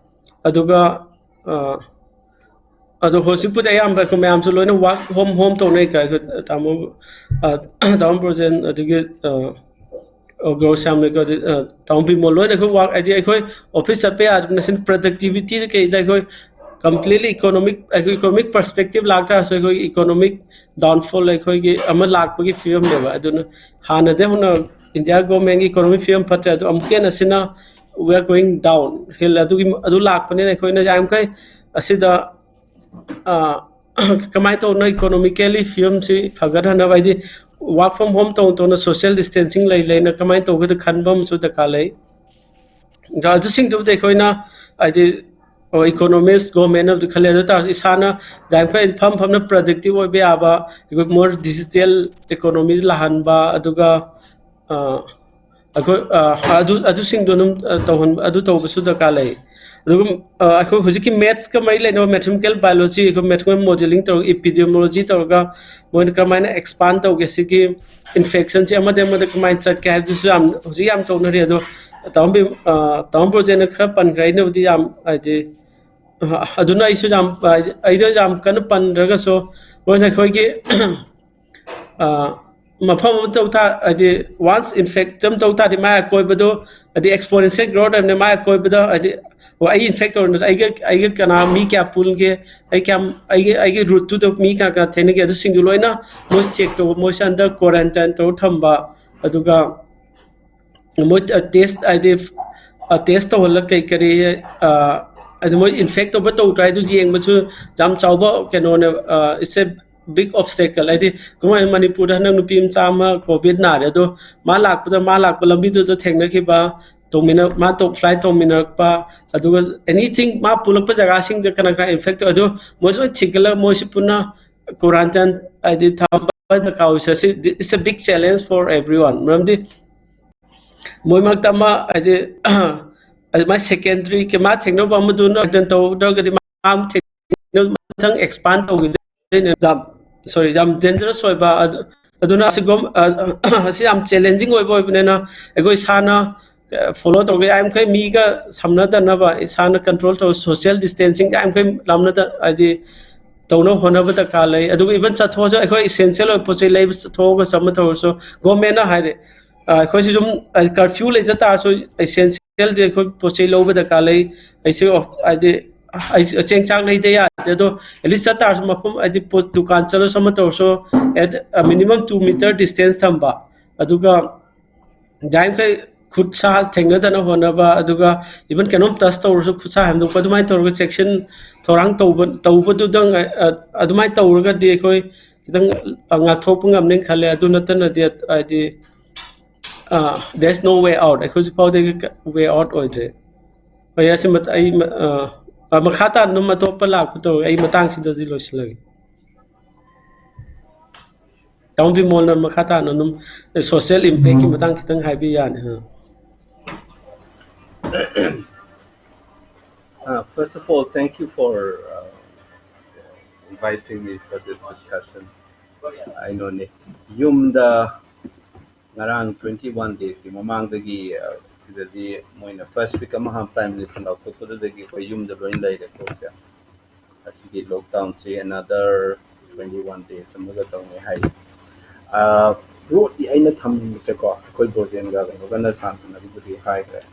ꯑꯗꯨꯒ, ꯑ, ꯑꯗꯣ ꯍꯧꯖꯤꯛꯄꯨꯗꯤ ꯑꯌꯥꯝꯕ ꯑꯩꯈꯣꯏ ꯃꯌꯥꯝꯁꯨ ꯂꯣꯏꯅ ꯋꯥꯔꯛ ꯍꯣꯝ ꯍꯣꯝ ꯇꯧꯅꯩ ꯀ-, ꯑꯩꯈꯣꯏ ꯇꯥꯃꯣ, ꯑ, ꯇꯥꯃꯣ ꯕ꯭ꯔꯣꯖꯦꯟ, ꯑꯗꯒꯤ, ꯑ, ꯑꯣ, ꯒ꯭ꯔꯣꯁ ꯌꯥꯝ ꯂꯩꯀꯣ꯫ ꯑꯗꯨ, ꯑ, ꯇꯥꯃꯣ ꯕꯤꯃꯣꯜ, ꯂꯣꯏꯅ ꯑꯩꯈꯣꯏ ꯋꯥꯛ, ꯍꯥꯏꯗꯤ ꯑꯩꯈꯣꯏ ꯑꯣꯐꯤꯁ ꯆꯠꯄ ꯌꯥꯗ꯭ꯔꯕꯅꯤꯅ, ꯁꯤꯅ ꯄ꯭ꯔꯗꯛꯇꯤꯚꯤꯇꯤꯗ ꯀꯩꯗ ꯑꯩꯈꯣꯏ ꯀꯝꯄ꯭ꯂꯤꯠꯂꯤ ꯏꯀꯣꯅꯣꯃꯤꯛ, ꯑꯩꯈꯣꯏ ꯏꯀꯣꯅꯣꯃꯤꯛ ꯄꯔꯁꯄꯦꯛꯇꯤꯚ ꯂꯥꯛꯇꯥꯔꯁꯨ, ꯑꯩꯈꯣꯏ ꯏꯀꯣꯅꯣꯃꯤꯛ ꯗꯥꯎꯟꯐꯣꯜ ꯑꯩꯈꯣꯏꯒꯤ ꯑꯃ ꯂꯥꯛꯄꯒꯤ ꯐꯤꯕꯝꯅꯦꯕ꯫ ꯑꯗꯨꯅ ꯍꯥꯟꯅꯗꯩ ꯍꯧꯅ ꯏꯟꯗꯤꯌꯥ ꯒꯣꯔꯃꯦꯟꯒꯤ ꯏꯀꯣꯅꯣꯃꯤꯛ ꯐꯤꯕꯝ ꯐꯠꯇ꯭ꯔꯦ, ꯑꯗꯣ ꯑꯃꯨꯛꯀ ꯍꯦꯟꯅ ꯁꯤꯅ we are going down hill ꯑꯗꯨꯒꯤ, ꯑꯗꯨ ꯂꯥꯛꯄꯅꯤꯅ ꯑꯩꯈꯣꯏꯅ ꯌꯥꯔꯤꯃꯈꯩ ꯑꯁꯤꯗ, ꯑ, ꯀꯃꯥꯏꯅ ꯇꯧꯅ ꯏꯀꯣꯅꯣꯃꯤꯀꯦꯜꯂꯤ ꯐꯤꯕꯝꯁꯤ ꯐꯒꯠꯍꯟꯅꯕ, ꯍꯥꯏꯗꯤ work from home ꯇꯧꯅ ꯇꯧꯅ social distancing ꯂꯩ ꯂꯩꯅ ꯀꯃꯥꯏꯅ ꯇꯧꯒꯗ ꯈꯟꯕ ꯑꯃꯁꯨ ꯗꯔꯀꯥꯔ ꯂꯩ꯫ ꯑꯗꯨꯁꯤꯡꯗꯨꯕꯨꯗꯤ ꯑꯩꯈꯣꯏꯅ, ꯍꯥꯏꯗꯤ, ꯏꯀꯣꯅꯣꯃꯤꯁ, ꯒꯣꯔꯃꯦꯟꯅꯕꯨꯗꯤ ꯈꯜꯂꯦ, ꯑꯗꯨ ꯇꯥꯔꯁꯨ ꯏꯁꯥꯅ ꯌꯥꯔꯤꯃꯈꯩ ꯐꯝ ꯐꯝꯅ ꯄ꯭ꯔꯗꯛꯇꯤꯚ ꯑꯣꯏꯕ ꯌꯥꯕ, ꯑꯩꯈꯣꯏ ꯃꯣꯔ ꯗꯤꯖꯤꯇꯦꯜ ꯏꯀꯣꯅꯣꯃꯤ ꯂꯥꯛꯍꯟꯕ, ꯑꯗꯨꯒ, ꯑ, ꯑꯩꯈꯣꯏ, ꯑ, ꯑꯗꯨ, ꯑꯗꯨꯁꯤꯡꯗꯣ ꯑꯗꯨꯝ, ꯑ, ꯇꯧꯍꯟ-, ꯑꯗꯨ ꯇꯧꯕꯁꯨ ꯗꯔꯀꯥꯔ ꯂꯩ꯫ ꯑꯗꯨꯒ, ꯑ, ꯑꯩꯈꯣꯏ ꯍꯧꯖꯤꯛꯀꯤ ꯃꯦꯠꯁꯀ ꯃꯔꯤ ꯂꯩꯅꯕ ꯃꯦꯊꯃꯦꯇꯤꯀꯦꯜ ꯕꯥꯏꯑꯣꯂꯣꯖꯤ, ꯑꯩꯈꯣꯏ ꯃꯦꯊꯃꯦꯇꯤꯀꯦꯜ ꯃꯣꯗꯦꯂꯤꯡ ꯇꯧꯔꯒ, ꯏꯄꯤꯗꯤꯑꯣꯃꯣꯂꯣꯖꯤ ꯇꯧꯔꯒ, ꯃꯣꯏꯅ ꯀꯔꯝꯍꯥꯏꯅ ꯑꯦꯛꯁꯄꯥꯟ ꯇꯧꯒꯦ, ꯁꯤꯒꯤ ꯏꯟꯐꯦꯛꯁꯟꯁꯦ ꯑꯃꯗꯒꯤ ꯑꯃꯗ ꯀꯃꯥꯏꯅ ꯆꯠꯀꯦ ꯍꯥꯏꯕꯗꯨꯁꯨ ꯌꯥꯝ, ꯍꯧꯖꯤꯛ ꯌꯥꯝ ꯇꯧꯅꯔꯤ꯫ ꯑꯗꯣ ꯇꯥꯃꯣ ꯕꯤ-, ꯑ, ꯇꯥꯃꯣ ꯕ꯭ꯔꯣꯖꯦꯟꯅ ꯈꯔ ꯄꯟꯈ꯭ꯔꯦ, ꯑꯩꯅꯕꯨꯗꯤ ꯌꯥꯝ, ꯍꯥꯏꯗꯤ, ꯑ, ꯑꯗꯨꯅ ꯑꯩꯁꯨ ꯌꯥꯝ, ꯍꯥꯏꯗꯤ, ꯑꯩꯅ ꯌꯥꯝ ꯀꯟꯅ ꯄꯟꯗ꯭ꯔꯒꯁꯨ, ꯃꯣꯏꯅ ꯑꯩꯈꯣꯏꯒꯤ ꯑ, ꯃꯐꯝ ꯑꯃ ꯇꯧ ꯇꯥ-, ꯍꯥꯏꯗꯤ, ꯋꯥꯟꯁ ꯏꯟꯐꯦꯛꯇ ꯑꯃ ꯇꯧ ꯇꯥꯔꯗꯤ, ꯃꯥꯏ ꯑꯀꯣꯏꯕꯗꯣ, ꯍꯥꯏꯗꯤ, ꯑꯦꯛꯁꯄꯣꯅꯦꯟꯁꯤꯌꯦꯜ ꯒ꯭ꯔꯣꯠ ꯍꯥꯏꯕꯅꯤ, ꯃꯥꯏ ꯑꯀꯣꯏꯕꯗ, ꯍꯥꯏꯗꯤ, ꯑꯣ, ꯑꯩ ꯏꯟꯐꯦꯛ ꯇꯧꯔꯅꯤ, ꯑꯩꯒ, ꯑꯩꯒ ꯀꯅꯥ, ꯃꯤ ꯀꯌꯥ ꯄꯨꯜꯒꯦ, ꯑꯩ ꯀꯌꯥꯝ, ꯑꯩꯒꯤ, ꯑꯩꯒꯤ ꯔꯨꯠꯇꯨꯗ ꯃꯤ ꯀꯌꯥ ꯀꯌꯥ ꯊꯦꯡꯅꯒꯦ, ꯑꯗꯨꯁꯤꯡꯗꯨ ꯂꯣꯏꯅ ꯃꯣꯏ ꯆꯦꯛ ꯇꯧꯕ, ꯃꯣꯏꯁꯦ ꯑꯟꯗꯔ ꯀ꯭ꯋꯥꯔꯦꯟꯇꯥꯏꯟ ꯇꯧꯔ ꯊꯝꯕ, ꯑꯗꯨꯒ ꯃꯣꯏ, ꯑ, ꯇꯦꯁ, ꯍꯥꯏꯗꯤ, ꯑ, ꯇꯦꯁ ꯇꯧꯍꯜꯂꯒ ꯀꯩ ꯀꯔꯤ, ꯑ, ꯍꯥꯏꯗꯤ, ꯃꯣꯏ ꯏꯟꯐꯦꯛ ꯇꯧꯕ ꯇꯧꯗ꯭ꯔꯥ ꯍꯥꯏꯗꯨ ꯌꯦꯡꯕꯁꯨ ꯌꯥꯝ ꯆꯥꯎꯕ ꯀꯩꯅꯣꯅꯦ, ꯑ, it's a big obstacle꯫ ꯍꯥꯏꯗꯤ, ꯀꯃꯥꯏꯅ ꯃꯅꯤꯄꯨꯔꯗ ꯍꯟꯗꯛ ꯅꯨꯄꯤ ꯃꯆꯥ ꯑꯃ ꯀꯣꯚꯤꯗ ꯅꯥꯔꯦ, ꯑꯗꯣ ꯃꯥ ꯂꯥꯛꯄꯗ, ꯃꯥ ꯂꯥꯛꯄ ꯂꯝꯕꯤꯗꯨꯗ ꯊꯦꯡꯅꯈꯤꯕ, ꯇꯣꯡꯃꯤꯟꯅ-, ꯃꯥ ꯇꯣ-, ꯐ꯭ꯂꯥꯏꯠ ꯇꯣꯡꯃꯤꯟꯅꯔꯛꯄ, ꯑꯗꯨꯒ ꯑꯦꯅꯤꯊꯤꯡ ꯃꯥ ꯄꯨꯂꯛꯄ ꯖꯒꯥꯁꯤꯡꯗ ꯀꯅꯥ ꯀꯅꯥ ꯏꯟꯐꯦꯛ ꯇꯧꯋꯦ, ꯑꯗꯨ ꯃꯣꯏ ꯂꯣꯏ ꯊꯤꯒꯠꯂꯒ ꯃꯣꯏꯁꯤ ꯄꯨꯟꯅ ꯀ꯭ꯋꯥꯔꯦꯟꯇꯥꯏꯟ, ꯍꯥꯏꯗꯤ, ꯊꯝꯕ ꯗꯔꯀꯥꯔ ꯑꯣꯏꯁꯦ꯫ ꯁꯤ, it's a big challenge for everyone꯫ ꯃꯔꯝꯗꯤ ꯃꯣꯏ ꯃꯔꯛꯇ ꯑꯃ, ꯍꯥꯏꯗꯤ, ꯑꯗꯨꯃꯥꯏꯅ ꯁꯦꯀꯦꯟꯗꯔꯤ ꯀꯦ-, ꯃꯥ ꯊꯦꯡꯅꯕ ꯑꯃꯗꯨꯅ ꯑꯗꯨꯃꯥꯏꯅ ꯇꯧꯗ꯭ꯔꯒꯗꯤ ꯃꯥ ꯑꯃ ꯊꯦꯡꯅ-, ꯃꯊꯪ ꯑꯦꯛꯁꯄꯥꯟ ꯇꯧꯈꯤꯗꯣꯏꯅꯦ꯫ ꯌꯥꯝ, ꯁꯣꯔꯤ, ꯌꯥꯝ ꯗꯦꯟꯖꯔꯁ ꯑꯣꯏꯕ꯫ ꯑꯗꯨ-, ꯑꯗꯨꯅ ꯑꯁꯤꯒꯨꯝ-, ꯑ, ꯑꯁꯤ ꯌꯥꯝ ꯆꯦꯂꯦꯟꯖꯤꯡ ꯑꯣꯏꯕ ꯑꯣꯏꯕꯅꯤꯅ, ꯑꯩꯈꯣꯏ ꯏꯁꯥꯅ, ꯑ, ꯐꯣꯂꯣ ꯇꯧꯒꯦ, ꯌꯥꯔꯤꯃꯈꯩ ꯃꯤꯒ ꯁꯝꯅꯗꯅꯕ, ꯏꯁꯥꯅ ꯀꯟꯇ꯭ꯔꯣꯜ ꯇꯧ, ꯁꯣꯁꯤꯌꯦꯜ ꯗꯤꯁꯇꯦꯟꯁꯤꯡ ꯌꯥꯔꯤꯃꯈꯩ ꯂꯥꯞꯅꯗ, ꯍꯥꯏꯗꯤ, ꯇꯧꯅꯕ ꯍꯣꯠꯅꯕ ꯗꯔꯀꯥꯔ ꯂꯩ꯫ ꯑꯗꯨꯒ ꯏꯚꯟ ꯆꯠꯊꯣꯛꯑꯁꯨ, ꯑꯩꯈꯣꯏ ꯏꯁꯦꯟꯁꯤꯌꯦꯜ ꯑꯣꯏꯕ ꯄꯣꯠ ꯆꯩ ꯂꯩꯕ ꯆꯠꯊꯣꯛꯑꯒꯁꯨ ꯑꯃ ꯇꯧꯔꯁꯨ, ꯒꯣꯔꯃꯦꯟꯅ ꯍꯥꯏꯔꯦ, ꯑꯩꯈꯣꯏꯁꯨ ꯁꯨꯝ ꯀꯔꯐ꯭ꯌꯨ ꯂꯩꯖ ꯇꯥꯔꯁꯨ, ꯑꯦꯁꯦꯟꯁꯤꯌꯦꯜꯗꯤ ꯑꯩꯈꯣꯏ ꯄꯣꯠ ꯆꯩ ꯂꯧꯕ ꯗꯔꯀꯥꯔ ꯂꯩ꯫ ꯑꯩꯁꯨ ꯍꯥꯏꯗꯤ ꯑꯩ ꯆꯦꯡ ꯆꯥꯛ ꯂꯩꯗ ꯌꯥꯗꯦ, ꯑꯗꯣ ꯑꯦꯠꯂꯤꯁ ꯆꯠ ꯇꯥꯔꯁꯨ ꯃꯐꯝ ꯍꯥꯏꯗꯤ ꯄꯣꯠ ꯗꯨꯀꯥꯟ ꯆꯠꯂꯁꯨ ꯑꯃ ꯇꯧꯔꯁꯨ, at minimum two metre distance ꯊꯝꯕ, ꯑꯗꯨꯒ ꯌꯥꯔꯤꯃꯈꯩ ꯈꯨꯠ ꯁꯥ ꯊꯦꯡꯅꯗꯅ ꯍꯣꯠꯅꯕ, ꯑꯗꯨꯒ ꯏꯚꯟ ꯀꯩꯅꯣꯝ ꯇꯆ ꯇꯧꯔꯁꯨ ꯈꯨꯠ ꯁꯥ ꯍꯥꯝꯗꯣꯛꯄ, ꯑꯗꯨꯃꯥꯏꯅ ꯇꯧꯔꯒ ꯆꯦꯛꯁꯤꯟ ꯊꯧꯔꯥꯡ ꯇꯧꯕ ꯇꯧꯕꯗꯨꯗꯪ, ꯑ, ꯑꯗꯨꯃꯥꯏꯅ ꯇꯧꯔꯒꯗꯤ ꯑꯩꯈꯣꯏ ꯈꯤꯇꯪ ꯉꯥꯛꯊꯣꯛꯄ ꯉꯝꯅꯦꯅ ꯈꯜꯂꯦ꯫ ꯑꯗꯨ ꯅꯠꯇꯅꯗꯤ ꯍꯥꯏꯗꯤ there is no way out, ꯑꯩꯈꯣꯏ ꯍꯧꯖꯤꯛ ꯐꯥꯎꯗꯤ ꯋꯦ ꯑꯥꯎꯠ ꯑꯣꯏꯗ꯭ꯔꯦ꯫ ꯍꯣꯏ, ꯑꯁꯤ ꯃꯠ-, ꯑꯩ ꯃ-, ꯑ, ꯑ, ꯃꯈꯥ ꯇꯥꯅ ꯑꯗꯨꯝ ꯑꯇꯣꯞꯄ ꯂꯥꯛꯄ ꯇꯧꯔꯒꯦ, ꯑꯩ ꯃꯇꯥꯡꯁꯤꯗꯗꯤ ꯂꯣꯏꯁꯤꯜꯂꯒꯦ꯫ ꯇꯥꯃꯣ ꯕꯤꯃꯣꯜꯅ ꯃꯈꯥ ꯇꯥꯅ ꯑꯗꯨꯝ ꯁꯣꯁꯤꯌꯦꯜ ꯏꯝꯄꯦꯛꯀꯤ ꯎꯝ꯫ ꯃꯇꯥꯡ ꯈꯤꯇꯪ ꯍꯥꯏꯕꯤ ꯌꯥꯅꯤ꯫ ꯑ꯫ Uh, first of all, thank you for uh, inviting me for this discussion. ꯑꯩꯅꯣꯅꯦ, ꯌꯨꯝꯗ ꯉꯔꯥꯡ twenty one daysꯀꯤ ꯃꯃꯥꯡꯗꯒꯤ, ꯑ, ꯁꯤꯗꯗꯤ ꯃꯣꯏꯅ first week ꯑꯃ ꯍꯥꯟꯅ Prime Minister ꯂꯥꯎꯊꯣꯛꯄꯗꯨꯗꯒꯤ ꯑꯩꯈꯣꯏ ꯌꯨꯝꯗ ꯂꯣꯏꯅ ꯂꯩꯔꯦ ꯄꯣꯠꯁꯦ꯫ ꯑꯁꯤꯒꯤ lockdownꯁꯤ another twenty one days ꯑꯃꯒ ꯇꯧꯅꯤ ꯍꯥꯏ꯫ ꯑ, ꯕ꯭ꯔꯣꯗꯤ ꯑꯩꯅ ꯊꯝꯅꯤꯡꯕꯁꯦꯀꯣ, ꯑꯩꯈꯣꯏ ꯕ꯭ꯔꯣꯖꯦꯟꯒ ꯀꯩꯅꯣꯒꯅ ꯁꯥꯟꯅꯕꯕꯨꯗꯤ ꯍꯥꯏꯈ꯭ꯔꯦ꯫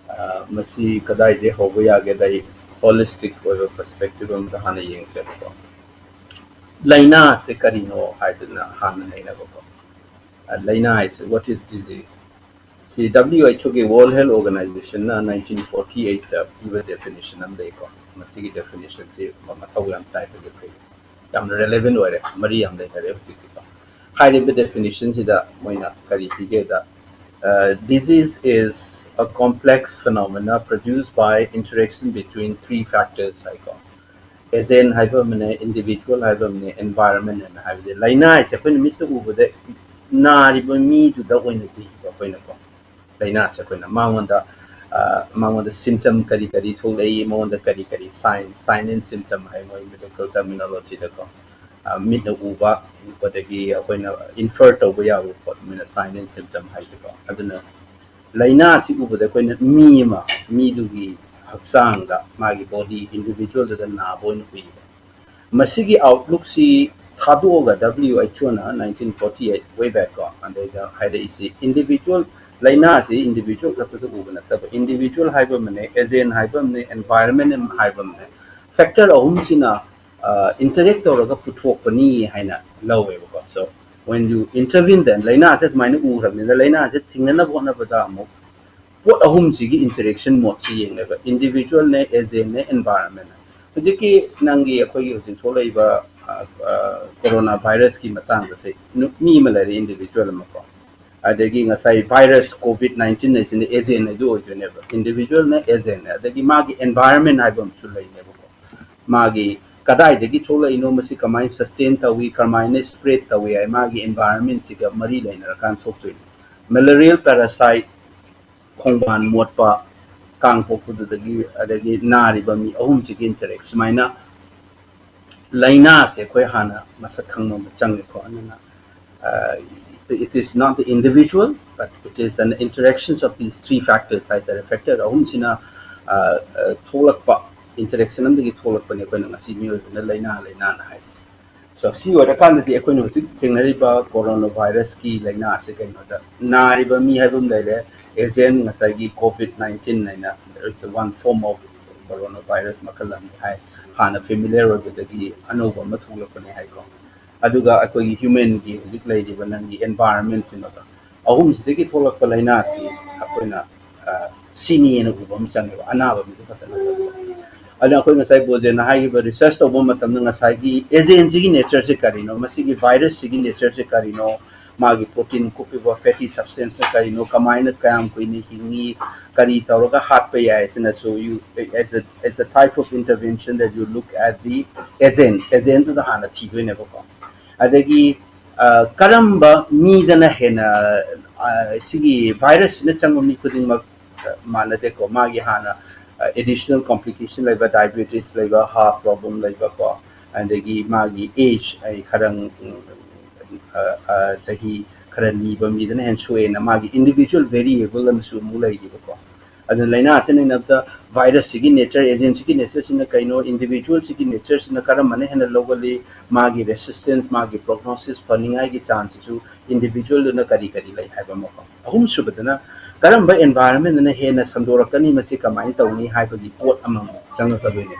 ꯑ, ꯃꯁꯤ ꯀꯗꯥꯏꯗꯒꯤ ꯍꯧꯕ ꯌꯥꯒꯦꯗ ꯑꯩ holistic ꯑꯣꯏꯕ perspective ꯑꯃꯗ ꯍꯥꯟꯅ ꯌꯦꯡꯁꯦꯕꯀꯣ꯫ ꯂꯥꯏꯅꯥꯁꯦ ꯀꯔꯤꯅꯣ ꯍꯥꯏꯗꯅ ꯍꯥꯟꯅ ꯅꯩꯅꯕꯀꯣ꯫ ꯑ, ꯂꯥꯏꯅꯥ ꯍꯥꯏꯁꯦ, what is disease? ꯁꯤ W H O ꯒꯤ, World Health Organizationꯅ nineteen forty eightꯇ ꯄꯤꯕ definition ꯑꯃ ꯂꯩꯀꯣ꯫ ꯃꯁꯤꯒꯤ definitionꯁꯤ ꯃ-, ꯃꯊꯧ ꯌꯥꯝ ꯇꯥꯏ ꯍꯧꯖꯤꯛ ꯑꯩꯈꯣꯏ꯫ ꯌꯥꯝꯅ relevant ꯑꯣꯏꯔꯦ, ꯃꯔꯤ ꯌꯥꯝ ꯂꯩꯅꯔꯦ ꯍꯧꯖꯤꯛꯇꯤꯀꯣ꯫ ꯍꯥꯏꯔꯤꯕ definitionꯁꯤꯗ ꯃꯣꯏꯅ ꯀꯔꯤ ꯄꯤꯒꯦꯗ, ꯑ, "Disease is a complex phenomena produced by interaction between three factors" ꯍꯥꯏꯀꯣ꯫ Agent ꯍꯥꯏꯕ ꯑꯃꯅꯦ, individual ꯍꯥꯏꯕ ꯑꯃꯅꯦ, environment ꯍꯥꯏꯅ ꯍꯥꯏꯕꯁꯦ, ꯂꯥꯏꯅꯥ ꯍꯥꯏꯁꯦ ꯑꯩꯈꯣꯏꯅ ꯃꯤꯠꯇ ꯎꯕꯗ ꯅꯥꯔꯤꯕ ꯃꯤꯗꯨꯗ ꯑꯣꯏꯅ ꯎꯏꯕ ꯑꯩꯈꯣꯏꯅꯀꯣ꯫ ꯂꯥꯏꯅꯥꯁꯦ ꯑꯩꯈꯣꯏꯅ ꯃꯉꯣꯟꯗ, ꯑ, ꯃꯉꯣꯟꯗ symptom ꯀꯔꯤ ꯀꯔꯤ ꯊꯣꯛꯂꯛꯏ, ꯃꯉꯣꯟꯗ ꯀꯔꯤ ꯀꯔꯤ sign, sign and symptom ꯍꯥꯏ ꯃꯣꯏ medical terminologyꯗꯀꯣ꯫ ꯑ, ꯃꯤꯠꯅ ꯎꯕ, ꯎꯕꯗꯒꯤ ꯑꯩꯈꯣꯏꯅ infer ꯇꯧꯕ ꯌꯥꯕ ꯄꯣꯠ, ꯃꯣꯏꯅ sign and symptom ꯍꯥꯏꯁꯦꯀꯣ꯫ ꯑꯗꯨꯅ ꯂꯥꯏꯅꯥꯁꯤ ꯎꯕꯗ ꯑꯩꯈꯣꯏꯅ ꯃꯤ ꯑꯃ, ꯃꯤꯗꯨꯒꯤ ꯍꯛꯆꯥꯡꯗ, ꯃꯥꯒꯤ body, individualꯗꯨꯗ ꯅꯥꯕ ꯑꯣꯏꯅ ꯎꯏꯕ꯫ ꯃꯁꯤꯒꯤ outlookꯁꯤ ꯊꯥꯗꯣꯛꯑꯒ W H O ꯅ nineteen forty eight way back ꯀꯣ ꯑꯗꯩꯗ ꯍꯥꯏꯔꯛꯏꯁꯤ individual ꯂꯥꯏꯅꯥꯁꯤ individual ꯈꯛꯇꯗ ꯎꯕ ꯅꯠꯇꯕ individual ꯍꯥꯏꯕ ꯑꯃꯅꯦ, agent ꯍꯥꯏꯕ ꯑꯃꯅꯦ, environment ꯍꯥꯏꯕ ꯑꯃꯅꯦ, factor ꯑꯍꯨꯝꯁꯤꯅ interact ꯇꯧꯔꯒ ꯄꯨꯊꯣꯛꯄꯅꯤ ꯍꯥꯏꯅ ꯂꯧꯋꯦꯕꯀꯣ꯫ So when you intervene then ꯂꯥꯏꯅꯥꯁꯦ ꯑꯗꯨꯃꯥꯏꯅ ꯎꯈ꯭ꯔꯕꯅꯤꯅ ꯂꯥꯏꯅꯥꯁꯦ ꯊꯤꯡꯅꯅꯕ ꯍꯣꯠꯅꯕꯗ ꯑꯃꯨꯛ ꯄꯣꯠ ꯑꯍꯨꯝꯁꯤꯒꯤ interaction mode ꯁꯤ ꯌꯦꯡꯅꯦꯕ, individual ꯅꯦ, agent ꯅꯦ, environment ꯅꯦ꯫ ꯍꯧꯖꯤꯛꯀꯤ ꯅꯪꯒꯤ ꯑꯩꯈꯣꯏꯒꯤ ꯍꯧꯖꯤꯛ ꯊꯣꯛꯂꯛꯏꯕ corona virus ꯀꯤ ꯃꯇꯥꯡꯗꯁꯦ ꯃꯤ ꯑꯃ ꯂꯩꯔꯦ individual ꯑꯃꯀꯣ, ꯑꯗꯒꯤ ꯉꯁꯥꯏ virus COVID nineteen ꯍꯥꯏꯁꯤꯅ agent ꯍꯥꯏꯗꯨ ꯑꯣꯏꯗꯣꯏꯅꯦꯕ, individual ꯅ agent ꯅꯦ, ꯑꯗꯒꯤ ꯃꯥꯒꯤ environment ꯍꯥꯏꯕ ꯑꯃꯁꯨ ꯂꯩꯅꯦꯕꯀꯣ꯫ ꯃꯥꯒꯤ ꯀꯗꯥꯏꯗꯒꯤ ꯊꯣꯛꯂꯛꯏꯅꯣ, ꯃꯁꯤ ꯀꯃꯥꯏꯅ sustain ꯇꯧꯏ, ꯀꯃꯥꯏꯅ spread ꯇꯧꯏ ꯍꯥꯏ ꯃꯥꯒꯤ environment ꯁꯤꯒ ꯃꯔꯤ ꯂꯩꯅꯔꯀꯥꯟꯗ ꯊꯣꯛꯇꯣꯏꯅꯤ꯫ Malarial parasite, ꯈꯣꯡꯕꯥꯟ ꯃꯣꯠꯄ, ꯀꯥꯡ ꯄꯣꯛꯄꯗꯨꯗꯒꯤ ꯑꯗꯒꯤ ꯅꯥꯔꯤꯕ ꯃꯤ ꯑꯍꯨꯝꯁꯤꯒꯤ interact ꯁꯨꯃꯥꯏꯅ ꯂꯥꯏꯅꯥꯁꯦ ꯑꯩꯈꯣꯏ ꯍꯥꯟꯅ ꯃꯁꯛ ꯈꯪꯕ ꯑꯃ ꯆꯪꯉꯦꯀꯣ꯫ ꯑꯗꯨꯅ it is not the individual but it is an interactions of these three factors ꯍꯥꯏꯇꯥꯔꯦ꯫ Factor ꯑꯍꯨꯝꯁꯤꯅ ꯊꯣꯛꯂꯛꯄ, interaction ꯑꯃꯗꯒꯤ ꯊꯣꯛꯂꯛꯄꯅꯦ ꯑꯩꯈꯣꯏꯅ ꯉꯁꯤ ꯃꯤꯑꯣꯏꯕꯅ ꯂꯥꯏꯅꯥ ꯂꯥꯏꯅꯥꯅ ꯍꯥꯏꯔꯤꯁꯦ꯫ So ꯁꯤ ꯑꯣꯏꯔꯀꯥꯟꯗꯗꯤ ꯑꯩꯈꯣꯏꯅ ꯍꯧꯖꯤꯛ ꯊꯦꯡꯅꯔꯤꯕ corona virus ꯀꯤ ꯂꯥꯏꯅꯥ ꯑꯁꯤ ꯀꯩꯅꯣꯗ ꯅꯥꯔꯤꯕ ꯃꯤ ꯍꯥꯏꯕ ꯑꯃ ꯂꯩꯔꯦ, agent ꯉꯁꯥꯏꯒꯤ COVID nineteen ꯍꯥꯏꯅ it's one form of corona virus ꯃꯈꯜ ꯑꯃꯅꯤ ꯍꯥꯏ꯫ ꯍꯥꯟꯅ familiar ꯑꯣꯏꯕꯗꯒꯤ ꯑꯅꯧꯕ ꯑꯃ ꯊꯣꯛꯂꯛꯄꯅꯦ ꯍꯥꯏꯀꯣ꯫ ꯑꯗꯨꯒ ꯑꯩꯈꯣꯏꯒꯤ human ꯒꯤ ꯍꯧꯖꯤꯛ ꯂꯩꯔꯤꯕ ꯅꯪꯒꯤ environment ꯁꯤꯃꯒ ꯑꯍꯨꯝꯁꯤꯗꯒꯤ ꯊꯣꯛꯂꯛꯄ ꯂꯥꯏꯅꯥꯁꯤ ꯑꯩꯈꯣꯏꯅ ꯁꯤꯅꯤꯅ ꯎꯕ ꯑꯃ ꯆꯪꯉꯦꯕ, ꯑꯅꯥꯕ ꯃꯤꯗꯨ ꯈꯛꯇ ꯅꯠꯇꯕ꯫ ꯑꯗꯨꯅ ꯑꯩꯈꯣꯏ ꯉꯁꯥꯏ ꯕꯣꯖꯦꯅ ꯍꯥꯏꯈꯤꯕ research ꯇꯧꯕ ꯃꯇꯝꯗ ꯉꯁꯥꯏꯒꯤ agent ꯁꯤꯒꯤ nature ꯁꯦ ꯀꯔꯤꯅꯣ, ꯃꯁꯤꯒꯤ virus ꯁꯤꯒꯤ nature ꯁꯦ ꯀꯔꯤꯅꯣ, ꯃꯥꯒꯤ protein ꯀꯨꯞꯄꯤꯕ fatty substance ꯅ ꯀꯔꯤꯅꯣ, ꯀꯃꯥꯏꯅ ꯀꯌꯥꯝ ꯀꯨꯏꯅ ꯍꯤꯡꯉꯤ, ꯀꯔꯤ ꯇꯧꯔꯒ ꯍꯥꯠꯄ ꯌꯥꯏ ꯁꯤꯅꯁꯨ you as a as a type of intervention that you look at the agent, agent ꯗꯨꯗ ꯍꯥꯟꯅ ꯊꯤꯗꯣꯏꯅꯦꯕꯀꯣ꯫ ꯑꯗꯒꯤ ꯀꯔꯝꯕ ꯃꯤꯗꯅ ꯍꯦꯟꯅ ꯁꯤꯒꯤ virus ꯁꯤꯅ ꯆꯪꯕ ꯃꯤ ꯈꯨꯗꯤꯡꯃꯛ ꯃꯥꯟꯅꯗꯦꯀꯣ꯫ ꯃꯥꯒꯤ ꯍꯥꯟꯅ additional complication ꯂꯩꯕ, diabetes ꯂꯩꯕ, heart problem ꯂꯩꯕꯀꯣ, ꯑꯗꯒꯤ ꯃꯥꯒꯤ age ꯑꯩ ꯈꯔ ꯆꯍꯤ ꯈꯔ ꯂꯤꯕ ꯃꯤꯗꯅ ꯍꯦꯟꯅ ꯁꯣꯛꯑꯦꯅ ꯃꯥꯒꯤ individual variable ꯑꯃꯁꯨ ꯑꯃꯨꯛ ꯂꯩꯔꯤꯕꯀꯣ꯫ ꯑꯗꯨꯅ ꯂꯥꯏꯅꯥ ꯑꯁꯤ ꯅꯩꯅꯕꯗ virus ꯁꯤꯒꯤ nature, agent ꯁꯤꯒꯤ nature ꯁꯤꯅ ꯀꯩꯅꯣ, individual ꯁꯤꯒꯤ nature ꯁꯤꯅ ꯀꯔꯝꯕꯅ ꯍꯦꯟꯅ ꯂꯧꯒꯜꯂꯤ, ꯃꯥꯒꯤ resistance, ꯃꯥꯒꯤ prognosis ꯐꯅꯤꯡꯉꯥꯏꯒꯤ chance ꯁꯤꯁꯨ individual ꯗꯨꯅ ꯀꯔꯤ ꯀꯔꯤ ꯂꯩ ꯍꯥꯏꯕ ꯑꯃꯀꯣ꯫ ꯑꯍꯨꯝꯁꯨꯕꯗꯅ ꯀꯔꯝꯕ environment ꯅ ꯍꯦꯟꯅ ꯁꯟꯗꯣꯔꯛꯀꯅꯤ, ꯃꯁꯤ ꯀꯃꯥꯏꯅ ꯇꯧꯅꯤ ꯍꯥꯏꯕꯒꯤ ꯄꯣꯠ ꯑꯃꯃꯨꯛ ꯆꯪꯉꯛꯀꯗꯣꯏꯅꯦ꯫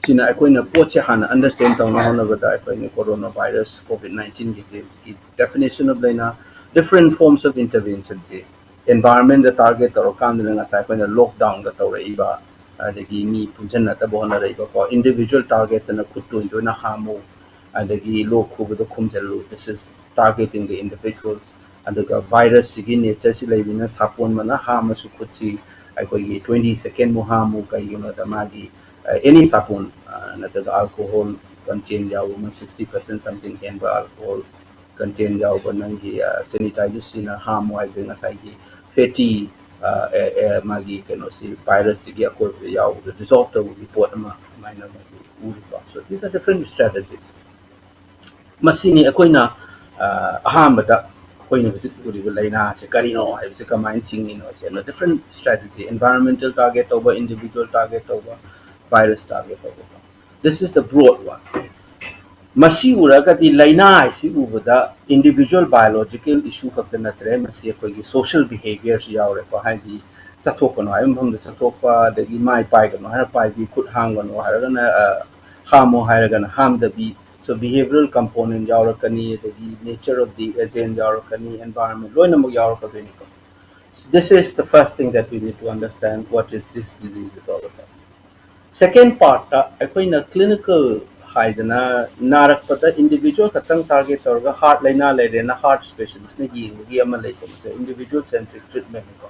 ꯁꯤꯅ ꯑꯩꯈꯣꯏꯅ ꯄꯣꯠꯁꯦ ꯍꯥꯟꯅ understand ꯇꯧꯅ ꯍꯣꯠꯅꯕꯗ ꯑꯩꯈꯣꯏꯅ coronavirus, COVID nineteen ꯒꯤꯁꯦ ꯍꯧꯖꯤꯛꯀꯤ definition of ꯂꯥꯏꯅꯥ, different forms of intervention say environment the target ꯇꯧꯔꯀꯥꯟꯗꯅ ꯉꯁꯥꯏ ꯑꯩꯈꯣꯏꯅ lockdown ꯒ ꯇꯧꯔꯛꯏꯕ, ꯑꯗꯒꯤ ꯃꯤ ꯄꯨꯟꯁꯤꯟꯅꯗꯕ ꯍꯣꯠꯅꯔꯛꯏꯕꯀꯣ, individual target ꯇꯅ ꯈꯨꯠ ꯇꯣꯏ ꯇꯣꯏꯅ ꯍꯥꯝꯃꯨ, ꯑꯗꯒꯤ ꯂꯣꯛ ꯈꯨꯕꯗ ꯈꯨꯝꯖꯤꯜꯂꯨ, this is targeting the individuals꯫ ꯑꯗꯨꯒ virus ꯁꯤꯒꯤ nature ꯁꯤ ꯂꯩꯕꯅꯤꯅ ꯁꯥꯄꯣꯟ ꯃꯅꯥ ꯍꯥꯝꯃꯁꯨ ꯈꯨꯠꯁꯤ ꯑꯩꯈꯣꯏꯒꯤ twenty second ꯃꯨꯛ ꯍꯥꯝꯃꯨ, ꯀꯩꯒꯤꯅꯣꯗ ꯃꯥꯒꯤ ꯑꯦꯅꯤ ꯁꯥꯄꯣꯟ ꯅꯠꯇ꯭ꯔꯒ alcohol content ꯌꯥꯎꯕ ꯑꯃ, sixty percent something ꯍꯦꯟꯕ alcohol content ꯌꯥꯎꯕ ꯅꯪꯒꯤ sanitizer ꯁꯤꯅ ꯍꯥꯝꯃꯨ ꯍꯥꯏꯕꯁꯦ ꯉꯁꯥꯏꯒꯤ fatty ꯃꯥꯒꯤ ꯀꯩꯅꯣꯁꯤ virus ꯁꯤꯒꯤ ꯑꯀꯣꯏꯕꯗ ꯌꯥꯎꯕꯗ dissolve ꯇꯧꯕꯒꯤ ꯄꯣꯠ ꯑꯃ ꯑꯗꯨꯃꯥꯏꯅ ꯃꯥꯒꯤ ꯎꯔꯤꯀꯣ꯫ So these are different strategies꯫ ꯃꯁꯤꯅꯤ ꯑꯩꯈꯣꯏꯅ ꯑꯍꯥꯟꯕꯗ ꯑꯩꯈꯣꯏꯅ ꯍꯧꯖꯤꯛ ꯎꯔꯤꯕ ꯂꯥꯏꯅꯥꯁꯦ ꯀꯔꯤꯅꯣ ꯍꯥꯏꯕꯁꯦ ꯀꯃꯥꯏꯅ ꯆꯤꯡꯉꯤꯅꯣ ꯍꯥꯏꯁꯦ꯫ ꯑꯗꯨꯅ different strategy, environmental target ꯇꯧꯕ, individual target ꯇꯧꯕ, virus target ꯇꯧꯕ꯫ This is the broad one꯫ ꯃꯁꯤ ꯎꯔꯒꯗꯤ ꯂꯥꯏꯅꯥ ꯍꯥꯏꯁꯤ ꯎꯕꯗ individual biological issue ꯈꯛꯇ ꯅꯠꯇ꯭ꯔꯦ, ꯃꯁꯤ ꯑꯩꯈꯣꯏꯒꯤ social behavior ꯁꯨ ꯌꯥꯎꯔꯦꯀꯣ꯫ ꯍꯥꯏꯗꯤ ꯆꯠꯊꯣꯛꯀꯅꯨ ꯍꯥꯏꯕ ꯃꯐꯝꯗ ꯆꯠꯊꯣꯛꯄ, ꯑꯗꯒꯤ ꯃꯥꯏ ꯄꯥꯏꯒꯅꯨ ꯍꯥꯏꯔ ꯄꯥꯏꯕꯤ, ꯈꯨꯠ ꯍꯥꯝꯒꯅꯨ ꯍꯥꯏꯔꯒꯅ ꯍꯥꯝꯃꯣ ꯍꯥꯏꯔꯒꯅ ꯍꯥꯝꯗꯕꯤ꯫ So behavioral component ꯌꯥꯎꯔꯛꯀꯅꯤ, ꯑꯗꯒꯤ nature of the agent ꯌꯥꯎꯔꯛꯀꯅꯤ, environment ꯂꯣꯏꯅꯃꯛ ꯌꯥꯎꯔꯛꯀꯗꯣꯏꯅꯤꯀꯣ꯫ This is the first thing that we need to understand, what is this disease is all about. Second part ꯇ ꯑꯩꯈꯣꯏꯅ clinical ꯍꯥꯏꯗꯅ ꯅꯥꯔꯛꯄꯗ individual ꯈꯛꯇꯪ target ꯇꯧꯔꯒ heart ꯂꯥꯏꯅꯥ ꯂꯩꯔꯦꯅ heart specialist ꯅ ꯌꯦꯡꯕꯒꯤ ꯑꯃ ꯂꯩꯀꯣ, ꯃꯁꯦ individual centric treatment ꯀꯣ꯫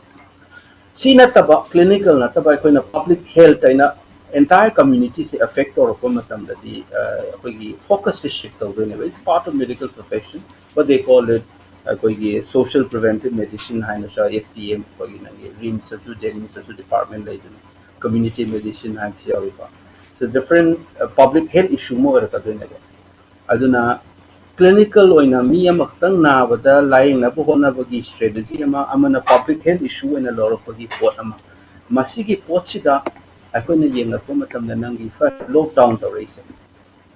ꯁꯤ ꯅꯠꯇꯕ, clinical ꯅꯠꯇꯕ ꯑꯩꯈꯣꯏꯅ public health ꯍꯥꯏꯅ entire community ꯁꯦ affect ꯇꯧꯔꯛꯄ ꯃꯇꯝꯗꯗꯤ ꯑꯩꯈꯣꯏꯒꯤ focus ꯁꯦ shift ꯇꯧꯗꯣꯏꯅꯦꯕ꯫ It's part of medical profession, what they call it, ꯑꯩꯈꯣꯏꯒꯤ social preventive medicine ꯍꯥꯏꯅꯁꯨ, S P M ꯑꯩꯈꯣꯏꯒꯤ ꯅꯪꯒꯤ RIMS ꯇꯁꯨ JNIMS ꯇꯁꯨ department ꯂꯩꯗꯅ, community medicine ꯍꯥꯏꯕꯁꯨ ꯌꯥꯎꯔꯤꯀꯣ꯫ So different public health issue ꯑꯃ ꯑꯣꯏꯔꯛꯀꯗꯣꯏꯅꯦꯕ꯫ ꯑꯗꯨꯅ ꯀ꯭ꯂꯤꯅꯤꯀꯦꯜ ꯑꯣꯏꯅ ꯃꯤ ꯑꯃꯈꯛꯇꯪ ꯅꯥꯕꯗ ꯂꯥꯌꯦꯡꯅꯕ ꯍꯣꯠꯅꯕꯒꯤ ꯁ꯭ꯇ꯭ꯔꯦꯇꯦꯖꯤ ꯑꯃ, ꯑꯃꯅ ꯄꯕ꯭ꯂꯤꯛ ꯍꯦꯜꯊ ꯏꯁꯨ ꯑꯣꯏꯅ ꯂꯧꯔꯛꯄꯒꯤ ꯄꯣꯠ ꯑꯃ꯫ ꯃꯁꯤꯒꯤ ꯄꯣꯠꯁꯤꯗ ꯑꯩꯈꯣꯏꯅ ꯌꯦꯡꯂꯛꯄ ꯃꯇꯝꯗ ꯅꯪꯒꯤ ꯐꯥꯔꯁ ꯂꯣꯛꯗꯥꯎꯟ ꯇꯧꯔꯛꯏꯁꯦ,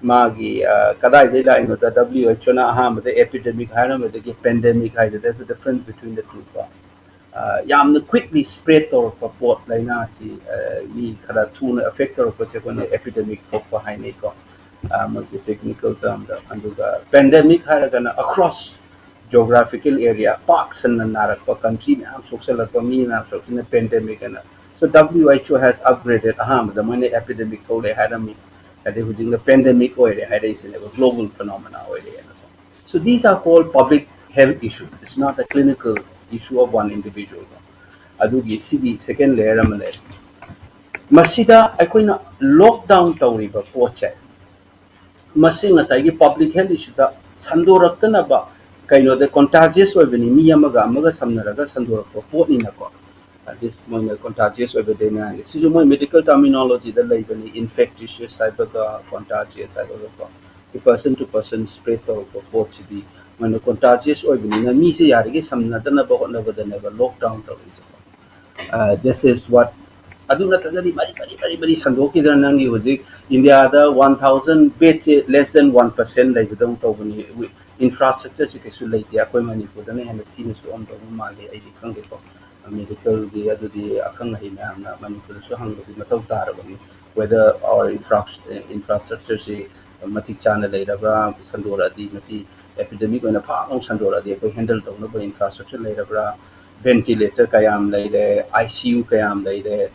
ꯃꯥꯒꯤ ꯀꯗꯥꯏꯗꯒꯤ ꯂꯥꯛꯏꯅꯣꯗ, ꯗꯕ꯭ꯂꯤꯎ ꯑꯩꯆ ꯑꯣꯅ ꯑꯍꯥꯟꯕꯗ epidemic ꯍꯥꯏꯔꯝꯕꯗꯒꯤ pandemic ꯍꯥꯏꯗ, there's a difference between the two ꯀꯣ꯫ ꯌꯥꯝꯅ quickly spread ꯇꯧꯔꯛꯄ ꯄꯣꯠ, ꯂꯥꯏꯅꯥꯁꯤ ꯃꯤ ꯈꯔ ꯊꯨꯅ affect ꯇꯧꯔꯛꯄꯁꯦ ꯑꯩꯈꯣꯏꯅ epidemic ꯊꯣꯛꯄ ꯍꯥꯏꯅꯩꯀꯣ, ꯃꯣꯏꯒꯤ ꯇꯦꯛꯅꯤꯀꯦꯜ ꯇꯔꯝꯗ꯫ ꯑꯗꯨꯒ pandemic ꯍꯥꯏꯔꯒꯅ across geographical area, ꯄꯥꯛ ꯁꯟꯅ ꯅꯥꯔꯛꯄ, ꯀꯟꯇ꯭ꯔꯤ ꯃꯌꯥꯝ ꯁꯣꯛꯆꯜꯂꯛꯄ, ꯃꯤ ꯃꯌꯥꯝ ꯁꯣꯛꯆꯟꯅ pandemic ꯑꯅ꯫ So W H O has upgraded, ꯑꯍꯥꯟꯕꯗ ꯃꯣꯏꯅ epidemic ꯊꯣꯛꯂꯦ ꯍꯥꯏꯔꯝꯃꯤ, ꯑꯗꯩ ꯍꯧꯖꯤꯛꯅ pandemic ꯑꯣꯏꯔꯦ ꯍꯥꯏꯔꯛꯏꯁꯤꯅꯦꯕ, global phenomena ꯑꯣꯏꯔꯦꯅ꯫ So these are called public health issue, it's not a clinical issue of one individual꯫ ꯑꯗꯨꯒꯤ ꯁꯤꯒꯤ second layer ꯑꯃ ꯂꯩꯔꯦ꯫ ꯃꯁꯤꯗ ꯑꯩꯈꯣꯏꯅ ꯂꯣꯛꯗꯥꯎꯟ ꯇꯧꯔꯤꯕ ꯄꯣꯠꯁꯦ, ꯃꯁꯤ ꯉꯁꯥꯏꯒꯤ ꯄꯕ꯭ꯂꯤꯛ ꯍꯦꯜꯊ ꯏꯁꯨꯗ ꯁꯟꯗꯣꯔꯛꯇꯅꯕ, ꯀꯩꯅꯣꯗ ꯀꯣꯟꯇꯥꯖꯤꯌꯁ ꯑꯣꯏꯕꯅꯤ, ꯃꯤ ꯑꯃꯒ ꯑꯃꯒ ꯁꯝꯅꯔꯒ ꯁꯟꯗꯣꯔꯛꯄ ꯄꯣꯠꯅꯤꯅꯀꯣ꯫ This ꯃꯣꯏꯅ ꯀꯣꯟꯇꯥꯖꯤꯌꯁ ꯑꯣꯏꯕꯗꯩꯅ ꯍꯥꯏꯔꯒ, ꯁꯤꯁꯨ ꯃꯣꯏ ꯃꯦꯗꯤꯀꯦꯜ ꯇꯔꯃꯤꯅꯣꯂꯣꯖꯤꯗ ꯂꯩꯕꯅꯤ, ꯏꯟꯐꯦꯛꯇꯤꯁꯤꯌꯁ ꯍꯥꯏꯕꯒ ꯀꯣꯟꯇꯥꯖꯤꯌꯁ ꯍꯥꯏꯕꯒꯀꯣ꯫ ꯁꯤ ꯄꯔꯁꯟ ꯇꯨ ꯄꯔꯁꯟ ꯁ꯭ꯄ꯭ꯔꯦꯗ ꯇꯧꯔꯛꯄ ꯄꯣꯠꯁꯤꯗꯤ ꯃꯣꯏꯅ ꯀꯣꯟꯇꯥꯖꯤꯌꯁ ꯑꯣꯏꯕꯅꯤꯅ ꯃꯤꯁꯦ ꯌꯥꯔꯤꯈꯩ ꯁꯝꯅꯗꯅꯕ ꯍꯣꯠꯅꯕꯗꯅꯦꯕ ꯂꯣꯛꯗꯥꯎꯟ ꯇꯧꯔꯛꯏꯁꯦ꯫ This is what, ꯑꯗꯨ ꯅꯠꯇ꯭ꯔꯒꯗꯤ ꯃꯔꯤ ꯃꯔꯤ ꯃꯔꯤ ꯃꯔꯤ ꯁꯟꯗꯣꯛꯈꯤꯗꯅ ꯅꯪꯒꯤ ꯍꯧꯖꯤꯛ ꯏꯟꯗꯤꯌꯥꯗ ꯋꯥꯟ ꯊꯥꯎꯖꯟ ꯕꯦꯗꯁꯦ ꯂꯦꯁ ꯗꯦꯟ ꯋꯥꯟ ꯄꯔꯁꯦꯟ ꯂꯩꯕꯗꯧꯅ ꯇꯧꯕꯅꯤ꯫ ꯏꯟꯐ꯭ꯔꯥꯁ꯭ꯇ꯭ꯔꯛꯆꯔꯁꯤ ꯀꯩꯁꯨ ꯂꯩꯇꯦ꯫ ꯑꯩꯈꯣꯏ ꯃꯅꯤꯄꯨꯔꯗꯅ ꯍꯦꯟꯅ ꯊꯤꯅ ꯁꯣꯛꯑꯝꯗꯧꯕ ꯃꯥꯜꯂꯤ, ꯑꯩꯗꯤ ꯈꯪꯗꯦꯀꯣ꯫ ꯃꯦꯗꯤꯀꯦꯜꯒꯤ ꯑꯗꯨꯗꯤ ꯑꯈꯪ ꯑꯍꯩ ꯃꯌꯥꯝꯅ ꯃꯅꯤꯄꯨꯔꯗꯁꯨ ꯍꯪꯕꯗꯤ ꯃꯊꯧ ꯇꯥꯔꯕꯅꯤ, whether our infra- infrastructure ꯁꯤ ꯃꯇꯤꯛ ꯆꯥꯅ ꯂꯩꯔꯕ꯭ꯔꯥ, ꯁꯟꯗꯣꯔꯛꯑꯗꯤ ꯃꯁꯤ epidemic ꯑꯣꯏꯅ ꯐꯥ ꯂꯥꯎ ꯁꯟꯗꯣꯔꯛꯑꯗꯤ ꯑꯩꯈꯣꯏ ꯍꯦꯟꯗꯜ ꯇꯧꯅꯕ ꯏꯟꯐ꯭ꯔꯥꯁ꯭ꯇ꯭ꯔꯛꯆꯔ ꯂꯩꯔꯕ꯭ꯔꯥ, ꯚꯦꯟꯇꯤꯂꯦꯇꯔ ꯀꯌꯥꯝ ꯂꯩꯔꯦ, ꯑꯥꯏ ꯁꯤ ꯌꯨ ꯀꯌꯥꯝ ꯂꯩꯔꯦ,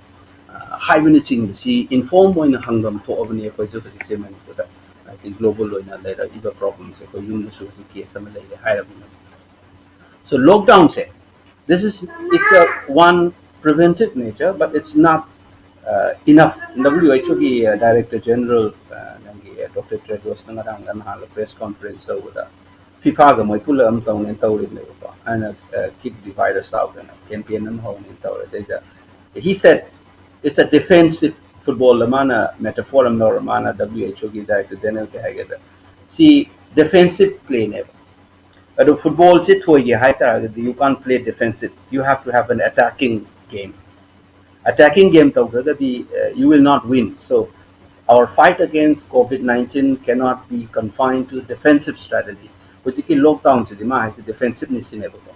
ꯑ, ꯍꯥꯏꯕꯅꯆꯤꯡꯕꯁꯤ ꯏꯟꯐꯣꯔꯝ ꯑꯣꯏꯅ ꯍꯪꯐꯝ ꯊꯣꯛꯑꯕꯅꯤ ꯑꯩꯈꯣꯏꯁꯨ ꯍꯧꯖꯤꯛꯁꯦ ꯃꯅꯤꯄꯨꯔꯗ꯫ ꯑꯁꯤ ꯒ꯭ꯂꯣꯕꯜ ꯑꯣꯏꯅ ꯂꯩꯔꯛꯏꯕ ꯄ꯭ꯔꯣꯕ꯭ꯂꯦꯝꯁꯦ ꯑꯩꯈꯣꯏ ꯌꯨꯝꯗꯁꯨ ꯍꯧꯖꯤꯛ ꯀꯦꯁ ꯑꯃ ꯂꯩꯔꯦ ꯍꯥꯏꯔꯕꯅꯤꯅ꯫ So ꯂꯣꯛꯗꯥꯎꯟꯁꯦ, this is, it's a one preventive nature, but it's not, uh, enough꯫ W H O ꯒꯤ, uh, director general, uh, ꯅꯪꯒꯤ, uh, ꯗꯣꯛꯇꯔ ꯇꯦꯗ꯭ꯔꯣꯁꯅ ꯉꯔꯥꯡ ꯅꯍꯥꯟ ꯄ꯭ꯔꯦꯁ ꯀꯣꯟꯐꯔꯦꯟꯁ ꯇꯧꯕꯗ, ꯐꯤꯐꯥꯒ ꯃꯣꯏ ꯄꯨꯜꯂꯞ ꯑꯃ ꯇꯧꯅꯦꯅ ꯇꯧꯔꯤꯕꯅꯦꯕꯀꯣ꯫ ꯑꯩꯅ, uh, kick the virus out ꯍꯥꯏꯅ ꯀꯦꯝꯄꯦꯟ ꯑꯃ ꯍꯧꯅꯦꯅ ꯇꯧꯔꯦ꯫ ꯑꯗꯩꯗ he said it's a defensive football, ꯃꯥꯅ ꯃꯦꯇꯥꯐꯣꯔ ꯑꯃ ꯂꯧꯔ, ꯃꯥꯅ W H O ꯒꯤ ꯗꯥꯏꯔꯦꯛꯇꯔ ꯖꯦꯅꯔꯦꯜ ꯀꯩ ꯍꯥꯏꯒꯦꯗ, ꯁꯤ Defensive play ꯅꯦꯕ꯫ ꯑꯗꯣ football ꯁꯦ ꯊꯣꯏꯒꯦ ꯍꯥꯏꯇꯥꯔꯒꯗꯤ you can't play defensive, you have to have an attacking game. Attacking game ꯇꯧꯗ꯭ꯔꯒꯗꯤ uh, you will not win. So our fight against COVID nineteen cannot be confined to defensive strategy. ꯍꯧꯖꯤꯛꯀꯤ lockdown ꯁꯤꯗꯤ ꯃꯥ ꯍꯥꯏꯁꯦ defensive ꯅꯤ ꯁꯤꯅꯦꯕꯀꯣ꯫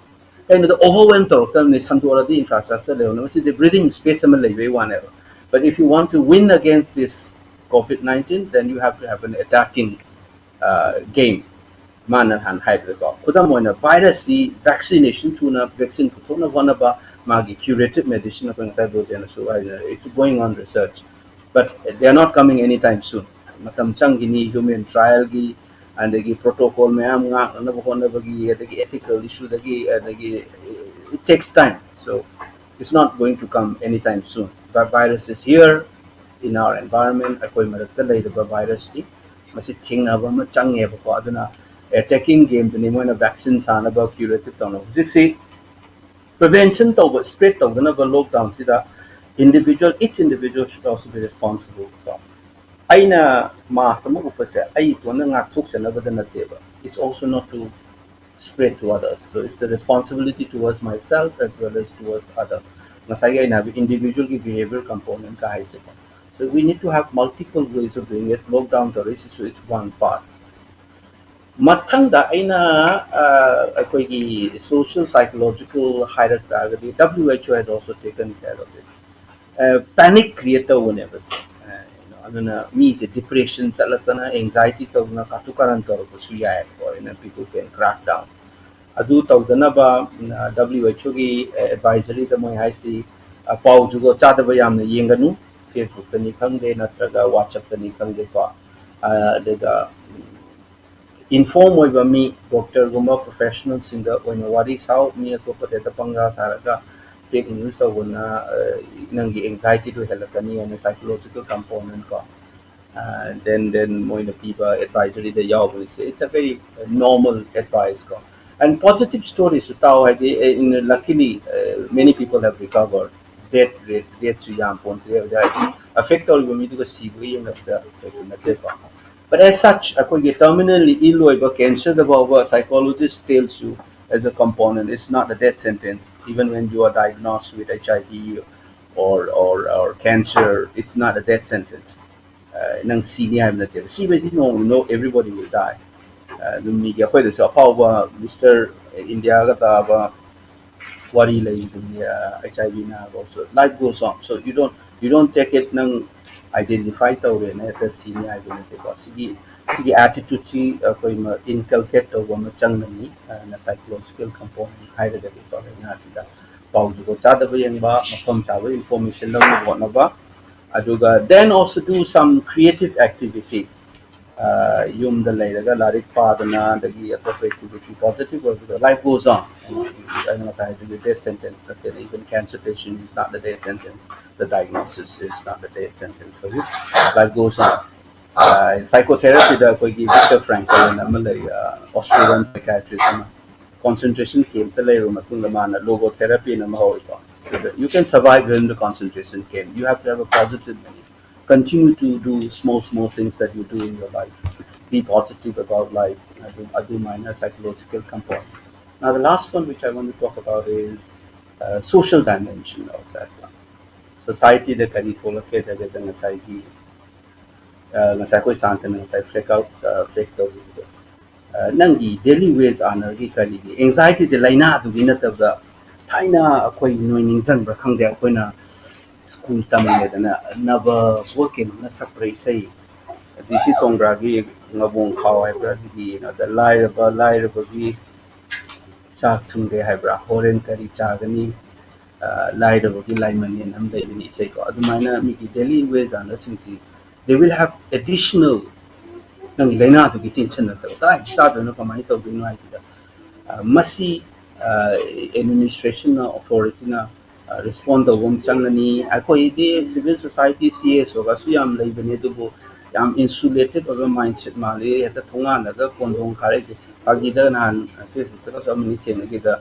ꯀꯩꯅꯣꯗ overwhelm ꯇꯧꯔꯛꯇꯕꯅꯤ, ꯁꯟꯗꯣꯛꯑꯗꯤ infrastructure ꯂꯩꯍꯧꯅꯕ, ꯁꯤꯗꯤ breathing space ꯑꯃ ꯂꯩꯕꯩ ꯋꯥꯅꯦꯕ. But if you want to win against this COVID nineteen, then you have to have an attacking uh, game. ꯃꯥꯅ ꯍꯥꯟꯅ ꯍꯥꯏꯕꯗꯀꯣ, ꯈꯨꯗꯝ ꯑꯣꯏꯅ virus ꯁꯤ vaccination ꯊꯨꯅ vaccine ꯄꯨꯊꯣꯛꯅꯕ ꯍꯣꯠꯅꯕ, ꯃꯥꯒꯤ curative medicine ꯑꯩꯈꯣꯏ ꯉꯁꯥꯏ ꯕ꯭ꯔꯣꯖꯦꯅꯁꯨ ꯍꯥꯏꯗꯅ it's going on research, but they are not coming anytime soon. ꯃꯇꯝ ꯆꯪꯈꯤꯅꯤ human trial ꯒꯤ, ꯑꯗꯒꯤ protocol ꯃꯌꯥꯝ ꯉꯥꯛꯅꯅꯕ ꯍꯣꯠꯅꯕꯒꯤ, ꯑꯗꯒꯤ ethical issue ꯗꯒꯤ, ꯑꯗꯒꯤ it takes time. So it's not going to come anytime soon. The virus is here in our environment. ꯑꯩꯈꯣꯏ ꯃꯔꯛꯇ ꯂꯩꯔꯤꯕ virus ꯅꯤ, ꯃꯁꯤ ꯊꯦꯡꯅꯕ ꯑꯃ ꯆꯪꯉꯦꯕꯀꯣ꯫ ꯑꯗꯨꯅ attacking game ꯗꯨꯅꯤ ꯃꯣꯏꯅ vaccine ꯁꯥꯅꯕ, curative ꯇꯧꯅꯕ꯫ ꯍꯧꯖꯤꯛꯁꯤ prevention ꯇꯧꯕ, spread ꯇꯧꯗꯅꯕ lockdown ꯁꯤꯗ individual, each individual should also be responsible ꯀꯣ꯫ ꯑꯩꯅ mask ꯑꯃ ꯎꯞꯄꯁꯦ ꯑꯩ ꯏꯇꯣꯟꯅ ꯉꯥꯛꯊꯣꯛꯆꯅꯕꯗ ꯅꯠꯇꯦꯕ, it's also not to spread to others. So it's a responsibility towards myself as well as towards other. ꯉꯁꯥꯏꯒꯤ ꯑꯩꯅ ꯍꯥꯏꯕ individual ꯒꯤ behavior component ꯀ ꯍꯥꯏꯁꯦꯀꯣ꯫ So we need to have multiple ways of doing it. Lockdown ꯇꯧꯔꯛꯏꯁꯤꯁꯨ it's one part. ꯃꯊꯪꯗ ꯑꯩꯅ ꯑ, ꯑꯩꯈꯣꯏꯒꯤ social psychological ꯍꯥꯏꯔꯛ ꯇꯥꯔꯒꯗꯤ W H O has also taken care of it. Panic create ꯇꯧꯕꯅꯦꯕ ꯁꯦ꯫ ꯑ, ꯑꯗꯨꯅ ꯃꯤꯁꯦ depression ꯆꯠꯂꯛꯇꯅ anxiety ꯇꯧꯗꯅ ꯀꯥꯇꯨ ꯀꯥꯔꯟ ꯇꯧꯔꯛꯄꯁꯨ ꯌꯥꯏꯕꯀꯣ꯫ And people can crack down. ꯑꯗꯨ ꯇꯧꯗꯅꯕ W H O ꯒꯤ advisory ꯗ ꯃꯣꯏ ꯍꯥꯏꯁꯤ, ꯑ, ꯄꯥꯎ ꯖꯨꯒꯣꯠ ꯆꯥꯗꯕ ꯌꯥꯝꯅ ꯌꯦꯡꯒꯅꯨ꯫ Facebook ꯇꯅꯤ ꯈꯪꯗꯦ ꯅꯠꯇ꯭ꯔꯒ WhatsApp ꯇꯅꯤ ꯈꯪꯗꯦꯀꯣ꯫ ꯑ, ꯑꯗꯨꯒ inform ꯑꯣꯏꯕ ꯃꯤ, doctor ꯒꯨꯝꯕ professional ꯁꯤꯡꯗ ꯑꯣꯏꯅ ꯋꯥꯔꯤ ꯁꯥꯎ꯫ ꯃꯤ ꯑꯇꯣꯞꯄꯗ ꯍꯦꯛꯇ ꯄꯪꯁꯥ ꯁꯥꯔꯒ fake news ꯇꯧꯕꯅ, ꯑ, ꯅꯪꯒꯤ anxiety ꯗꯨ ꯍꯦꯜꯂꯛꯀꯅꯤ ꯍꯥꯏꯅ psychological component ꯀꯣ꯫ ꯑ, then, then ꯃꯣꯏꯅ ꯄꯤꯕ advisory the ꯌꯥꯎꯕꯅꯤꯁꯦ, it's a very normal advice ꯀꯣ꯫ And positive story ꯁꯨ ꯇꯥꯎ, ꯍꯥꯏꯗꯤ, ꯑꯦ, in, luckily, ꯑ, many people have recovered. Death rate, death ꯁꯨ ꯌꯥꯝ ꯄꯣꯟꯇ꯭ꯔꯦ ꯍꯧꯖꯤꯛ, ꯍꯥꯏꯗꯤ affect ꯇꯧꯔꯤꯕ ꯃꯤꯗꯨꯒ ꯁꯤꯕꯒ ꯌꯦꯡꯅꯕꯗ ꯀꯩꯁꯨ ꯅꯠꯇꯦꯀꯣ꯫ But as such, ꯑꯩꯈꯣꯏꯒꯤ terminally ill ꯑꯣꯏꯕ cancer ꯗ ꯐꯥꯎꯕ psychologist tells you as a component, it's not a death sentence. Even when you are diagnosed with H I V or, or, or cancer, it's not a death sentence. Uh, ꯅꯪ ꯁꯤꯅꯤ ꯍꯥꯏꯕ ꯅꯠꯇꯦꯕ꯫ ꯁꯤꯕꯁꯤ ꯅꯣꯡꯃ, no, everybody will die. Uh, ꯑꯗꯨꯝ ꯃꯤꯒꯤ, ꯑꯩꯈꯣꯏꯗꯁꯨ ꯑꯐꯥꯎꯕ Mister India ꯒ ꯇꯥꯕ ꯋꯥꯔꯤ ꯂꯩꯔꯤꯗꯨꯅꯤ, uh, H I V ꯅꯥꯕ꯫ So life goes on. So you don't, you don't take it, ꯅꯪ identify ꯇꯧꯔꯦꯅ ꯍꯦꯛꯇ ꯁꯤꯅꯤ ꯍꯥꯏꯕ ꯅꯠꯇꯦꯀꯣ꯫ ꯁꯤꯒꯤ, ꯁꯤꯒꯤ attitude ꯁꯤ ꯑꯩꯈꯣꯏ ꯃ-, inculcate ꯇꯧꯕ ꯑꯃ ꯆꯪꯒꯅꯤ꯫ Uh, ꯅ psychological component ꯍꯥꯏꯔꯒꯗꯤꯀꯣ, ꯂꯥꯏꯅꯥꯁꯤꯗ ꯄꯥꯎ ꯖꯨꯒꯣꯠ ꯆꯥꯗꯕ ꯌꯦꯡꯕ, ꯃꯐꯝ ꯆꯥꯕ information ꯂꯧꯅꯕ ꯍꯣꯠꯅꯕ, ꯑꯗꯨꯒ then also do some creative activity꯫ ꯑ, ꯌꯨꯝꯗ ꯂꯩꯔꯒ ꯂꯥꯏꯔꯤꯛ ꯄꯥꯗꯅ, ꯑꯗꯒꯤ ꯑꯇꯣꯞꯄ activity positive ꯑꯣꯏꯕꯗꯣ, life goes on꯫ ꯑꯩꯅ ꯉꯁꯥꯏ ꯍꯥꯏꯕꯗꯨꯒꯤ death sentence ꯅꯠꯇꯦ, even cancer patient is not the death sentence, the diagnosis is not the death sentence for you, life goes on꯫ ꯑ, psychotherapy ꯗ ꯑꯩꯈꯣꯏꯒꯤ Viktor Frankl ꯑꯅ ꯑꯃ ꯂꯩ, ꯑ, Australian psychiatrist ꯑꯃ, concentration camp ꯇ ꯂꯩꯔꯕ ꯃꯇꯨꯡꯗ ꯃꯥꯅ logotherapy ꯅ ꯑꯃ ꯍꯧꯋꯤꯀꯣ꯫ So that you can survive in the concentration camp. You have to have a positive mind. Continue to do small, small things that you do in your life. Be positive about life. ꯑꯗꯨ, ꯑꯗꯨꯃꯥꯏꯅ psychological component. Now, the last one which I want to talk about is, uh, social dimension of that one. Society ꯗ ꯀꯔꯤ ꯊꯣꯛꯂꯛꯀꯦ ꯍꯥꯏꯔꯒꯗ ꯉꯁꯥꯏꯒꯤ, ꯑ, ꯉꯁꯥꯏ ꯑꯩꯈꯣꯏ ꯁꯥꯟꯇꯅ ꯉꯁꯥꯏ flag out, ꯑ, flag ꯇꯧꯈꯤꯕꯗꯣ, ꯑ, ꯅꯪꯒꯤ daily wage earner ꯒꯤ ꯀꯔꯤꯒꯤ anxiety ꯁꯦ ꯂꯥꯏꯅꯥꯗꯨꯒꯤ ꯅꯠꯇꯕꯗ, ꯊꯥꯏꯅ ꯑꯩꯈꯣꯏ ꯅꯣꯏ ꯅꯤꯡꯁꯤꯡꯕ꯭ꯔꯥ ꯈꯪꯗꯦ, ꯑꯩꯈꯣꯏꯅ school ꯇꯝꯂꯤꯉꯩꯗꯅ ꯅꯕ ꯕꯣꯏ ꯀꯩꯅꯣꯅ ꯁꯛꯄ꯭ꯔꯥ ꯏꯁꯩ, ꯗꯤ ꯁꯤ ꯇꯣꯡꯕ꯭ꯔꯥꯒꯤ ꯉꯕꯣꯡ ꯈꯥꯎ ꯍꯥꯏꯕ꯭ꯔꯥ, ꯑꯗꯨꯒꯤ ꯀꯩꯅꯣꯗ ꯂꯥꯏꯔꯕ, ꯂꯥꯏꯔꯕꯒꯤ ꯆꯥꯛ ꯊꯨꯡꯗꯦ ꯍꯥꯏꯕ꯭ꯔꯥ, ꯍꯣꯔꯦꯟ ꯀꯔꯤ ꯆꯥꯒꯅꯤ, ꯑ, ꯂꯥꯏꯔꯕꯒꯤ ꯂꯥꯏꯃꯅꯦꯟ ꯑꯃ ꯂꯩꯕꯅꯤ ꯏꯁꯩꯀꯣ꯫ ꯑꯗꯨꯃꯥꯏꯅ ꯃꯤꯒꯤ daily wage earner ꯁꯤꯡꯁꯤ, they will have additional, ꯅꯪꯒꯤ ꯂꯥꯏꯅꯥꯗꯨꯒꯤ tension ꯅꯠꯇꯕ, ꯀꯗꯥꯏꯗ ꯆꯥꯗꯣꯏꯅꯣ, ꯀꯃꯥꯏꯅ ꯇꯧꯗꯣꯏꯅꯣ ꯍꯥꯏꯁꯤꯗ, ꯑ, ꯃꯁꯤ, ꯑ, administration ꯅ, authority ꯅ, ꯑ, respond ꯇꯧꯕ ꯑꯃ ꯆꯪꯒꯅꯤ꯫ ꯑꯩꯈꯣꯏꯗꯤ civil society, C S O ꯒꯁꯨ ꯌꯥꯝ ꯂꯩꯕꯅꯤ, ꯑꯗꯨꯕꯨ ꯌꯥꯝ insulated ꯑꯣꯏꯕ mindset ꯃꯥꯜꯂꯤ꯫ ꯍꯦꯛꯇ ꯊꯣꯡꯒꯥꯟꯗꯒ ꯀꯣꯟꯗꯣꯡ ꯈꯥꯔꯛꯏꯁꯦ꯫ ꯐꯥꯒꯤꯗ ꯅꯍꯥꯟ Facebook ꯇꯒꯁꯨ ꯑꯃꯅꯤ ꯊꯦꯡꯅꯈꯤꯗ,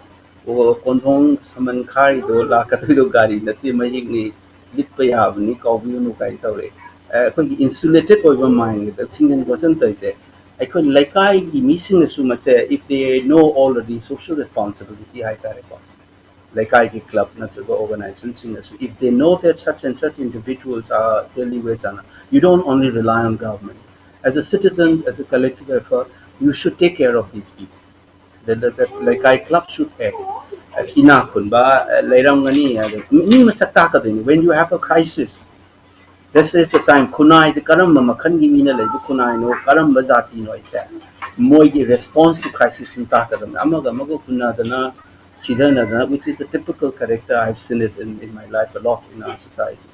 "ꯑꯣ, ꯀꯣꯟꯊꯣꯡ ꯁꯃꯟ ꯈꯥꯔꯤꯗꯣ ꯂꯥꯛꯀꯗꯣꯏꯗꯣ ꯒꯥꯔꯤ ꯅꯠꯇꯦ, ꯃꯍꯤꯛꯅꯤ, ꯂꯤꯠꯄ ꯌꯥꯕꯅꯤ, ꯀꯥꯎꯕꯤꯔꯨꯅꯨ" ꯀꯥꯏꯅ ꯇꯧꯔꯛꯑꯦ꯫ ꯑꯩꯈꯣꯏꯒꯤ insulated ꯑꯣꯏꯕ mindꯗ ꯊꯤꯡꯖꯤꯟ ꯈꯣꯠꯆꯤꯟ ꯇꯧꯔꯤꯁꯦ, ꯑꯩꯈꯣꯏ ꯂꯩꯀꯥꯏꯒꯤ ꯃꯤꯁꯤꯡꯅꯁꯨ ꯃꯁꯦ, if they know already social responsibility ꯍꯥꯏꯇꯥꯔꯦꯀꯣ, ꯂꯩꯀꯥꯏꯒꯤ club ꯅꯠꯇ꯭ꯔꯒ organizationꯁꯤꯡꯅꯁꯨ, if they know that such and such individuals are daily wage earner, you don't only rely on government. As a citizen, as a collective effort, you should take care of these people. The, the, the ꯂꯩꯀꯥꯏ club should act. ꯏꯅꯥꯛ ꯈꯨꯟꯕ ꯂꯩꯔꯝꯒꯅꯤ, ꯑꯗ ꯃꯤ ꯃꯁꯛ ꯇꯥꯛꯀꯗꯣꯏꯅꯤ. When you have a crisis, this is the time. ꯈꯨꯟꯅꯥꯏꯁꯦ ꯀꯔꯝꯕ ꯃꯈꯜꯒꯤ ꯃꯤꯅ ꯂꯩꯕ ꯈꯨꯟꯅꯥꯏꯅꯣ, ꯀꯔꯝꯕ ꯖꯥꯇꯤꯅꯣ ꯍꯥꯏꯁꯦ, ꯃꯣꯏꯒꯤ response to crisis ꯁꯤꯡ ꯇꯥꯛꯀꯗꯕꯅꯤ. ꯑꯃꯒ ꯑꯃꯒ ꯍꯨꯟꯅꯗꯅ, ꯁꯤꯗꯅꯗꯅ, which is a typical character. I've seen it in, in my life a lot in our society.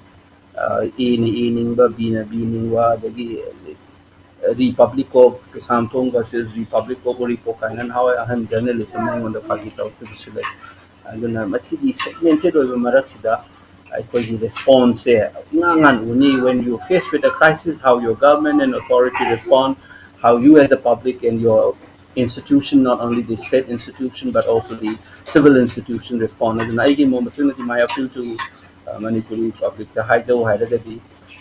ꯑ, Aꯅ A ꯅꯤꯡꯕ, Bꯅ B ꯅꯤꯡꯕ, ꯑꯗꯒꯤ Republic of Kaisamthong versus Republic of Uripok ꯀꯥꯏꯅ ꯅꯍꯥꯟꯋꯥꯏ ꯑꯍꯟ journalist ꯑꯃ ꯑꯩꯉꯣꯟꯗ ꯐꯥꯒꯤ ꯇꯧꯔꯛꯈꯤꯕꯁꯨ ꯂꯩ꯫ ꯑꯗꯨꯅ ꯃꯁꯤꯒꯤ segmented ꯑꯣꯏꯕ ꯃꯔꯛꯁꯤꯗ ꯑꯩꯈꯣꯏꯒꯤ responseꯁꯦ ꯏꯉꯥꯟ ꯉꯥꯟ ꯎꯅꯤ. When you face with a crisis, how your government and authority respond, how you as a public and your institution, not only the state institution but also the civil institution respond. ꯑꯗꯨꯅ ꯑꯩꯒꯤ ꯃꯣ-, ꯃꯇꯨꯡꯗꯗꯤ my appeal to, uh, Manipuri publicꯇ ꯍꯥꯏꯖꯧ ꯍꯥꯏꯔꯒꯗꯤ,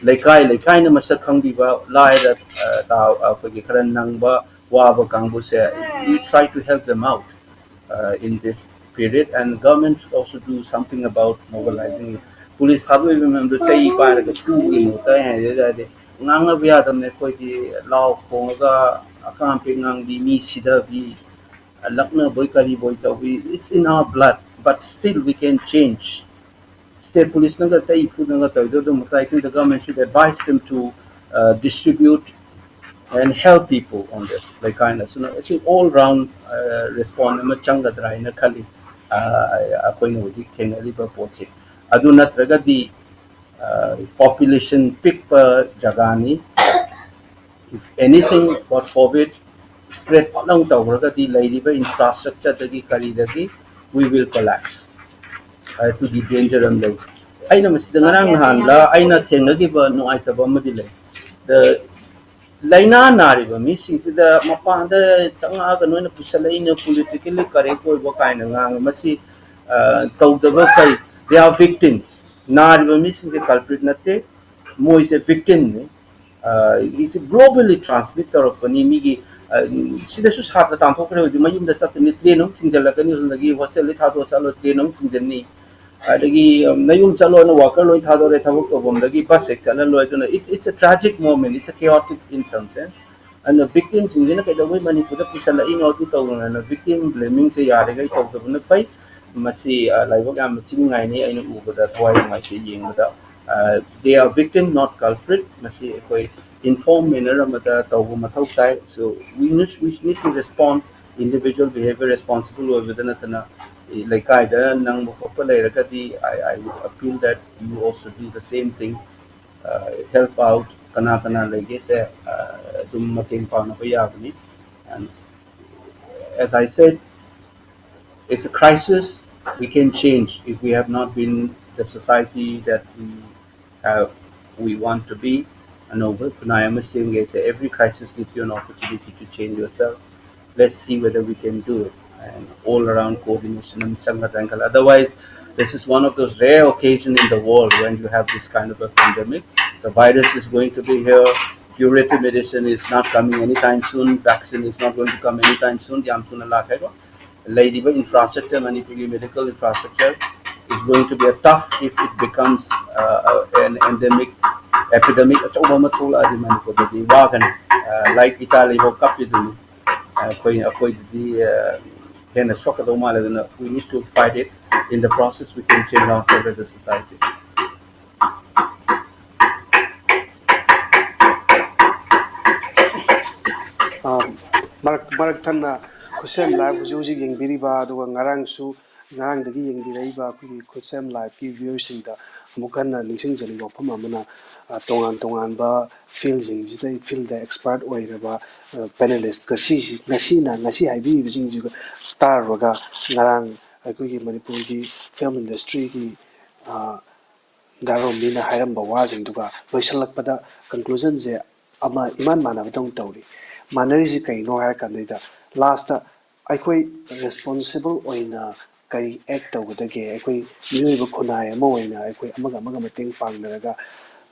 ꯂꯩꯀꯥꯏ ꯂꯩꯀꯥꯏꯅ ꯃꯁꯛ ꯈꯪꯕꯤꯕ, ꯂꯥꯏꯔ, ꯑ, ꯇꯥ-, ꯑꯩꯈꯣꯏꯒꯤ ꯈꯔ ꯅꯪꯕ ꯋꯥꯕ ꯀꯥꯡꯕꯨꯁꯦ, we try to help them out, uh, in this period, and government should also do something about mobilizing it. Police ꯊꯥꯗꯣꯛꯏꯕ ꯃꯌꯥꯝꯗꯣ ꯆꯩ ꯄꯥꯏꯔꯒ ꯐꯨꯕꯒꯤ ꯃꯍꯨꯠꯇ, ꯑꯩ ꯍꯥꯏꯖꯔꯗꯤ, ꯉꯥꯡꯅꯕ ꯌꯥꯗꯕꯅꯦ꯫ ꯑꯩꯈꯣꯏꯗꯤ ꯂꯥꯎ ꯈꯣꯡꯉꯒ ꯑꯀꯥꯝ ꯑꯄꯦꯟ ꯉꯥꯡꯕꯤ, ꯃꯤ ꯁꯤꯗꯕꯤ, ꯂꯛꯅꯕꯣꯏ ꯀꯔꯤꯕꯣꯏ ꯇꯧꯕꯤ, it's in our blood, but still we can change. State policeꯅꯒ ꯆꯩ ꯐꯨꯗꯅꯒ ꯇꯧꯔꯤꯗꯣ ꯑꯗꯨꯃꯛꯇ, I think the government should advise them to, uh, distribute and help people on this. ꯂꯩꯀꯥꯏꯅꯁꯨ, I think, all round, uh, response ꯑꯃ ꯆꯪꯒꯗ꯭ꯔꯥ ꯍꯥꯏꯅ ꯈꯜꯂꯤ, uh, ꯑꯩꯈꯣꯏꯅ ꯍꯧꯖꯤꯛ ꯊꯦꯡꯅꯔꯤꯕ ꯄꯣꯠꯁꯦ꯫ ꯑꯗꯨ ꯅꯠꯇ꯭ꯔꯒꯗꯤ, uh, population ꯄꯤꯛꯄ ꯖꯒꯥꯅꯤ, if anything, God forbid, spread ꯐꯠꯂꯥꯎ ꯇꯧꯈ꯭ꯔꯒꯗꯤ ꯂꯩꯔꯤꯕ infrastructureꯗꯒꯤ ꯀꯔꯤꯗꯒꯤ we will collapse. ꯑꯗꯨꯒꯤ danger ꯑꯃ ꯂꯩ꯫ ꯑꯩꯅ ꯃꯁꯤꯗ ꯉꯔꯥꯡ ꯅꯍꯥꯟꯂ ꯑꯩꯅ ꯊꯦꯡꯅꯈꯤꯕ ꯅꯨꯡꯉꯥꯏꯇꯕ ꯑꯃꯗꯤ ꯂꯩ꯫ The ꯂꯥꯏꯅꯥ ꯅꯥꯔꯤꯕ ꯃꯤꯁꯤꯡꯁꯤꯗ ꯃꯄꯥꯟꯗ ꯆꯪꯉꯛꯑꯒ ꯅꯣꯏꯅ ꯄꯨꯁꯜꯂꯛꯏꯅ politically correct ꯑꯣꯏꯕ ꯀꯥꯏꯅ ꯉꯥꯡꯉꯤ꯫ ꯃꯁꯤ, ꯑ, ꯇꯧꯗꯕ ꯐꯩ꯫ They are victims. ꯅꯥꯔꯤꯕ ꯃꯤꯁꯤꯡꯁꯦ culprit ꯅꯠꯇꯦ꯫ ꯃꯣꯏꯁꯦ ꯕꯤꯛꯇꯤꯝꯅꯤ꯫ ꯏꯁꯤ ꯒ꯭ꯂꯣꯕꯦꯜꯂꯤ ꯇ꯭ꯔꯥꯟꯁꯃꯤꯠ ꯇꯧꯔꯛꯄꯅꯤ꯫ ꯃꯤꯒꯤ ꯁꯤꯗꯁꯨ ꯁꯥꯇ꯭ꯔ ꯇꯥꯟꯊꯣꯛꯈ꯭ꯔꯦ ꯍꯧꯖꯤꯛ ꯃꯌꯨꯝꯗ ꯆꯠꯇꯣꯏꯅꯤ, ꯇ꯭ꯔꯦꯟ ꯑꯃꯨꯛ ꯊꯤꯡꯖꯤꯜꯂꯛꯀꯅꯤ, ꯑꯗꯨꯗꯒꯤ ꯍꯣꯁꯇꯦꯜꯗꯒꯤ ꯊꯥꯗꯣꯛꯑ ꯆꯠꯂꯣ, ꯇ꯭ꯔꯦꯟ ꯑꯃꯨꯛ ꯊꯤꯡꯖꯤꯟꯅꯤ꯫ ꯑꯗꯒꯤ ꯅꯌꯨꯝ ꯆꯠꯂꯣꯅ ꯋꯥꯀꯔ ꯂꯣꯏ ꯊꯥꯗꯣꯔꯦ, ꯊꯕꯛ ꯇꯧꯐꯝꯗꯒꯤ ꯕꯁ ꯍꯦꯛ ꯆꯠꯍꯜꯂꯣꯏ꯫ ꯑꯗꯨꯅ it's it's a tragic moment, it's a chaotic in some sense. ꯑꯗꯨꯅ ꯕꯤꯛꯇꯤꯝꯁꯤꯡꯁꯤꯅ ꯀꯩꯗꯧꯕꯩ ꯃꯅꯤꯄꯨꯔꯗ ꯄꯨꯁꯜꯂꯛꯏꯅꯣ, ꯑꯗꯨ ꯇꯧꯗꯅ ꯕꯤꯛꯇꯤꯝ ꯕ꯭ꯂꯦꯃꯤꯡꯁꯦ ꯌꯥꯔꯤꯈꯩ ꯇꯧꯗꯕꯅ ꯐꯩ꯫ ꯃꯁꯤ ꯂꯥꯏꯕꯛ ꯌꯥꯝꯅ ꯊꯤꯅꯤꯡꯉꯥꯏꯅꯤ꯫ ꯑꯩꯅ ꯎꯕꯗ ꯊꯋꯥꯏ ꯅꯨꯡꯉꯥꯏꯇꯦ ꯌꯦꯡꯕꯗ꯫ They are victim, not culprit. ꯃꯁꯤ ꯑꯩꯈꯣꯏ ꯏꯟꯐꯣꯔꯝ ꯃꯦꯅꯔ ꯑꯃꯗ ꯇꯧꯕ ꯃꯊꯧ ꯇꯥꯏ꯫ So we need, we need to respond. Individual behavior responsible ꯑꯣꯏꯕꯗ ꯅꯠꯇꯅ ꯂꯩꯀꯥꯏꯗ ꯅꯪꯕ ꯈꯣꯠꯄ ꯂꯩꯔꯒꯗꯤ I, I would appeal that you also do the same thing. Help out, ꯀꯅꯥ ꯀꯅꯥ ꯂꯩꯒꯦꯁꯦ ꯑꯗꯨꯝ ꯃꯇꯦꯡ ꯄꯥꯡꯅꯕ ꯌꯥꯕꯅꯤ꯫ And as I said, it's a crisis. We can change if we have not been the society that we have, we want to be. ꯑꯅꯧꯕ ꯈꯨꯟꯅꯥꯏ ꯑꯃ ꯁꯦꯝꯒꯦꯁꯦ, every crisis gives you an opportunity to change yourself. Let's see whether we can do it. And all around coordination ꯑꯃ ꯆꯪꯒꯗ꯭ꯔꯥꯅ ꯈꯜꯂꯦ꯫ Otherwise, this is one of those rare occasions in the world when you have this kind of a pandemic. The virus is going to be here. Curative medicine is not coming anytime soon. Vaccine is not going to come anytime soon. ꯌꯥꯝ ꯊꯨꯅ ꯂꯥꯛꯈ꯭ꯔꯦꯀꯣ꯫ ꯂꯩꯔꯤꯕ ꯏꯟꯐ꯭ꯔꯥꯁ꯭ꯇ꯭ꯔꯛꯆꯔ, ꯃꯅꯤꯄꯨꯔꯒꯤ medical infrastructure is going to be a tough if it becomes uh, an endemic, epidemic ꯑꯆꯧꯕ ꯑꯃ ꯊꯣꯛꯂꯛꯑꯗꯤ ꯃꯅꯤꯄꯨꯔꯗꯗꯤ ꯋꯥꯒꯅꯤ꯫ Like ꯏꯇꯥꯂꯤ ꯐꯥꯎ ꯀꯞꯄꯤꯗꯨꯅꯤ꯫ ꯑꯩꯈꯣꯏ ꯑꯩꯈꯣꯏꯗꯗꯤ ꯍꯦꯟꯅ ꯁꯣꯛꯀꯗꯧ ꯃꯥꯜꯂꯦ꯫ ꯑꯗꯨꯅ we need to fight it. In the process we can change ourselves as a society. ꯃꯔꯛ ꯃꯔꯛ ꯊꯪꯅ ꯈꯨꯠꯁꯦꯝ ꯂꯥꯏꯚ ꯍꯧꯖꯤꯛ ꯍꯧꯖꯤꯛ ꯌꯦꯡꯕꯤꯔꯤꯕ, ꯑꯗꯨꯒ ꯉꯔꯥꯡꯁꯨ, ꯉꯔꯥꯡꯗꯒꯤ ꯌꯦꯡꯕꯤꯔꯛꯏꯕ ꯑꯩꯈꯣꯏꯒꯤ ꯈꯨꯠꯁꯦꯝ ꯂꯥꯏꯚꯀꯤ ꯚ꯭ꯌꯨꯋꯔꯁꯤꯡꯗ ꯑꯃꯨꯛ ꯍꯟꯅ ꯅꯤꯡꯁꯤꯡꯖꯅꯤꯡꯕ ꯋꯥꯐꯝ ꯑꯃꯅ, ꯇꯣꯉꯥꯟ ꯇꯣꯉꯥꯟꯕ ꯐꯤꯜꯁꯤꯡꯁꯤꯗ, ꯐꯤꯜꯗ ꯑꯦꯛꯁꯄꯥꯔꯠ ꯑꯣꯏꯔꯕ ꯄꯦꯅꯦꯂꯤꯁ ꯉꯁꯤ, ꯉꯁꯤꯅ, ꯉꯁꯤ ꯍꯥꯏꯕꯤꯔꯤꯕꯁꯤꯡꯁꯤꯒ ꯇꯥꯔꯨꯔꯒ, ꯉꯔꯥꯡ ꯑꯩꯈꯣꯏꯒꯤ ꯃꯅꯤꯄꯨꯔꯒꯤ ꯐꯤꯂꯝ ꯏꯟꯗꯁꯇ꯭ꯔꯤꯒꯤ ꯗꯥ ꯔꯣꯃꯤꯅ ꯍꯥꯏꯔꯝꯕ ꯋꯥꯁꯤꯡꯗꯨꯒ ꯂꯣꯏꯁꯤꯜꯂꯛꯄꯗ ꯀꯟꯀ꯭ꯂꯨꯖꯟꯁꯦ ꯑꯃ ꯏꯃꯥꯟ ꯃꯥꯟꯅꯕꯗꯧꯅ ꯇꯧꯔꯤ꯫ ꯃꯥꯟꯅꯔꯤꯁꯤ ꯀꯩꯅꯣ ꯍꯥꯏꯔ ꯀꯥꯟꯗꯩꯗ, ꯂꯥꯁꯇ ꯑꯩꯈꯣꯏ ꯔꯦꯁꯄꯣꯟꯁꯤꯕꯜ ꯑꯣꯏꯅ ꯀꯔꯤ ꯑꯦꯛ ꯇꯧꯒꯗꯒꯦ? ꯑꯩꯈꯣꯏ ꯃꯤꯑꯣꯏꯕ ꯈꯨꯟꯅꯥꯏ ꯑꯃ ꯑꯣꯏꯅ ꯑꯩꯈꯣꯏ ꯑꯃꯒ ꯑꯃꯒ ꯃꯇꯦꯡ ꯄꯥꯡꯅꯔꯒ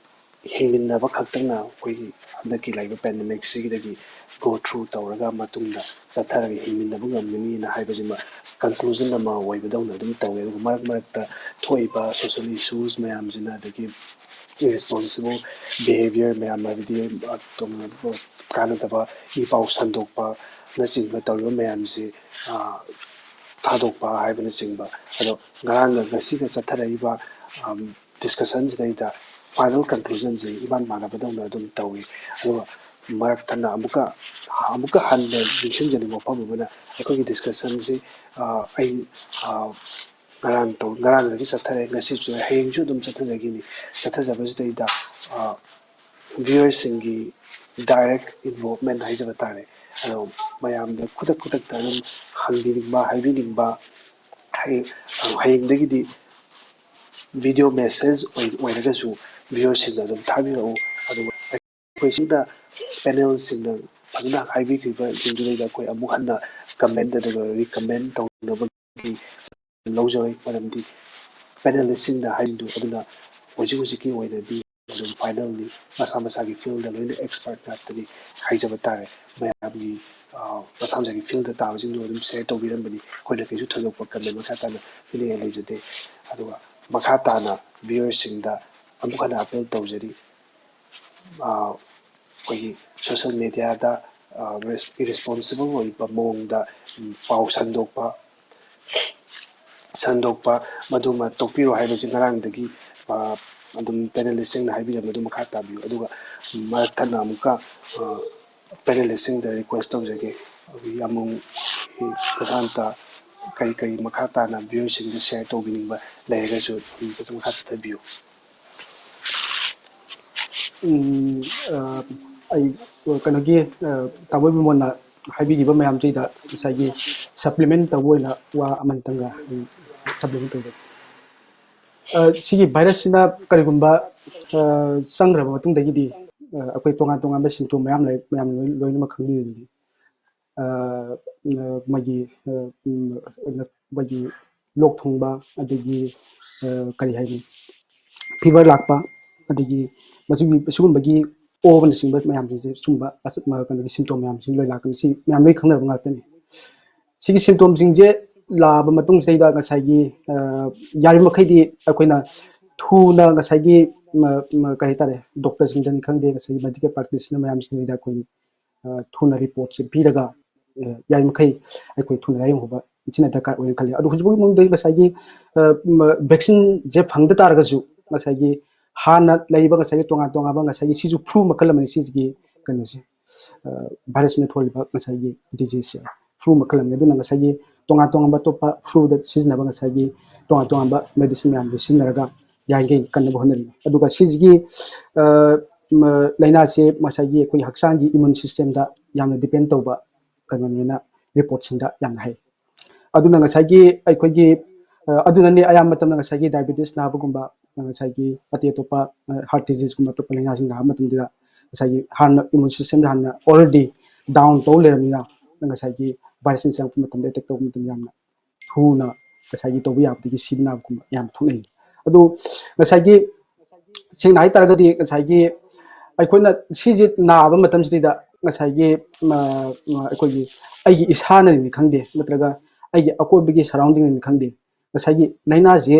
ꯍꯤꯡꯃꯤꯟꯅꯕ ꯈꯛꯇꯪꯅ ꯑꯩꯈꯣꯏꯒꯤ ꯍꯟꯗꯛꯀꯤ ꯂꯩꯔꯤꯕ ꯄꯦꯟꯗꯦꯃꯤꯛꯁꯤꯗꯒꯤ ꯒꯣ ꯊ꯭ꯔꯨ ꯇꯧꯔꯒ ꯃꯇꯨꯡꯗ ꯆꯠꯊꯔꯒ ꯍꯤꯡꯃꯤꯟꯅꯕ ꯉꯝꯒꯅꯤꯅ ꯍꯥꯏꯕꯁꯤꯃ ꯀꯟꯀ꯭ꯂꯨꯖꯟ ꯑꯃ ꯑꯣꯏꯕꯗꯧꯅ ꯑꯗꯨꯝ ꯇꯧꯋꯦ꯫ ꯑꯗꯨꯒ ꯃꯔꯛ ꯃꯔꯛꯇ ꯊꯣꯛꯏꯕ ꯁꯣꯁꯤꯌꯦꯜ ꯏꯁꯨꯁ ꯃꯌꯥꯝꯁꯤꯅ, ꯑꯗꯒꯤ ꯏꯔꯦꯁꯄꯣꯟꯁꯤꯕꯜ ꯕꯤꯍꯦꯕꯤꯌꯔ ꯃꯌꯥꯝ, ꯍꯥꯏꯕꯗꯤ ꯀꯥꯟꯅꯗꯕ ꯏ ꯄꯥꯎ ꯁꯟꯗꯣꯛꯄꯅꯆꯤꯡꯕ ꯇꯧꯔꯤꯕ ꯃꯌꯥꯝꯁꯤ ꯊꯥꯗꯣꯛꯄ ꯍꯥꯏꯕꯅꯆꯤꯡꯕ꯫ ꯑꯗꯣ ꯉꯔꯥꯡꯒ ꯉꯁꯤꯒ ꯆꯠꯊꯔꯛꯏꯕ ꯗꯤꯁꯀꯁꯟꯁꯤꯗꯩꯗ ꯐꯥꯏꯅꯦꯜ ꯀꯟꯀ꯭ꯂꯨꯖꯟꯁꯤ ꯏꯃꯥꯟ ꯃꯥꯟꯅꯕꯗꯧꯅ ꯑꯗꯨꯝ ꯇꯧꯏ꯫ ꯑꯗꯨꯒ ꯃꯔꯛ ꯊꯠꯅ ꯑꯃꯨꯛꯀ ꯑꯃꯨꯛꯀ ꯍꯟꯅ ꯅꯤꯡꯁꯤꯡꯖꯅꯤꯡꯕ ꯋꯥꯐꯝ ꯑꯃꯅ, ꯑꯩꯈꯣꯏꯒꯤ ꯗꯤꯁꯀꯁꯟꯁꯤ ꯑꯩ ꯉꯔꯥꯡ ꯇꯧ ꯉꯔꯥꯡꯗꯒꯤ ꯆꯠꯊꯔꯦ, ꯉꯁꯤꯁꯨ, ꯍꯌꯦꯡꯁꯨ ꯑꯗꯨꯝ ꯆꯠꯊꯖꯈꯤꯅꯤ꯫ ꯆꯠꯊꯖꯕꯁꯤꯗꯩꯗ ꯚ꯭ꯌꯨꯋꯔꯁꯤꯡꯒꯤ ꯗꯥꯏꯔꯦꯛ ꯏꯟꯚꯣꯜꯞꯃꯦꯟ ꯍꯥꯏꯖꯕ ꯇꯥꯔꯦ꯫ ꯑꯗꯣ ꯃꯌꯥꯝꯗ ꯈꯨꯗꯛ ꯈꯨꯗꯛꯇ ꯑꯗꯨꯝ ꯍꯪꯕꯤꯅꯤꯡꯕ, ꯍꯥꯏꯕꯤꯅꯤꯡꯕ, ꯍꯌꯦꯡꯗꯒꯤꯗꯤ ꯚꯤꯗꯤꯑꯣ ꯃꯦꯁꯦꯖ ꯑꯣꯏꯔꯒꯁꯨ ꯚ꯭ꯌꯨꯋꯔꯁꯤꯡꯗ ꯑꯗꯨꯝ ꯊꯥꯕꯤꯔꯛꯎ꯫ ꯑꯗꯨꯒ ꯑꯩꯈꯣꯏ ꯁꯤꯗ ꯄꯦꯅꯦꯜꯁꯤꯡꯅ ꯐꯖꯅ ꯍꯥꯏꯕꯤꯈꯤꯕꯁꯤꯡꯗꯨꯗꯩꯗ ꯑꯩꯈꯣꯏ ꯑꯃꯨꯛ ꯍꯟꯅ ꯀꯃꯦꯟ ꯑꯗꯨꯒ ꯔꯤꯀꯃꯦꯟ ꯇꯧꯅꯕꯒꯤ ꯂꯧꯖꯔꯣꯏ, ꯃꯔꯝꯗꯤ ꯄꯦꯅꯦꯂꯤꯁꯁꯤꯡꯅ ꯍꯥꯏꯔꯤꯗꯨ ꯑꯗꯨꯅ ꯍꯧꯖꯤꯛ ꯍꯧꯖꯤꯛꯀꯤ ꯑꯣꯏꯅꯗꯤ ꯑꯗꯨꯝ ꯐꯥꯏꯅꯦꯜꯅꯤ, ꯃꯁꯥ ꯃꯁꯥꯒꯤ ꯐꯤꯜꯗ ꯂꯣꯏꯅ ꯑꯦꯛꯁꯄꯔꯠ ꯉꯥꯛꯇꯅꯤ ꯍꯥꯏꯖꯕ ꯇꯥꯔꯦ꯫ ꯃꯌꯥꯝꯒꯤ ꯃꯁꯥ ꯃꯁꯥꯒꯤ ꯐꯤꯜꯗ ꯇꯥꯕꯁꯤꯡꯗꯨ ꯑꯗꯨꯝ ꯁꯤꯌꯔ ꯇꯧꯕꯤꯔꯝꯕꯅꯤ꯫ ꯑꯩꯈꯣꯏꯅ ꯀꯩꯁꯨ ꯊꯣꯏꯗꯣꯛꯄ ꯀꯃꯦꯟ ꯃꯈꯥ ꯇꯥꯅ ꯄꯤꯅꯤꯡꯉꯥꯏ ꯂꯩꯖꯗꯦ꯫ ꯑꯗꯨꯒ ꯃꯈꯥ ꯇꯥꯅ ꯚ꯭ꯌꯨꯋꯔꯁꯤꯡꯗ ꯑꯃꯨꯛ ꯍꯟꯅ ꯑꯄꯤꯜ ꯇꯧꯖꯔꯤ, ꯑꯩꯈꯣꯏꯒꯤ ꯁꯣꯁꯦꯜ ꯃꯦꯗꯤꯌꯥꯗ ꯏꯔꯦꯁꯄꯣꯟꯁꯤꯕꯜ ꯑꯣꯏꯕ ꯃꯑꯣꯡꯗ ꯄꯥꯎ ꯁꯟꯗꯣꯛꯄ ꯁꯟꯗꯣꯛꯄ ꯃꯗꯨꯃ ꯇꯣꯛꯄꯤꯔꯣ ꯍꯥꯏꯕꯁꯤ ꯉꯔꯥꯡꯗꯒꯤ ꯑꯗꯨꯝ ꯄꯦꯅꯦꯂꯤꯁꯁꯤꯡꯅ ꯍꯥꯏꯕꯤꯔꯝꯕꯗꯨ ꯃꯈꯥ ꯇꯥꯕꯤꯌꯨ꯫ ꯑꯗꯨꯒ ꯃꯔꯛ ꯊꯠꯅ ꯑꯃꯨꯛꯀ ꯄꯦꯅꯦꯂꯤꯁꯁꯤꯡꯗ ꯔꯤꯀ꯭ꯋꯦꯁ ꯇꯧꯖꯒꯦ, ꯑꯩꯈꯣꯏꯒꯤ ꯑꯃꯨꯛ ꯄ꯭ꯔꯁꯥꯟꯇ ꯀꯔꯤ ꯀꯔꯤ ꯃꯈꯥ ꯇꯥꯅ ꯚ꯭ꯌꯨꯋꯔꯁꯤꯡꯗ ꯁꯤꯌꯔ ꯇꯧꯕꯤꯅꯤꯡꯕ ꯂꯩꯔꯒꯁꯨ ꯑꯗꯨꯝ ꯃꯈꯥ ꯆꯠꯊꯕꯤꯌꯨ꯫ ꯎꯝ, ꯑ, ꯑꯩ ꯀꯩꯅꯣꯒꯤ, ꯑ, ꯇꯥꯃꯣ ꯏꯕꯨꯡꯉꯣꯅ ꯍꯥꯏꯕꯤꯈꯤꯕ ꯃꯌꯥꯝꯁꯤꯗ ꯉꯁꯥꯏꯒꯤ ꯁꯄ꯭ꯂꯤꯃꯦꯟ ꯇꯧꯕ ꯑꯣꯏꯅ ꯋꯥ ꯑꯃꯅꯤꯇꯪꯒ ꯑꯩ ꯁꯄ꯭ꯂꯤꯃꯦꯟ ꯇꯧꯖꯒꯦ꯫ ꯑ, ꯁꯤꯒꯤ ꯚꯥꯏꯔꯁꯁꯤꯅ ꯀꯔꯤꯒꯨꯝꯕ, ꯑ, ꯆꯪꯈ꯭ꯔꯕ ꯃꯇꯨꯡꯗꯒꯤꯗꯤ, ꯑ, ꯑꯩꯈꯣꯏ ꯇꯣꯉꯥꯟ ꯇꯣꯉꯥꯟꯕ ꯁꯤꯝꯇꯣꯝ ꯃꯌꯥꯝ ꯂꯩ, ꯃꯌꯥꯝ ꯂꯣꯏ-, ꯂꯣꯏꯅꯃꯛ ꯈꯪꯕꯤꯔꯤꯗꯨꯅꯤ꯫ ꯑ, ꯑ, ꯃꯣꯏꯒꯤ, ꯑ, ꯎꯝ, ꯃꯣꯏꯒꯤ ꯂꯣꯛ ꯊꯨꯡꯕ, ꯑꯗꯒꯤ, ꯑ, ꯀꯔꯤ ꯍꯥꯏꯅꯤ, ꯐꯤꯚꯔ ꯂꯥꯛꯄ, ꯑꯗꯒꯤ ꯃꯁꯤꯒꯤ ꯁꯤꯒꯨꯝꯕꯒꯤ ꯑꯣꯕꯅꯆꯤꯡꯕ ꯃꯌꯥꯝꯁꯤꯡꯁꯦ ꯁꯨꯝꯕ ꯑꯆ- ꯃ- ꯀꯩꯅꯣꯒꯤ ꯁꯤꯝꯇꯣꯝ ꯃꯌꯥꯝꯁꯤ ꯂꯣꯏ ꯂꯥꯛꯀꯅꯤ꯫ ꯁꯤ ꯃꯌꯥꯝ ꯂꯣꯏ ꯈꯪꯅꯔꯕ ꯉꯥꯛꯇꯅꯤ꯫ ꯁꯤꯒꯤ ꯁꯤꯝꯇꯣꯝꯁꯤꯡꯁꯦ ꯂꯥꯛꯑꯕ ꯃꯇꯨꯡꯁꯤꯗꯩꯗ ꯉꯁꯥꯏꯒꯤ ꯑ, ꯌꯥꯔꯤꯕꯃꯈꯩꯗꯤ ꯑꯩꯈꯣꯏꯅ ꯊꯨꯅ ꯉꯁꯥꯏꯒꯤ ꯃ- ꯃ- ꯀꯩ ꯍꯥꯏꯇꯥꯔꯦ, ꯗꯣꯛꯇꯔꯁꯤꯡꯗꯅꯤ ꯈꯪꯗꯦ, ꯉꯁꯥꯏꯒꯤ ꯃꯦꯗꯤꯀꯦꯜ ꯄ꯭ꯔꯥꯛꯇꯤꯁꯅꯔ ꯃꯌꯥꯝꯁꯤꯡꯁꯤꯗ ꯑꯩꯈꯣꯏ ꯑ, ꯊꯨꯅ ꯔꯤꯄꯣꯔꯠꯁꯦ ꯄꯤꯔꯒ ꯑ, ꯌꯥꯔꯤꯃꯈꯩ ꯑꯩꯈꯣꯏ ꯊꯨꯅ ꯂꯥꯏꯌꯦꯡꯕ ꯁꯤꯅ ꯗꯔꯀꯥꯔ ꯑꯣꯏꯅ ꯈꯜꯂꯤ꯫ ꯑꯗꯨ ꯍꯧꯖꯤꯛ ꯐꯥꯎꯒꯤ ꯃꯅꯨꯡꯗ ꯉꯁꯥꯏꯒꯤ ꯚꯦꯛꯁꯤꯟꯁꯦ ꯐꯪꯗ ꯇꯥꯔꯒꯁꯨ ꯉꯁꯥꯏꯒꯤ ꯍꯥꯟꯅ ꯂꯩꯔꯤꯕ ꯉꯁꯥꯏꯒꯤ ꯇꯣꯉꯥꯟ ꯇꯣꯉꯥꯟꯕ ꯉꯁꯥꯏꯒꯤ ꯁꯤꯁꯨ ꯐ꯭ꯂꯨ ꯃꯈꯜ ꯑꯃꯅꯤ꯫ ꯁꯤꯒꯤ ꯀꯩꯅꯣꯁꯦ, ꯚꯥꯏꯔꯁꯅ ꯊꯣꯛꯍꯜꯂꯤꯕ ꯉꯁꯥꯏꯒꯤ ꯗꯤꯖꯤꯖꯁꯦ ꯐ꯭ꯂꯨ ꯃꯈꯜ ꯑꯃꯅꯤ꯫ ꯑꯗꯨꯅ ꯉꯁꯥꯏꯒꯤ ꯇꯣꯉꯥꯟ ꯇꯣꯉꯥꯟꯕ ꯑꯇꯣꯞꯄ ꯐ꯭ꯂꯨꯗ ꯁꯤꯖꯤꯟꯅꯕ ꯉꯁꯥꯏꯒꯤ ꯇꯣꯉꯥꯟ ꯇꯣꯉꯥꯟꯕ ꯃꯦꯗꯤꯁꯤꯟ ꯃꯌꯥꯝꯁꯦ ꯁꯤꯖꯤꯟꯅꯔꯒ ꯌꯥꯔꯤꯈꯩ ꯀꯟꯅꯕ ꯍꯣꯠꯅꯔꯤ꯫ ꯑꯗꯨꯒ ꯁꯤꯁꯤꯒꯤ ꯑ, ꯃ- ꯂꯥꯏꯅꯥꯁꯦ ꯉꯁꯥꯏꯒꯤ ꯑꯩꯈꯣꯏ ꯍꯛꯆꯥꯡꯒꯤ ꯏꯃ꯭ꯌꯨꯟ ꯁꯤꯁꯇꯦꯝꯗ ꯌꯥꯝꯅ ꯗꯤꯄꯦꯟ ꯇꯧꯕ ꯀꯩꯅꯣꯅꯦꯅ ꯔꯤꯄꯣꯔꯠꯁꯤꯡꯗ ꯌꯥꯝꯅ ꯍꯥꯏ꯫ ꯑꯗꯨꯅ ꯉꯁꯥꯏꯒꯤ ꯑꯩꯈꯣꯏꯒꯤ ꯑ, ꯑꯗꯨꯅꯅꯦ ꯑꯌꯥꯝꯕ ꯃꯇꯝꯗ ꯉꯁꯥꯏꯒꯤ ꯗꯥꯏꯕꯦꯇꯤꯁ ꯅꯥꯕꯒꯨꯝꯕ, ꯉꯁꯥꯏꯒꯤ ꯑꯇꯩ ꯑꯇꯣꯞꯄ ꯍꯥꯔꯠ ꯗꯤꯖꯤꯁꯀꯨꯝꯕ ꯑꯇꯣꯞꯄ ꯂꯥꯏꯅꯥꯁꯤꯡ ꯅꯥꯕ ꯃꯇꯝꯗ ꯉꯁꯥꯏꯒꯤ ꯍꯥꯟꯅ ꯏꯃ꯭ꯌꯨꯟ ꯁꯤꯁꯇꯦꯝꯗ ꯍꯥꯟꯅ ꯑꯣꯜꯔꯦꯗꯤ ꯗꯥꯎꯟ ꯇꯧ ꯂꯩꯔꯕꯅꯤꯅ ꯉꯁꯥꯏꯒꯤ ꯚꯥꯏꯔꯁꯁꯤꯡ ꯆꯪꯉꯛꯄ ꯃꯇꯝꯗ ꯑꯦꯇꯦꯛ ꯇꯧꯕ ꯃꯇꯝꯗ ꯌꯥꯝꯅ ꯊꯨꯅ ꯉꯁꯥꯏꯒꯤ ꯇꯧꯕ ꯌꯥꯕꯗꯒꯤ ꯁꯤꯕ ꯅꯥꯕꯒꯨꯝꯕ ꯌꯥꯝ ꯊꯣꯛꯅꯩ꯫ ꯑꯗꯨ ꯉꯁꯥꯏꯒꯤ ꯁꯦꯡꯅ ꯍꯥꯏꯇꯥꯔꯒꯗꯤ ꯉꯁꯥꯏꯒꯤ ꯑꯩꯈꯣꯏꯅ ꯁꯤꯁꯦ ꯅꯥꯕ ꯃꯇꯝꯁꯤꯗꯩꯗ ꯉꯁꯥꯏꯒꯤ ꯑ, ꯑ, ꯑꯩꯈꯣꯏꯒꯤ ꯑꯩꯒꯤ ꯏꯁꯥꯅꯅꯤ ꯈꯪꯗꯦ, ꯅꯠꯇ꯭ꯔꯒ ꯑꯩꯒꯤ ꯑꯀꯣꯏꯕꯒꯤ ꯁꯔꯥꯎꯟꯗꯤꯡꯅꯤ ꯈꯪꯗꯦ, ꯉꯁꯥꯏꯒꯤ ꯂꯥꯏꯅꯥꯁꯦ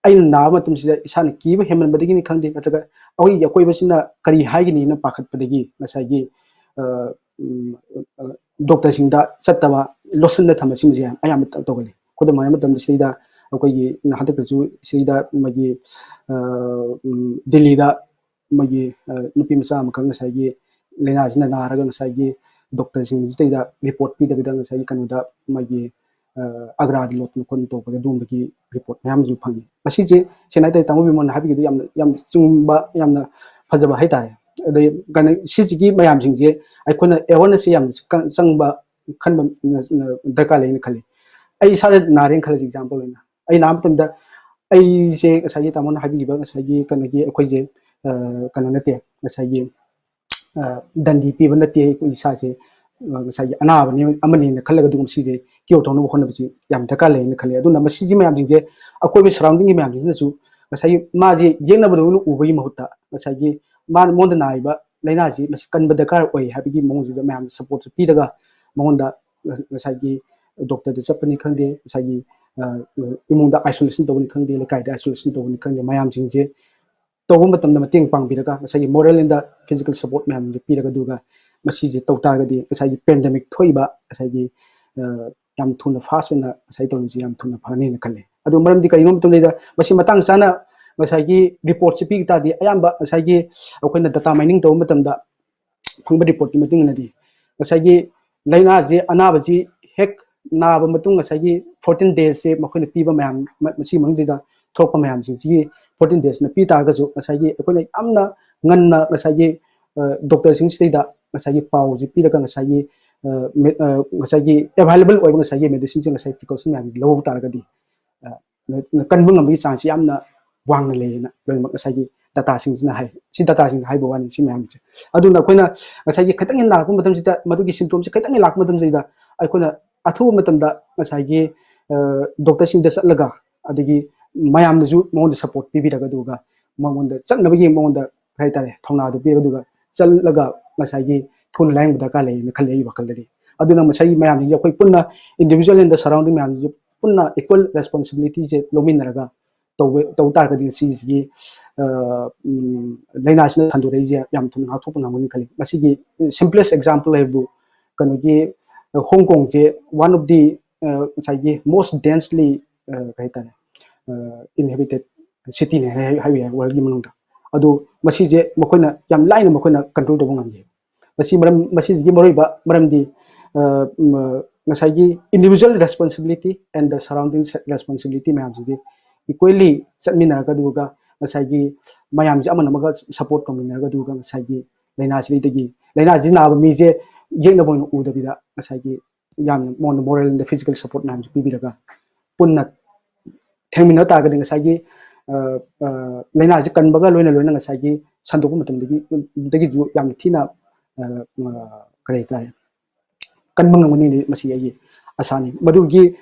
ꯑꯩꯅ ꯅꯥꯕ ꯃꯇꯝꯁꯤꯗ ꯏꯁꯥꯅ ꯀꯤꯕ ꯍꯦꯟꯃꯟꯕꯗꯒꯤꯅꯤ ꯈꯪꯗꯦ, ꯅꯠꯇ꯭ꯔꯒ ꯑꯩꯈꯣꯏꯒꯤ ꯑꯀꯣꯏꯕꯁꯤꯅ ꯀꯔꯤ ꯍꯥꯏꯒꯅꯤꯅ ꯄꯥꯈꯠꯄꯗꯒꯤ ꯉꯁꯥꯏꯒꯤ ꯑ, ꯎꯝ, ꯑ, ꯗꯣꯛꯇꯔꯁꯤꯡꯗ ꯆꯠꯇꯕ, ꯂꯣꯠꯁꯤꯟꯅ ꯊꯝꯕꯁꯤꯡꯁꯦ ꯑꯌꯥꯝꯕ ꯇꯧꯒꯜꯂꯤ꯫ ꯈꯨꯗꯝ ꯑꯣꯏꯅ ꯃꯇꯝꯗ ꯁꯤꯗ ꯑꯩꯈꯣꯏꯒꯤ ꯍꯟꯗꯛꯇꯁꯨ ꯁꯤꯗ ꯃꯣꯏꯒꯤ ꯑ, ꯎꯝ, ꯗꯤꯜꯂꯤꯗ ꯃꯣꯏꯒꯤ ꯑ, ꯅꯨꯄꯤ ꯃꯆꯥ ꯑꯃꯈꯛ ꯉꯁꯥꯏꯒꯤ ꯂꯥꯏꯅꯥꯁꯤꯅ ꯅꯥꯔꯒ ꯉꯁꯥꯏꯒꯤ ꯗꯣꯛꯇꯔꯁꯤꯡꯁꯤꯗꯩꯗ ꯔꯤꯄꯣꯔꯠ ꯄꯤꯗꯕꯤꯗ ꯉꯁꯥꯏꯒꯤ ꯀꯩꯅꯣꯗ ꯃꯣꯏꯒꯤ ꯑ, ꯑꯒ꯭ꯔꯥꯗ ꯂꯣꯠꯇꯅ ꯈꯣꯠꯇꯅ ꯇꯧꯕꯒꯤ ꯑꯗꯨꯒꯨꯝꯕꯒꯤ ꯔꯤꯄꯣꯔꯠ ꯃꯌꯥꯝꯁꯨ ꯐꯪꯉꯤ꯫ ꯃꯁꯤꯁꯦ ꯁꯦꯡꯅ ꯍꯥꯏꯇꯥꯔꯗꯤ ꯇꯥꯃꯣ ꯕꯤꯃꯣꯜꯅ ꯍꯥꯏꯕꯤꯒꯤꯗꯨ ꯌꯥꯝꯅ ꯌꯥꯝ ꯆꯨꯝꯕ, ꯌꯥꯝꯅ ꯐꯖꯕ ꯍꯥꯏꯇꯥꯔꯦ꯫ ꯑꯗꯩ ꯀꯩꯅꯣ ꯁꯤꯁꯤꯒꯤ ꯃꯌꯥꯝꯁꯤꯡꯁꯦ ꯑꯩꯈꯣꯏꯅ ꯑꯦꯋꯥꯔꯅꯦꯁꯁꯦ ꯌꯥꯝꯅ ꯀ- ꯆꯪꯕ ꯈꯟꯕ ꯗꯔꯀꯥꯔ ꯂꯩꯅ ꯈꯜꯂꯤ꯫ ꯑꯩ ꯏꯁꯥꯗ ꯅꯥꯔꯦꯅ ꯈꯜꯂꯁꯤ, ꯑꯦꯛꯖꯥꯝꯄꯜ ꯑꯣꯏꯅ ꯑꯩ ꯅꯥꯕ ꯃꯇꯝꯗ ꯑꯩꯁꯦ ꯉꯁꯥꯏꯒꯤ ꯇꯥꯃꯣꯅ ꯍꯥꯏꯕꯤꯈꯤꯕ ꯉꯁꯥꯏꯒꯤ ꯀꯩꯅꯣꯒꯤ ꯑꯩꯈꯣꯏꯁꯦ ꯑ, ꯀꯩꯅꯣ ꯅꯠꯇꯦ, ꯉꯁꯥꯏꯒꯤ ꯑ, ꯗꯟꯗꯤ ꯄꯤꯕ ꯅꯠꯇꯦ꯫ ꯑꯩꯈꯣꯏ ꯏꯁꯥꯁꯦ ꯑ, ꯉꯁꯥꯏꯒꯤ ꯑꯅꯥꯕꯅꯤ ꯑꯃꯅꯦꯅ ꯈꯜꯂꯒ ꯑꯗꯨꯒꯨꯝꯕ ꯁꯤꯁꯦ ꯀꯤꯌꯣꯔ ꯇꯧꯅꯕ ꯍꯣꯠꯅꯕꯁꯤ ꯌꯥꯝ ꯗꯔꯀꯥꯔ ꯂꯩꯅ ꯈꯜꯂꯤ꯫ ꯑꯗꯨꯅ ꯃꯁꯤꯒꯤ ꯃꯌꯥꯝꯁꯤꯡꯁꯦ ꯑꯩꯈꯣꯏꯒꯤ ꯁꯔꯥꯎꯟꯗꯤꯡꯒꯤ ꯃꯌꯥꯝꯁꯤꯡꯁꯤꯅꯁꯨ ꯉꯁꯥꯏꯒꯤ ꯃꯥꯁꯤ ꯌꯦꯛꯅꯕꯗꯧꯅ ꯎꯕꯒꯤ ꯃꯍꯨꯠꯇ ꯉꯁꯥꯏꯒꯤ ꯃꯥꯅ, ꯃꯉꯣꯟꯗ ꯅꯥꯔꯤꯕ ꯂꯥꯏꯅꯥꯁꯤ ꯃꯁꯤ ꯀꯟꯕ ꯗꯔꯀꯥꯔ ꯑꯣꯏ ꯍꯥꯏꯕꯒꯤ ꯃꯑꯣꯡꯁꯤꯗ ꯃꯌꯥꯝꯅ ꯁꯞꯄꯣꯔꯠꯁꯨ ꯄꯤꯔꯒ ꯃꯉꯣꯟꯗ ꯉꯁꯥꯏꯒꯤ ꯗꯣꯛꯇꯔꯗ ꯆꯠꯄꯅꯤ ꯈꯪꯗꯦ, ꯉꯁꯥꯏꯒꯤ ꯏꯃꯨꯡꯗ ꯑꯥꯏꯁꯣꯂꯦꯁꯟ ꯇꯧꯕꯅꯤ ꯈꯪꯗꯦ, ꯂꯩꯀꯥꯏꯗ ꯑꯥꯏꯁꯣꯂꯦꯁꯟ ꯇꯧꯕꯅꯤ ꯈꯪꯗꯦ, ꯃꯌꯥꯝꯁꯤꯡꯁꯦ ꯇꯧꯕ ꯃꯇꯝꯗ ꯃꯇꯦꯡ ꯄꯥꯡꯕꯤꯔꯒ ꯉꯁꯥꯏꯒꯤ moral and physical support ꯃꯌꯥꯝꯁꯦ ꯄꯤꯔꯒ ꯑꯗꯨꯒ ꯃꯁꯤꯁꯦ ꯇꯧ ꯇꯥꯔꯒꯗꯤ ꯉꯁꯥꯏꯒꯤ ꯄꯦꯟꯗꯦꯃꯤꯛ ꯊꯣꯛꯏꯕ ꯉꯁꯥꯏꯒꯤ ꯌꯥꯝ ꯊꯨꯅ ꯐꯥꯁ ꯑꯣꯏꯅ ꯉꯁꯥꯏ ꯇꯧꯔꯤꯁꯦ ꯌꯥꯝ ꯊꯨꯅ ꯐꯅꯤꯅ ꯈꯜꯂꯦ꯫ ꯑꯗꯨ ꯃꯔꯝꯗꯤ ꯀꯔꯤꯒꯨꯝꯕ ꯃꯇꯝꯗ ꯃꯁꯤ ꯃꯇꯥꯡ ꯆꯥꯅ ꯉꯁꯥꯏꯒꯤ ꯔꯤꯄꯣꯔꯠꯁꯦ ꯄꯤꯕ ꯇꯥꯔꯗꯤ ꯑꯌꯥꯝꯕ ꯉꯁꯥꯏꯒꯤ ꯑꯩꯈꯣꯏꯅ ꯗꯇꯥ ꯃꯥꯏꯅꯤꯡ ꯇꯧꯕ ꯃꯇꯝꯗ ꯐꯪꯕ ꯔꯤꯄꯣꯔꯠꯀꯤ ꯃꯇꯨꯡ ꯏꯟꯅꯗꯤ ꯉꯁꯥꯏꯒꯤ ꯂꯥꯏꯅꯥꯁꯤ, ꯑꯅꯥꯕꯁꯤ ꯍꯦꯛ ꯅꯥꯕ ꯃꯇꯨꯡ ꯉꯁꯥꯏꯒꯤ ꯐꯣꯔꯇꯤꯟ ꯗꯦꯖꯁꯦ ꯃꯈꯣꯏꯅ ꯄꯤꯕ ꯃꯌꯥꯝ, ꯃꯁꯤꯒꯤ ꯃꯅꯨꯡꯗ ꯊꯣꯛꯄ ꯃꯌꯥꯝꯁꯤꯡꯁꯤꯒꯤ ꯐꯣꯔꯇꯤꯟ ꯗꯦꯖꯅ ꯄꯤ ꯇꯥꯔꯒꯁꯨ ꯉꯁꯥꯏꯒꯤ ꯑꯩꯈꯣꯏꯅ ꯌꯥꯝꯅ ꯉꯟꯅ ꯉꯁꯥꯏꯒꯤ ꯗꯣꯛꯇꯔꯁꯤꯡꯁꯤꯗꯩꯗ ꯉꯁꯥꯏꯒꯤ ꯄꯥꯎꯁꯤ ꯄꯤꯔꯒ ꯉꯁꯥꯏꯒꯤ ꯉꯁꯥꯏꯒꯤ ꯑꯦꯚꯥꯏꯂꯦꯕꯜ ꯑꯣꯏꯕ ꯉꯁꯥꯏꯒꯤ ꯃꯦꯗꯤꯁꯤꯟꯁꯦ ꯉꯁꯥꯏ ꯄ꯭ꯔꯤꯀꯣꯁꯟ ꯃꯌꯥꯝꯁꯤ ꯂꯧꯍꯧ ꯇꯥꯔꯒꯗꯤ ꯀꯟꯕ ꯉꯝꯕꯒꯤ ꯆꯥꯡꯁꯤ ꯌꯥꯝꯅ ꯋꯥꯡꯅ ꯂꯩꯌꯦꯅ ꯂꯣꯏꯅꯃꯛ ꯉꯁꯥꯏꯒꯤ ꯗꯇꯥꯁꯤꯡꯁꯤꯅ ꯍꯥꯏ꯫ ꯁꯤ ꯗꯇꯥꯁꯤꯡꯅ ꯍꯥꯏꯕ ꯋꯥꯅꯤ꯫ ꯁꯤ ꯃꯌꯥꯝꯁꯦ ꯑꯗꯨꯅ ꯑꯩꯈꯣꯏꯅ ꯉꯁꯥꯏꯒꯤ ꯈꯤꯇꯪ ꯍꯦꯟꯅ ꯅꯥꯔꯛꯄ ꯃꯇꯝꯁꯤꯗ, ꯃꯗꯨꯒꯤ ꯁꯤꯝꯇꯣꯝꯁꯦ ꯈꯤꯇꯪ ꯍꯦꯟꯅ ꯂꯥꯛꯄ ꯃꯇꯝꯁꯤꯗ ꯑꯩꯈꯣꯏꯅ ꯑꯊꯨꯕ ꯃꯇꯝꯗ ꯉꯁꯥꯏꯒꯤ ꯗꯣꯛꯇꯔꯁꯤꯡꯗ ꯆꯠꯂꯒ ꯑꯗꯒꯤ ꯃꯌꯥꯝꯅꯁꯨ ꯃꯉꯣꯟꯗ ꯁꯞꯄꯣꯔꯠ ꯄꯤꯕꯤꯔꯒ ꯑꯗꯨꯒ ꯃꯉꯣꯟꯗ ꯆꯠꯅꯕꯒꯤ ꯃꯉꯣꯟꯗ ꯀꯩ ꯍꯥꯏꯇꯥꯔꯦ ꯊꯧꯅꯥꯗꯨ ꯄꯤꯔꯒ ꯑꯗꯨꯒ ꯆꯠꯂꯒ ꯉꯁꯥꯏꯒꯤ ꯊꯨꯅ ꯂꯥꯏꯌꯦꯡꯕ ꯗꯔꯀꯥꯔ ꯂꯩꯌꯦꯅ ꯈꯜꯂꯤ ꯑꯩꯒꯤ ꯋꯥꯈꯜꯗꯗꯤ꯫ ꯑꯗꯨꯅ ꯉꯁꯥꯏꯒꯤ ꯃꯌꯥꯝꯁꯤꯡꯁꯦ ꯑꯩꯈꯣꯏ ꯄꯨꯟꯅ individual and the surrounding ꯃꯌꯥꯝꯁꯤꯡꯁꯦ ꯄꯨꯟꯅ equal responsibilityꯁꯦ ꯂꯧꯃꯤꯟꯅꯔꯒ ꯇꯧꯕ, ꯇꯧ ꯇꯥꯔꯒꯗꯤ ꯁꯤꯁꯤꯒꯤ ꯂꯥꯏꯅꯥꯁꯤꯅ ꯁꯟꯗꯣꯔꯛꯏꯁꯦ ꯌꯥꯝ ꯊꯨꯅ ꯉꯥꯛꯊꯣꯛꯄ ꯉꯝꯒꯅꯤ ꯈꯜꯂꯤ꯫ ꯃꯁꯤꯒꯤ simplest example ꯍꯥꯏꯕꯨ ꯀꯩꯅꯣꯒꯤ ꯍꯣꯡ ꯀꯣꯡꯁꯦ one of the ꯉꯁꯥꯏꯒꯤ most densely ꯀꯩ ꯍꯥꯏꯇꯥꯔꯦ inhabited cityꯅꯦ ꯍꯥꯏꯕ ꯌꯥꯏ worldꯀꯤ ꯃꯅꯨꯡꯗ꯫ ꯑꯗꯨ ꯃꯁꯤꯁꯦ ꯃꯈꯣꯏꯅ ꯌꯥꯝ ꯂꯥꯏꯅ ꯃꯈꯣꯏꯅ control ꯇꯧꯕ ꯉꯝꯈꯤ꯫ ꯃꯁꯤ ꯃꯔꯝ, ꯃꯁꯤꯁꯤꯒꯤ ꯃꯔꯨꯑꯣꯏꯕ ꯃꯔꯝꯗꯤ ꯉꯁꯥꯏꯒꯤ individual responsibility and the surrounding responsibility ꯃꯌꯥꯝꯁꯤꯡꯁꯤ equally ꯆꯠꯃꯤꯟꯅꯔꯒ ꯑꯗꯨꯒ ꯉꯁꯥꯏꯒꯤ ꯃꯌꯥꯝꯁꯦ ꯑꯃꯅ ꯑꯃꯒ support ꯇꯧꯃꯤꯟꯅꯔꯒ ꯑꯗꯨꯒ ꯉꯁꯥꯏꯒꯤ ꯂꯥꯏꯅꯥꯁꯤꯗꯒꯤ, ꯂꯥꯏꯅꯥꯁꯤ ꯅꯥꯕ ꯃꯤꯁꯦ ꯌꯦꯛꯅꯕ ꯑꯣꯏꯅ ꯎꯗꯕꯤꯗ ꯉꯁꯥꯏꯒꯤ ꯌꯥꯝꯅ ꯃꯉꯣꯟꯗ moral and physical support ꯃꯌꯥꯝꯁꯦ ꯄꯤꯕꯤꯔꯒ ꯄꯨꯟꯅ ꯊꯦꯡꯃꯤꯟꯅ ꯇꯥꯔꯒꯗꯤ ꯉꯁꯥꯏꯒꯤ ꯂꯥꯏꯅꯥꯁꯤ ꯀꯟꯕꯒ ꯂꯣꯏꯅ ꯂꯣꯏꯅ ꯉꯁꯥꯏꯒꯤ ꯁꯟꯗꯣꯛꯄ ꯃꯇꯝꯗꯒꯤ, ꯗꯒꯤꯁꯨ ꯌꯥꯝꯅ ꯊꯤꯅ ꯀꯔꯤ ꯍꯥꯏꯇꯥꯔꯦ ꯀꯟꯕ ꯉꯝꯒꯅꯤ꯫ ꯃꯁꯤ ꯑꯩꯒꯤ ꯑꯁꯥꯅꯤ꯫ ꯃꯗꯨꯒꯤ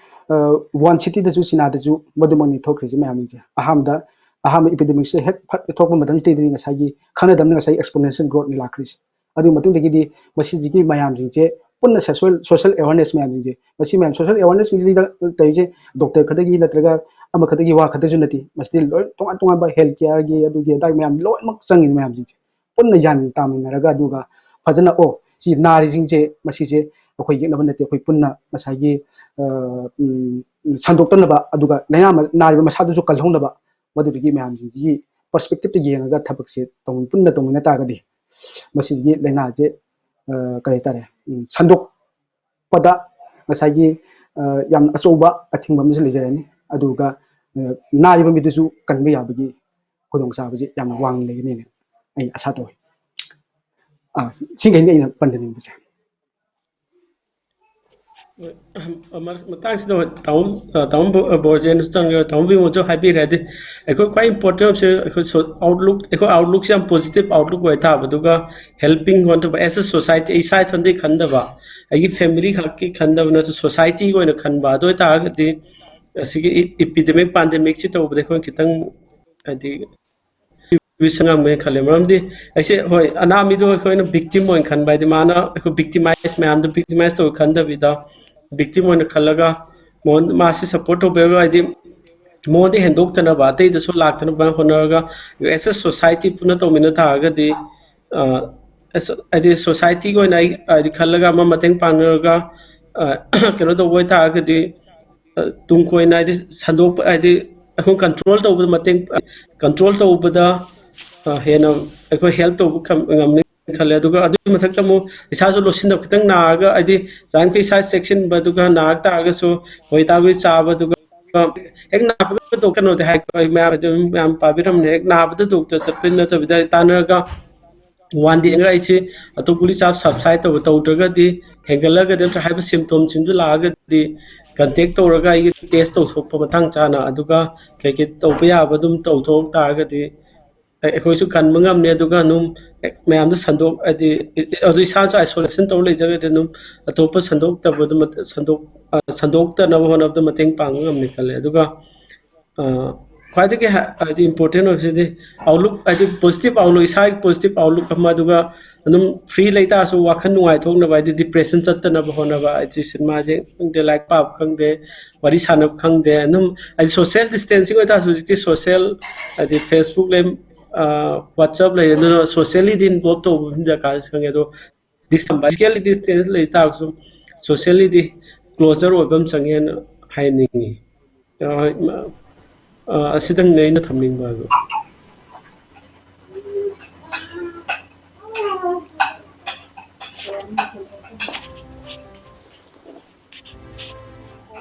ꯋꯨꯍꯥꯟ ꯁꯤꯇꯤꯗꯁꯨ, ꯆꯤꯅꯥꯗꯁꯨ ꯃꯗꯨꯃꯛꯅꯤ ꯊꯣꯛꯈ꯭ꯔꯤꯁꯦ ꯃꯌꯥꯝꯁꯦ꯫ ꯑꯍꯥꯟꯕꯗ ꯑꯍꯥꯟꯕ ꯏꯄꯤꯗꯦꯃꯤꯛꯁꯦ ꯍꯦꯛ ꯐꯠ ꯊꯣꯛꯄ ꯃꯇꯝꯁꯤꯗꯩꯗꯤ ꯉꯁꯥꯏꯒꯤ ꯈꯪꯅꯗꯕꯅ ꯉꯁꯥꯏ ꯑꯦꯛꯁꯄꯣꯅꯦꯟꯁꯤꯌꯦꯜ ꯒ꯭ꯔꯣꯠꯅꯤ ꯂꯥꯛꯈ꯭ꯔꯤꯁꯦ꯫ ꯑꯗꯨꯒꯤ ꯃꯇꯨꯡꯗꯒꯤꯗꯤ ꯃꯁꯤꯁꯤꯒꯤ ꯃꯌꯥꯝꯁꯤꯡꯁꯦ ꯄꯨꯟꯅ ꯁꯣꯁꯤꯌꯦꯜ ꯁꯣꯁꯤꯌꯦꯜ ꯑꯦꯋꯥꯔꯅꯦꯁ ꯃꯌꯥꯝꯁꯤꯡꯁꯦ, ꯃꯁꯤ ꯃꯌꯥꯝ ꯁꯣꯁꯤꯌꯦꯜ ꯑꯦꯋꯥꯔꯅꯦꯁꯁꯤꯡꯁꯤꯗ ꯇꯧꯔꯤꯁꯦ ꯗꯣꯛꯇꯔ ꯈꯛꯇꯒꯤ ꯅꯠꯇ꯭ꯔꯒ ꯑꯃꯈꯛꯇꯒꯤ ꯋꯥ ꯈꯛꯇꯁꯨ ꯅꯠꯇꯦ꯫ ꯃꯁꯤꯗꯤ ꯂꯣꯏ ꯇꯣꯉꯥꯟ ꯇꯣꯉꯥꯟꯕ ꯍꯦꯜꯊ ꯀꯤꯌꯔꯒꯤ ꯑꯗꯨꯒꯤ ꯑꯗꯥꯒꯤ ꯃꯌꯥꯝ ꯂꯣꯏꯅꯃꯛ ꯆꯪꯉꯤꯕ ꯃꯌꯥꯝꯁꯤꯡꯁꯦ ꯄꯨꯟꯅ ꯒ꯭ꯌꯥꯟ ꯇꯥꯃꯤꯟꯅꯔꯒ ꯑꯗꯨꯒ ꯐꯖꯅ ꯑꯣ ꯁꯤ ꯅꯥꯔꯤꯁꯤꯡꯁꯦ ꯃꯁꯤꯁꯦ ꯑꯩꯈꯣꯏ ꯌꯦꯛꯅꯕ ꯅꯠꯇꯦ, ꯑꯩꯈꯣꯏ ꯄꯨꯟꯅ ꯉꯁꯥꯏꯒꯤ ꯁꯟꯗꯣꯛꯇꯅꯕ ꯑꯗꯨꯒ ꯂꯥꯏꯅꯥ ꯅꯥꯔꯤꯕ ꯃꯁꯥꯗꯨꯁꯨ ꯀꯜꯍꯧꯅꯕ ꯃꯗꯨꯗꯒꯤ ꯃꯌꯥꯝꯁꯤꯡꯁꯤꯒꯤ ꯄꯔꯁꯄꯦꯛꯇꯤꯞꯇ ꯌꯦꯡꯉꯒ ꯊꯕꯛꯁꯦ ꯇꯧꯃꯤ ꯄꯨꯟꯅ ꯇꯧꯃꯤꯟꯅ ꯇꯥꯔꯒꯗꯤ ꯃꯁꯤꯒꯤ ꯂꯥꯏꯅꯥꯁꯦ ꯀꯔꯤ ꯍꯥꯏꯇꯥꯔꯦ ꯁꯟꯗꯣꯛꯄꯗ ꯉꯁꯥꯏꯒꯤ ꯌꯥꯝꯅ ꯑꯆꯧꯕ ꯑꯊꯤꯡꯕ ꯑꯃꯁꯨ ꯂꯩꯖꯔꯅꯤ꯫ ꯑꯗꯨꯒ ꯅꯥꯔꯤꯕ ꯃꯤꯗꯨꯁꯨ ꯀꯟꯕ ꯌꯥꯕꯒꯤ ꯈꯨꯗꯣꯡꯆꯥꯕꯁꯤ ꯌꯥꯝꯅ ꯋꯥꯡꯅ ꯂꯩꯒꯅꯤꯅ ꯑꯩ ꯑꯁꯥ ꯇꯧꯏ꯫ ꯑꯥ, ꯁꯤꯈꯩꯅꯤ ꯑꯩꯅ ꯄꯟꯖꯅꯤꯡꯕꯁꯦ꯫ ꯃꯇꯥꯡꯁꯤꯗ ꯇꯥꯃꯣ ꯕꯣꯔꯖꯦꯟꯁꯨ ꯆꯪꯉꯦ, ꯇꯥꯃꯣ ꯕꯤꯃꯣꯜꯁꯨ ꯍꯥꯏꯕꯤꯔꯦ꯫ ꯍꯥꯏꯗꯤ ꯑꯩꯈꯣꯏ ꯈ꯭ꯋꯥꯏ ꯏꯝꯄꯣꯔꯇꯦꯟ ꯑꯣꯏꯕꯁꯦ ꯑꯩꯈꯣꯏ ꯑꯥꯎꯠꯂꯨꯛ, ꯑꯩꯈꯣꯏ ꯑꯥꯎꯠꯂꯨꯛꯁꯦ ꯌꯥꯝ ꯄꯣꯖꯤꯇꯤꯚ ꯑꯥꯎꯠꯂꯨꯛ ꯑꯣꯏ ꯇꯥꯕ, ꯑꯗꯨꯒ ꯍꯦꯜꯄꯤꯡ ꯍꯣꯠꯅꯕ ꯑꯦꯁ ꯑꯦ ꯁꯣꯁꯥꯏꯇꯤ, ꯑꯩ ꯏꯁꯥ ꯏꯊꯟꯗꯒꯤ ꯈꯟꯗꯕ, ꯑꯩꯒꯤ ꯐꯦꯃꯤꯂꯤ ꯈꯛꯀꯤ ꯈꯟꯗꯕ ꯅꯠꯇ꯭ꯔ ꯁꯣꯁꯥꯏꯇꯤꯒꯤ ꯑꯣꯏꯅ ꯈꯟꯕ꯫ ꯑꯗꯨ ꯑꯣꯏꯇꯥꯔꯒꯗꯤ ꯑꯁꯤꯒꯤ ꯏꯄꯤꯗꯦꯃꯤꯛ ꯄꯥꯟꯗꯦꯃꯤꯛꯁꯤ ꯇꯧꯕꯗ ꯑꯩꯈꯣꯏ ꯈꯤꯇꯪ ꯍꯥꯏꯗꯤ ꯉꯝꯒꯅꯤ ꯈꯜꯂꯦ꯫ ꯃꯔꯝꯗꯤ ꯑꯩꯁꯦ ꯍꯣꯏ ꯑꯅꯥꯃꯤꯗꯣ ꯑꯩꯈꯣꯏꯅ ꯚꯤꯛꯇꯤꯝ ꯑꯣꯏꯅ ꯈꯟꯕ, ꯍꯥꯏꯗꯤ ꯃꯥꯅ ꯑꯩꯈꯣꯏ ꯚꯤꯛꯇꯤꯃꯥꯏꯁ ꯃꯌꯥꯝꯗꯣ ꯚꯤꯛꯇꯤꯃꯥꯏꯁ ꯇꯧꯕ ꯈꯟꯗꯕꯤꯗ ꯚꯤꯛꯇꯤꯝ ꯑꯣꯏꯅ ꯈꯜꯂꯒ ꯃꯉꯣꯟ ꯃꯥꯁꯤ ꯁꯞꯄꯣꯔꯠ ꯇꯧꯕꯤꯔꯒ ꯍꯥꯏꯗꯤ ꯃꯉꯣꯟꯗ ꯍꯦꯟꯗꯣꯛꯇꯅꯕ ꯑꯇꯩꯗꯁꯨ ꯂꯥꯛꯇꯅꯕ ꯍꯣꯠꯅꯔꯒ ꯑꯦꯁ ꯑꯦ ꯁꯣꯁꯥꯏꯇꯤ ꯄꯨꯟꯅ ꯇꯧꯃꯤꯟꯅ ꯇꯥꯔꯒꯗꯤ ꯍꯥꯏꯗꯤ ꯁꯣꯁꯥꯏꯇꯤꯒꯤ ꯑꯣꯏꯅ ꯑꯩ ꯍꯥꯏꯗꯤ ꯈꯜꯂꯒ ꯑꯃ ꯃꯇꯦꯡ ꯄꯥꯡꯅꯔꯒ ꯀꯩꯅꯣ ꯇꯧꯕ ꯑꯣꯏꯇꯥꯔꯒꯗꯤ ꯇꯨꯡ ꯀꯣꯏꯅ ꯍꯥꯏꯗꯤ ꯁꯟꯗꯣꯛꯄ ꯍꯥꯏꯗꯤ ꯑꯩꯈꯣꯏ ꯀꯟꯇ꯭ꯔꯣꯜ ꯇꯧꯕꯗ ꯃꯇꯦꯡ ꯀꯟꯇ꯭ꯔꯣꯜ ꯇꯧꯕꯗ ꯍꯦꯟꯅ ꯑꯩꯈꯣꯏ ꯍꯦꯜꯞ ꯇꯧꯕ ꯉꯝꯅꯤ ꯈꯜꯂꯦ꯫ ꯑꯗꯨꯒ ꯑꯗꯨꯒꯤ ꯃꯊꯛꯇ ꯑꯃꯨꯛ ꯏꯁꯥꯁꯨ ꯂꯣꯠꯁꯤꯟꯅꯕ ꯈꯤꯇꯪ ꯅꯥꯔꯒ ꯍꯥꯏꯗꯤ ꯆꯥꯡꯈꯩ ꯏꯁꯥ ꯆꯦꯛꯁꯤꯟꯕ, ꯑꯗꯨꯒ ꯅꯥꯔꯛ ꯇꯥꯔꯒꯁꯨ ꯍꯣꯏ ꯇꯥꯕꯒꯤ ꯆꯥꯕ, ꯑꯗꯨꯒ ꯍꯦꯛ ꯅꯥꯕꯒ ꯀꯩꯅꯣꯗꯤ ꯍꯥꯏ ꯃꯌꯥꯝ ꯃꯌꯥꯝ ꯄꯥꯕꯤꯔꯝꯅꯦ, ꯍꯦꯛ ꯅꯥꯕꯗ ꯗꯣꯛꯇꯔ ꯆꯠꯄꯩ ꯅꯠꯇꯕꯤꯗ ꯇꯥꯟꯅꯔꯒ ꯋꯥꯟ ꯗꯦꯒ ꯑꯩꯁꯦ ꯑꯇꯣꯞꯄ ꯒꯨꯂꯤ ꯆꯥꯕ ꯁꯕꯁꯥꯏꯠ ꯇꯧꯕ ꯇꯧꯗ꯭ꯔꯒꯗꯤ ꯍꯦꯟꯒꯠꯂꯒꯗꯤ ꯅꯠꯇ꯭ꯔ ꯍꯥꯏꯕ ꯁꯤꯝꯇꯣꯝꯁꯤꯡꯗꯨ ꯂꯥꯛꯑꯒꯗꯤ ꯀꯟꯇꯦꯛ ꯇꯧꯔꯒ ꯑꯩꯒꯤ ꯇꯦꯁ ꯇꯧꯊꯣꯛꯄ ꯃꯇꯥꯡ ꯆꯥꯅ, ꯑꯗꯨꯒ ꯀꯩꯀꯩ ꯇꯧꯕ ꯌꯥꯕ ꯑꯗꯨꯝ ꯇꯧꯊꯣꯛ ꯇꯥꯔꯒꯗꯤ ꯑꯩꯈꯣꯏꯁꯨ ꯀꯟꯕ ꯉꯝꯅꯤ꯫ ꯑꯗꯨꯒ ꯑꯗꯨꯝ ꯃꯌꯥꯝꯗ ꯁꯟꯗꯣꯛ ꯍꯥꯏꯗꯤ ꯑꯗꯨ ꯏꯁꯥꯁꯨ ꯑꯥꯏꯁꯣꯂꯦꯁꯟ ꯇꯧꯔ ꯂꯩꯖꯔꯒꯗꯤ ꯑꯗꯨꯝ ꯑꯇꯣꯞꯄ ꯁꯟꯗꯣꯛꯇꯕꯗ ꯁꯟꯗꯣꯛ ꯁꯟꯗꯣꯛꯇꯅꯕ ꯍꯣꯠꯅꯕꯗ ꯃꯇꯦꯡ ꯄꯥꯡꯕ ꯉꯝꯅꯤ ꯈꯜꯂꯦ꯫ ꯑꯗꯨꯒ ꯈ꯭ꯋꯥꯏꯗꯒꯤ ꯍꯥ-, ꯍꯥꯏꯗꯤ important ꯑꯣꯏꯕꯁꯤꯗꯤ outlook, ꯍꯥꯏꯗꯤ positive outlook, ꯏꯁꯥꯒꯤ positive outlook ꯑꯃ, ꯑꯗꯨꯒ ꯑꯗꯨꯝ free ꯂꯩꯇꯥꯔꯁꯨ ꯋꯥꯈꯜ ꯅꯨꯡꯉꯥꯏꯊꯣꯛꯅꯕ, ꯍꯥꯏꯗꯤ depression ꯆꯠꯇꯅꯕ ꯍꯣꯠꯅꯕ, ꯍꯥꯏꯗꯤ ꯁꯤꯅꯦꯃꯥꯁꯦ ꯈꯪꯗꯦ, ꯂꯥꯏꯔꯤꯛ ꯄꯥꯕ ꯈꯪꯗꯦ, ꯋꯥꯔꯤ ꯁꯥꯟꯅꯕ ꯈꯪꯗꯦ, ꯑꯗꯨꯝ ꯍꯥꯏꯗꯤ social distancing ꯑꯣꯏꯇꯥꯔꯁꯨ ꯍꯧꯖꯤꯛꯇꯤ social, ꯍꯥꯏꯗꯤ Facebook ꯂꯩ, ꯑ, WhatsApp ꯂꯩ, ꯑꯗꯨꯅ sociallyꯗꯤ involve ꯇꯧꯕ ꯑꯃ ꯗꯔꯀꯥꯔ ꯈꯪꯉꯦ꯫ ꯑꯗꯣ distance, physically distance ꯂꯩ ꯇꯥꯔꯒꯁꯨ sociallyꯗꯤ closer ꯑꯣꯏꯕ ꯑꯃ ꯆꯪꯉꯦꯅ ꯍꯥꯏꯅꯤꯡꯉꯤ꯫ ꯑ, ꯍꯣꯏ, ꯃ-, ꯑ, ꯑꯁꯤꯗꯪꯅꯦ ꯑꯩꯅ ꯊꯝꯅꯤꯡꯕ ꯍꯥꯏꯕꯨ꯫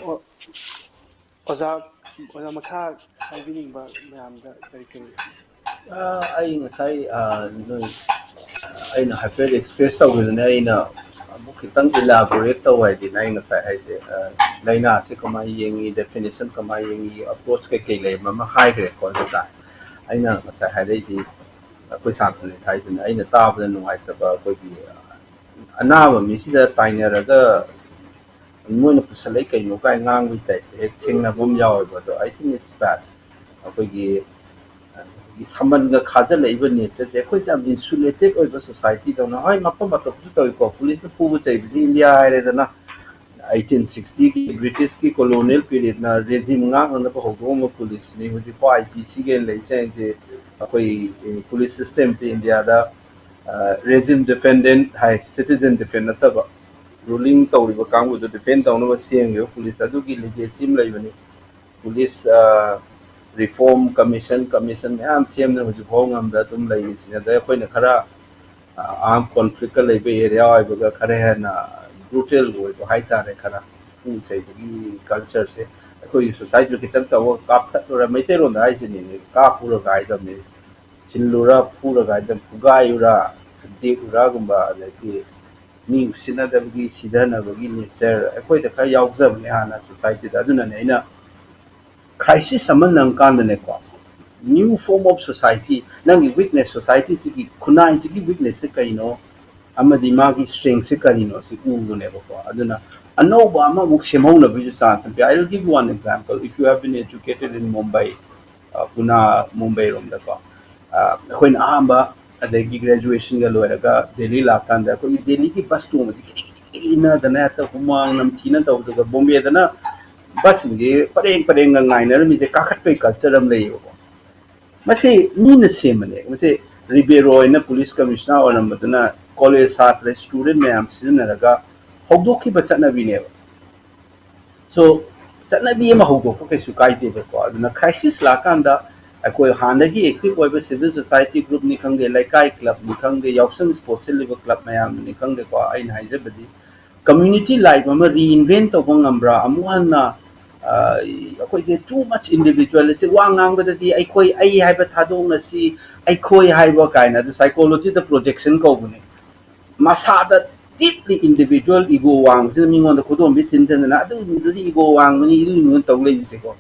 ꯑꯣ, ꯑꯣꯖꯥ, ꯑꯣꯖꯥ ꯃꯈꯥ ꯍꯥꯏꯕꯤꯅꯤꯡꯕ ꯃꯌꯥꯝꯗ ꯀꯔꯤ ꯀꯔꯤ? ꯑ, ꯑꯩ ꯉꯁꯥꯏ, ꯑ, ꯅꯣꯏ, ꯑꯩꯅ ꯍꯥꯏꯐꯦꯠ express ꯇꯧꯈꯤꯕꯅꯦ, ꯑꯩꯅ ꯑꯃꯨꯛ ꯈꯤꯇꯪ elaborate ꯇꯧ ꯍꯥꯏꯗꯤ, ꯅꯪ ꯉꯁꯥꯏ ꯍꯥꯏꯁꯦ, ꯑ, ꯂꯥꯏꯅꯥꯁꯦ ꯀꯃꯥꯏꯅ ꯌꯦꯡꯉꯤ, definition ꯀꯃꯥꯏꯅ ꯌꯦꯡꯉꯤ, approach ꯀꯩꯀꯩ ꯂꯩꯕ ꯑꯃ ꯍꯥꯏꯈ꯭ꯔꯦꯀꯣ ꯉꯁꯥꯏ꯫ ꯑꯩꯅ ꯉꯁꯥꯏ ꯍꯥꯏꯔꯛꯏꯗꯤ ꯑꯩꯈꯣꯏ ꯁꯥꯟꯇꯅꯤꯠ ꯍꯥꯏꯗꯨꯅ ꯑꯩꯅ ꯇꯥꯕꯗ ꯅꯨꯡꯉꯥꯏꯇꯕ, ꯑꯩꯈꯣꯏꯒꯤ ꯑꯅꯥꯕ ꯃꯤꯁꯤꯗ ꯇꯥꯏꯅꯔꯒ ꯃꯣꯏꯅ ꯄꯨꯁꯜꯂꯛꯏ ꯀꯩꯅꯣ ꯀꯥꯏ ꯉꯥꯡꯕꯒꯤ typeꯇ ꯍꯦꯛ ꯊꯦꯡꯅꯕ ꯑꯃ ꯌꯥꯎꯋꯦꯕ꯫ ꯑꯗꯣ I think it's bad꯫ ꯑꯩꯈꯣꯏꯒꯤ, ꯑꯩꯈꯣꯏꯒꯤ ꯁꯃꯟꯒ ꯈꯥꯖꯤꯜꯂꯛꯏꯕ natureꯁꯦ, ꯑꯩꯈꯣꯏꯁꯦ ꯌꯥꯝ insulated ꯑꯣꯏꯕ societyꯗꯧꯅ꯫ ꯍꯣꯏ, ꯃꯐꯝ ꯑꯇꯣꯞꯄꯁꯨ ꯇꯧꯏꯀꯣ, ꯄꯨꯂꯤꯁꯅ ꯐꯨꯕ ꯆꯩꯕꯁꯤ ꯏꯟꯗꯤꯌꯥ ꯍꯥꯏꯔꯦꯗꯅ, eighteen sixtyꯒꯤ Britishꯀꯤ colonial periodꯅ regime ꯉꯥꯛꯅꯅꯕ ꯍꯧꯗꯣꯛꯑꯝꯕ ꯄꯨꯂꯤꯁꯅꯤ꯫ ꯍꯧꯖꯤꯛꯐꯥꯎ IPCꯒ ꯂꯩꯔꯤꯁꯦ ꯑꯩꯈꯣꯏ, ꯑꯦ, police systemꯁꯦ ꯏꯟꯗꯤꯌꯥꯗ, ꯑ, regime defendant ꯍꯥꯏ, citizen defend ꯅꯠꯇꯕ, ruling ꯇꯧꯔꯤꯕ ꯀꯥꯡꯕꯨꯗꯣ defend ꯇꯧꯅꯕ ꯁꯦꯝꯈꯤꯕ ꯄꯨꯂꯤꯁ ꯑꯗꯨꯒꯤ legacy ꯑꯃ ꯂꯩꯕꯅꯤ꯫ ꯄꯨꯂꯤꯁ, ꯑ, reform commission, commission ꯃꯌꯥꯝ ꯁꯦꯝꯗꯅ ꯍꯧꯖꯤꯛꯐꯥꯎ ꯉꯝꯗ ꯑꯗꯨꯝ ꯂꯩꯔꯤꯁꯤꯅꯤ꯫ ꯑꯗ ꯑꯩꯈꯣꯏꯅ ꯈꯔ, ꯑ, arm conflictꯀ ꯂꯩꯕ area ꯑꯣꯏꯕꯒ ꯈꯔ ꯍꯦꯟꯅ brutal ꯑꯣꯏꯕ ꯍꯥꯏꯇꯥꯔꯦ, ꯈꯔ ꯄꯨ ꯆꯩꯕꯒꯤ cultureꯁꯦ꯫ ꯑꯩꯈꯣꯏꯒꯤ societyꯗ ꯈꯤꯇꯪ ꯇꯧꯕ ꯀꯥꯞꯊꯠꯂꯨꯔ, ꯃꯩꯇꯩꯂꯣꯟꯗ ꯍꯥꯏꯁꯤꯅꯤꯅꯦ, ꯀꯥꯞꯄꯨꯔꯒ ꯍꯥꯏꯗꯕꯅꯤ, ꯊꯤꯜꯂꯨꯔ, ꯐꯨꯔꯒ ꯍꯥꯏꯗꯕ, ꯐꯨꯒꯥꯏꯔꯨꯔ, ꯗꯦꯛꯎꯔꯒꯨꯝꯕ, ꯑꯗꯒꯤ ꯃꯤ ꯎꯁꯤꯠꯅꯗꯕꯒꯤ, ꯁꯤꯊꯅꯕꯒꯤ nature ꯑꯩꯈꯣꯏꯗ ꯈꯔ ꯌꯥꯎꯖꯕꯅꯦ ꯍꯥꯟꯅ societyꯗ꯫ ꯑꯗꯨꯅꯅꯦ ꯑꯩꯅ crisis ꯑꯃ ꯅꯪꯀꯥꯟꯗꯅꯦꯀꯣ, new form of society, ꯅꯪꯒꯤ weakness, societyꯁꯤꯒꯤ ꯈꯨꯟꯅꯥꯏꯁꯤꯒꯤ weaknessꯁꯦ ꯀꯩꯅꯣ ꯑꯃꯗꯤ ꯃꯥꯒꯤ strengthꯁꯦ ꯀꯔꯤꯅꯣ ꯁꯤ ꯎꯕꯅꯦꯕꯀꯣ꯫ ꯑꯗꯨꯅ ꯑꯅꯧꯕ ꯑꯃꯃꯨꯛ ꯁꯦꯝꯍꯧꯅꯕꯒꯤꯁꯨ chance ꯑꯃ ꯄꯤ꯫ I will give you one example. If you have been educated in Mumbai, ꯄꯨꯅꯥ, ꯃꯨꯝꯕꯩꯔꯣꯝꯗꯀꯣ꯫ ꯑ, ꯑꯩꯈꯣꯏꯅ ꯑꯍꯥꯟꯕ ꯑꯗꯒꯤ graduationꯒ ꯂꯣꯏꯔꯒ ꯗꯦꯜꯂꯤ ꯂꯥꯛꯀꯥꯟꯗ ꯑꯩꯈꯣꯏꯒꯤ ꯗꯦꯜꯂꯤꯒꯤ ꯕꯁ ꯇꯣꯡꯕꯁꯦ ꯀꯤꯔꯤ ꯀꯤꯔꯤ ꯏꯟꯅꯗꯅ ꯍꯦꯛꯇ ꯍꯨꯃꯥꯡ ꯅꯝꯊꯤꯅ ꯇꯧꯕꯗꯨꯒ ꯕꯣꯝꯕꯦꯗꯅ ꯕꯁꯁꯤꯡꯁꯦ ꯄꯔꯦꯡ ꯄꯔꯦꯡꯒ ꯉꯥꯏꯅꯔꯝꯃꯤꯁꯦ ꯀꯥꯈꯠꯄꯒꯤ culture ꯑꯃ ꯂꯩꯌꯦꯕꯀꯣ꯫ ꯃꯁꯤ ꯃꯤꯅ ꯁꯦꯝꯕꯅꯦ꯫ ꯃꯁꯤ ꯔꯤꯕꯦꯔꯣ ꯍꯥꯏꯅ police commissioner ꯑꯣꯏꯔꯝꯕꯗꯨꯅ ꯀꯣꯂꯦꯖ ꯁꯥꯇ꯭ꯔ, student ꯃꯌꯥꯝ ꯁꯤꯖꯤꯟꯅꯔꯒ ꯍꯧꯗꯣꯛꯈꯤꯕ ꯆꯠꯅꯕꯤꯅꯦꯕ꯫ So, ꯆꯠꯅꯕꯤ ꯑꯃ ꯍꯧꯗꯣꯛꯄ ꯀꯩꯁꯨ ꯀꯥꯏꯗꯦꯕꯀꯣ꯫ ꯑꯗꯨꯅ crisis ꯂꯥꯛꯀꯥꯟꯗ ꯑꯩꯈꯣꯏ ꯍꯥꯟꯅꯗꯒꯤ active ꯑꯣꯏꯕ civil society groupꯅꯤ ꯈꯪꯗꯦ, ꯂꯩꯀꯥꯏ clubꯅꯤ ꯈꯪꯗꯦ, ꯌꯥꯎꯁꯪ sports ꯁꯤꯜꯂꯤꯕ club ꯃꯌꯥꯝꯅꯤ ꯈꯪꯗꯦꯀꯣ, ꯑꯩꯅ ꯍꯥꯏꯖꯕꯗꯤ community life ꯑꯃ reinvent ꯇꯧꯕ ꯉꯝꯕ꯭ꯔꯥ? ꯑꯃꯨꯛ ꯍꯟꯅ, ꯑ, ꯑꯩꯈꯣꯏꯁꯦ too much individualistic, ꯋꯥ ꯉꯥꯡꯕꯗꯗꯤ ꯑꯩꯈꯣꯏ, ꯑꯩ ꯍꯥꯏꯕ ꯊꯥꯗꯣꯛꯅꯁꯤ, ꯑꯩꯈꯣꯏ ꯍꯥꯏꯕ ꯀꯥꯏꯅ, ꯑꯗꯨ psychologyꯗ projection ꯀꯧꯕꯅꯦ꯫ ꯃꯁꯥꯗ deeply individual ego ꯋꯥꯡꯕꯁꯤꯅ ꯃꯤꯉꯣꯟꯗ ꯈꯨꯗꯣꯝꯕꯤ ꯊꯤꯟꯊꯗꯅ, "ꯑꯗꯨꯗꯨꯗꯤ ego ꯋꯥꯡꯕꯅꯤ, ꯑꯗꯨꯒꯤ ꯃꯤꯉꯣꯟꯗ ꯇꯧ ꯂꯩꯕꯁꯦꯀꯣ"꯫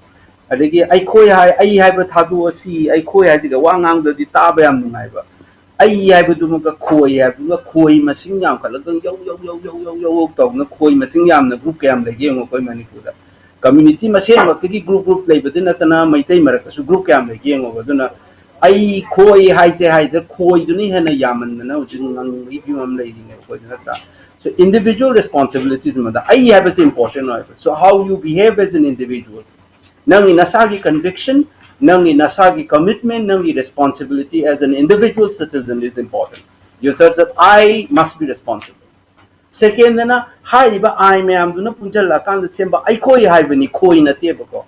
ꯑꯗꯒꯤ ꯑꯩꯈꯣꯏ ꯍꯥꯏ, ꯑꯩ ꯍꯥꯏꯕ ꯊꯥꯗꯣꯛꯑꯁꯤ, ꯑꯩꯈꯣꯏ ꯍꯥꯏꯁꯤꯒ ꯋꯥ ꯉꯥꯡꯗꯗꯤ ꯇꯥꯕ ꯌꯥꯝ ꯅꯨꯡꯉꯥꯏꯕ꯫ ꯑꯩ ꯍꯥꯏꯕꯗꯨꯃꯒ ꯈꯣꯏ ꯍꯥꯏꯕꯗꯨꯒ ꯈꯣꯏ ꯃꯁꯤꯡ ꯌꯥꯝꯈꯠꯂꯛꯇꯅ ꯌꯧ, ꯌꯧ, ꯌꯧ, ꯌꯧ, ꯌꯧ, ꯌꯧ, ꯌꯧ ꯇꯧꯗꯅ ꯈꯣꯏ ꯃꯁꯤꯡ ꯌꯥꯝꯅ group ꯀꯌꯥꯝ ꯂꯩꯒꯦ ꯌꯦꯡꯉꯣ ꯑꯩꯈꯣꯏ ꯃꯅꯤꯄꯨꯔꯗ꯫ Community ꯃꯁꯦꯟꯃꯛꯇꯒꯤ group, group ꯂꯩꯕꯗꯤ ꯅꯠꯇꯅ ꯃꯩꯇꯩ ꯃꯔꯛꯇꯁꯨ group ꯀꯌꯥꯝ ꯂꯩꯒꯦ ꯌꯦꯡꯉꯣꯕ꯫ ꯑꯗꯨꯅ ꯑꯩ ꯈꯣꯏ ꯍꯥꯏꯁꯦ ꯍꯥꯏꯗ ꯈꯣꯏꯗꯨꯅ ꯍꯦꯟꯅ ꯌꯥꯝꯃꯟꯗꯅ ꯍꯧꯖꯤꯛ ꯉꯪꯕꯒꯤ ꯐꯤꯕꯝ ꯑꯃ ꯂꯩꯔꯤꯅꯦꯕ ꯑꯩꯈꯣꯏꯗ, ꯅꯠꯇ꯭ꯔꯥ? So individual responsibilities ꯑꯃꯗ ꯑꯩ ꯍꯥꯏꯕꯁꯦ important ꯑꯣꯏꯕ꯫ So how you behave as an individual, ꯅꯪꯒꯤ ꯅꯁꯥꯒꯤ conviction, ꯅꯪꯒꯤ ꯅꯁꯥꯒꯤ commitment, ꯅꯪꯒꯤ responsibility as an individual citizen is important. You said that I must be responsible. Secondꯅ ꯍꯥꯏꯔꯤꯕ ꯑꯥꯏ ꯃꯌꯥꯝꯗꯨꯅ ꯄꯨꯟꯁꯤꯜꯂꯛꯑꯀꯥꯟꯗ ꯁꯦꯝꯕ ꯑꯩꯈꯣꯏ ꯍꯥꯏꯕꯅꯤ, ꯈꯣꯏ ꯅꯠꯇꯦꯕꯀꯣ꯫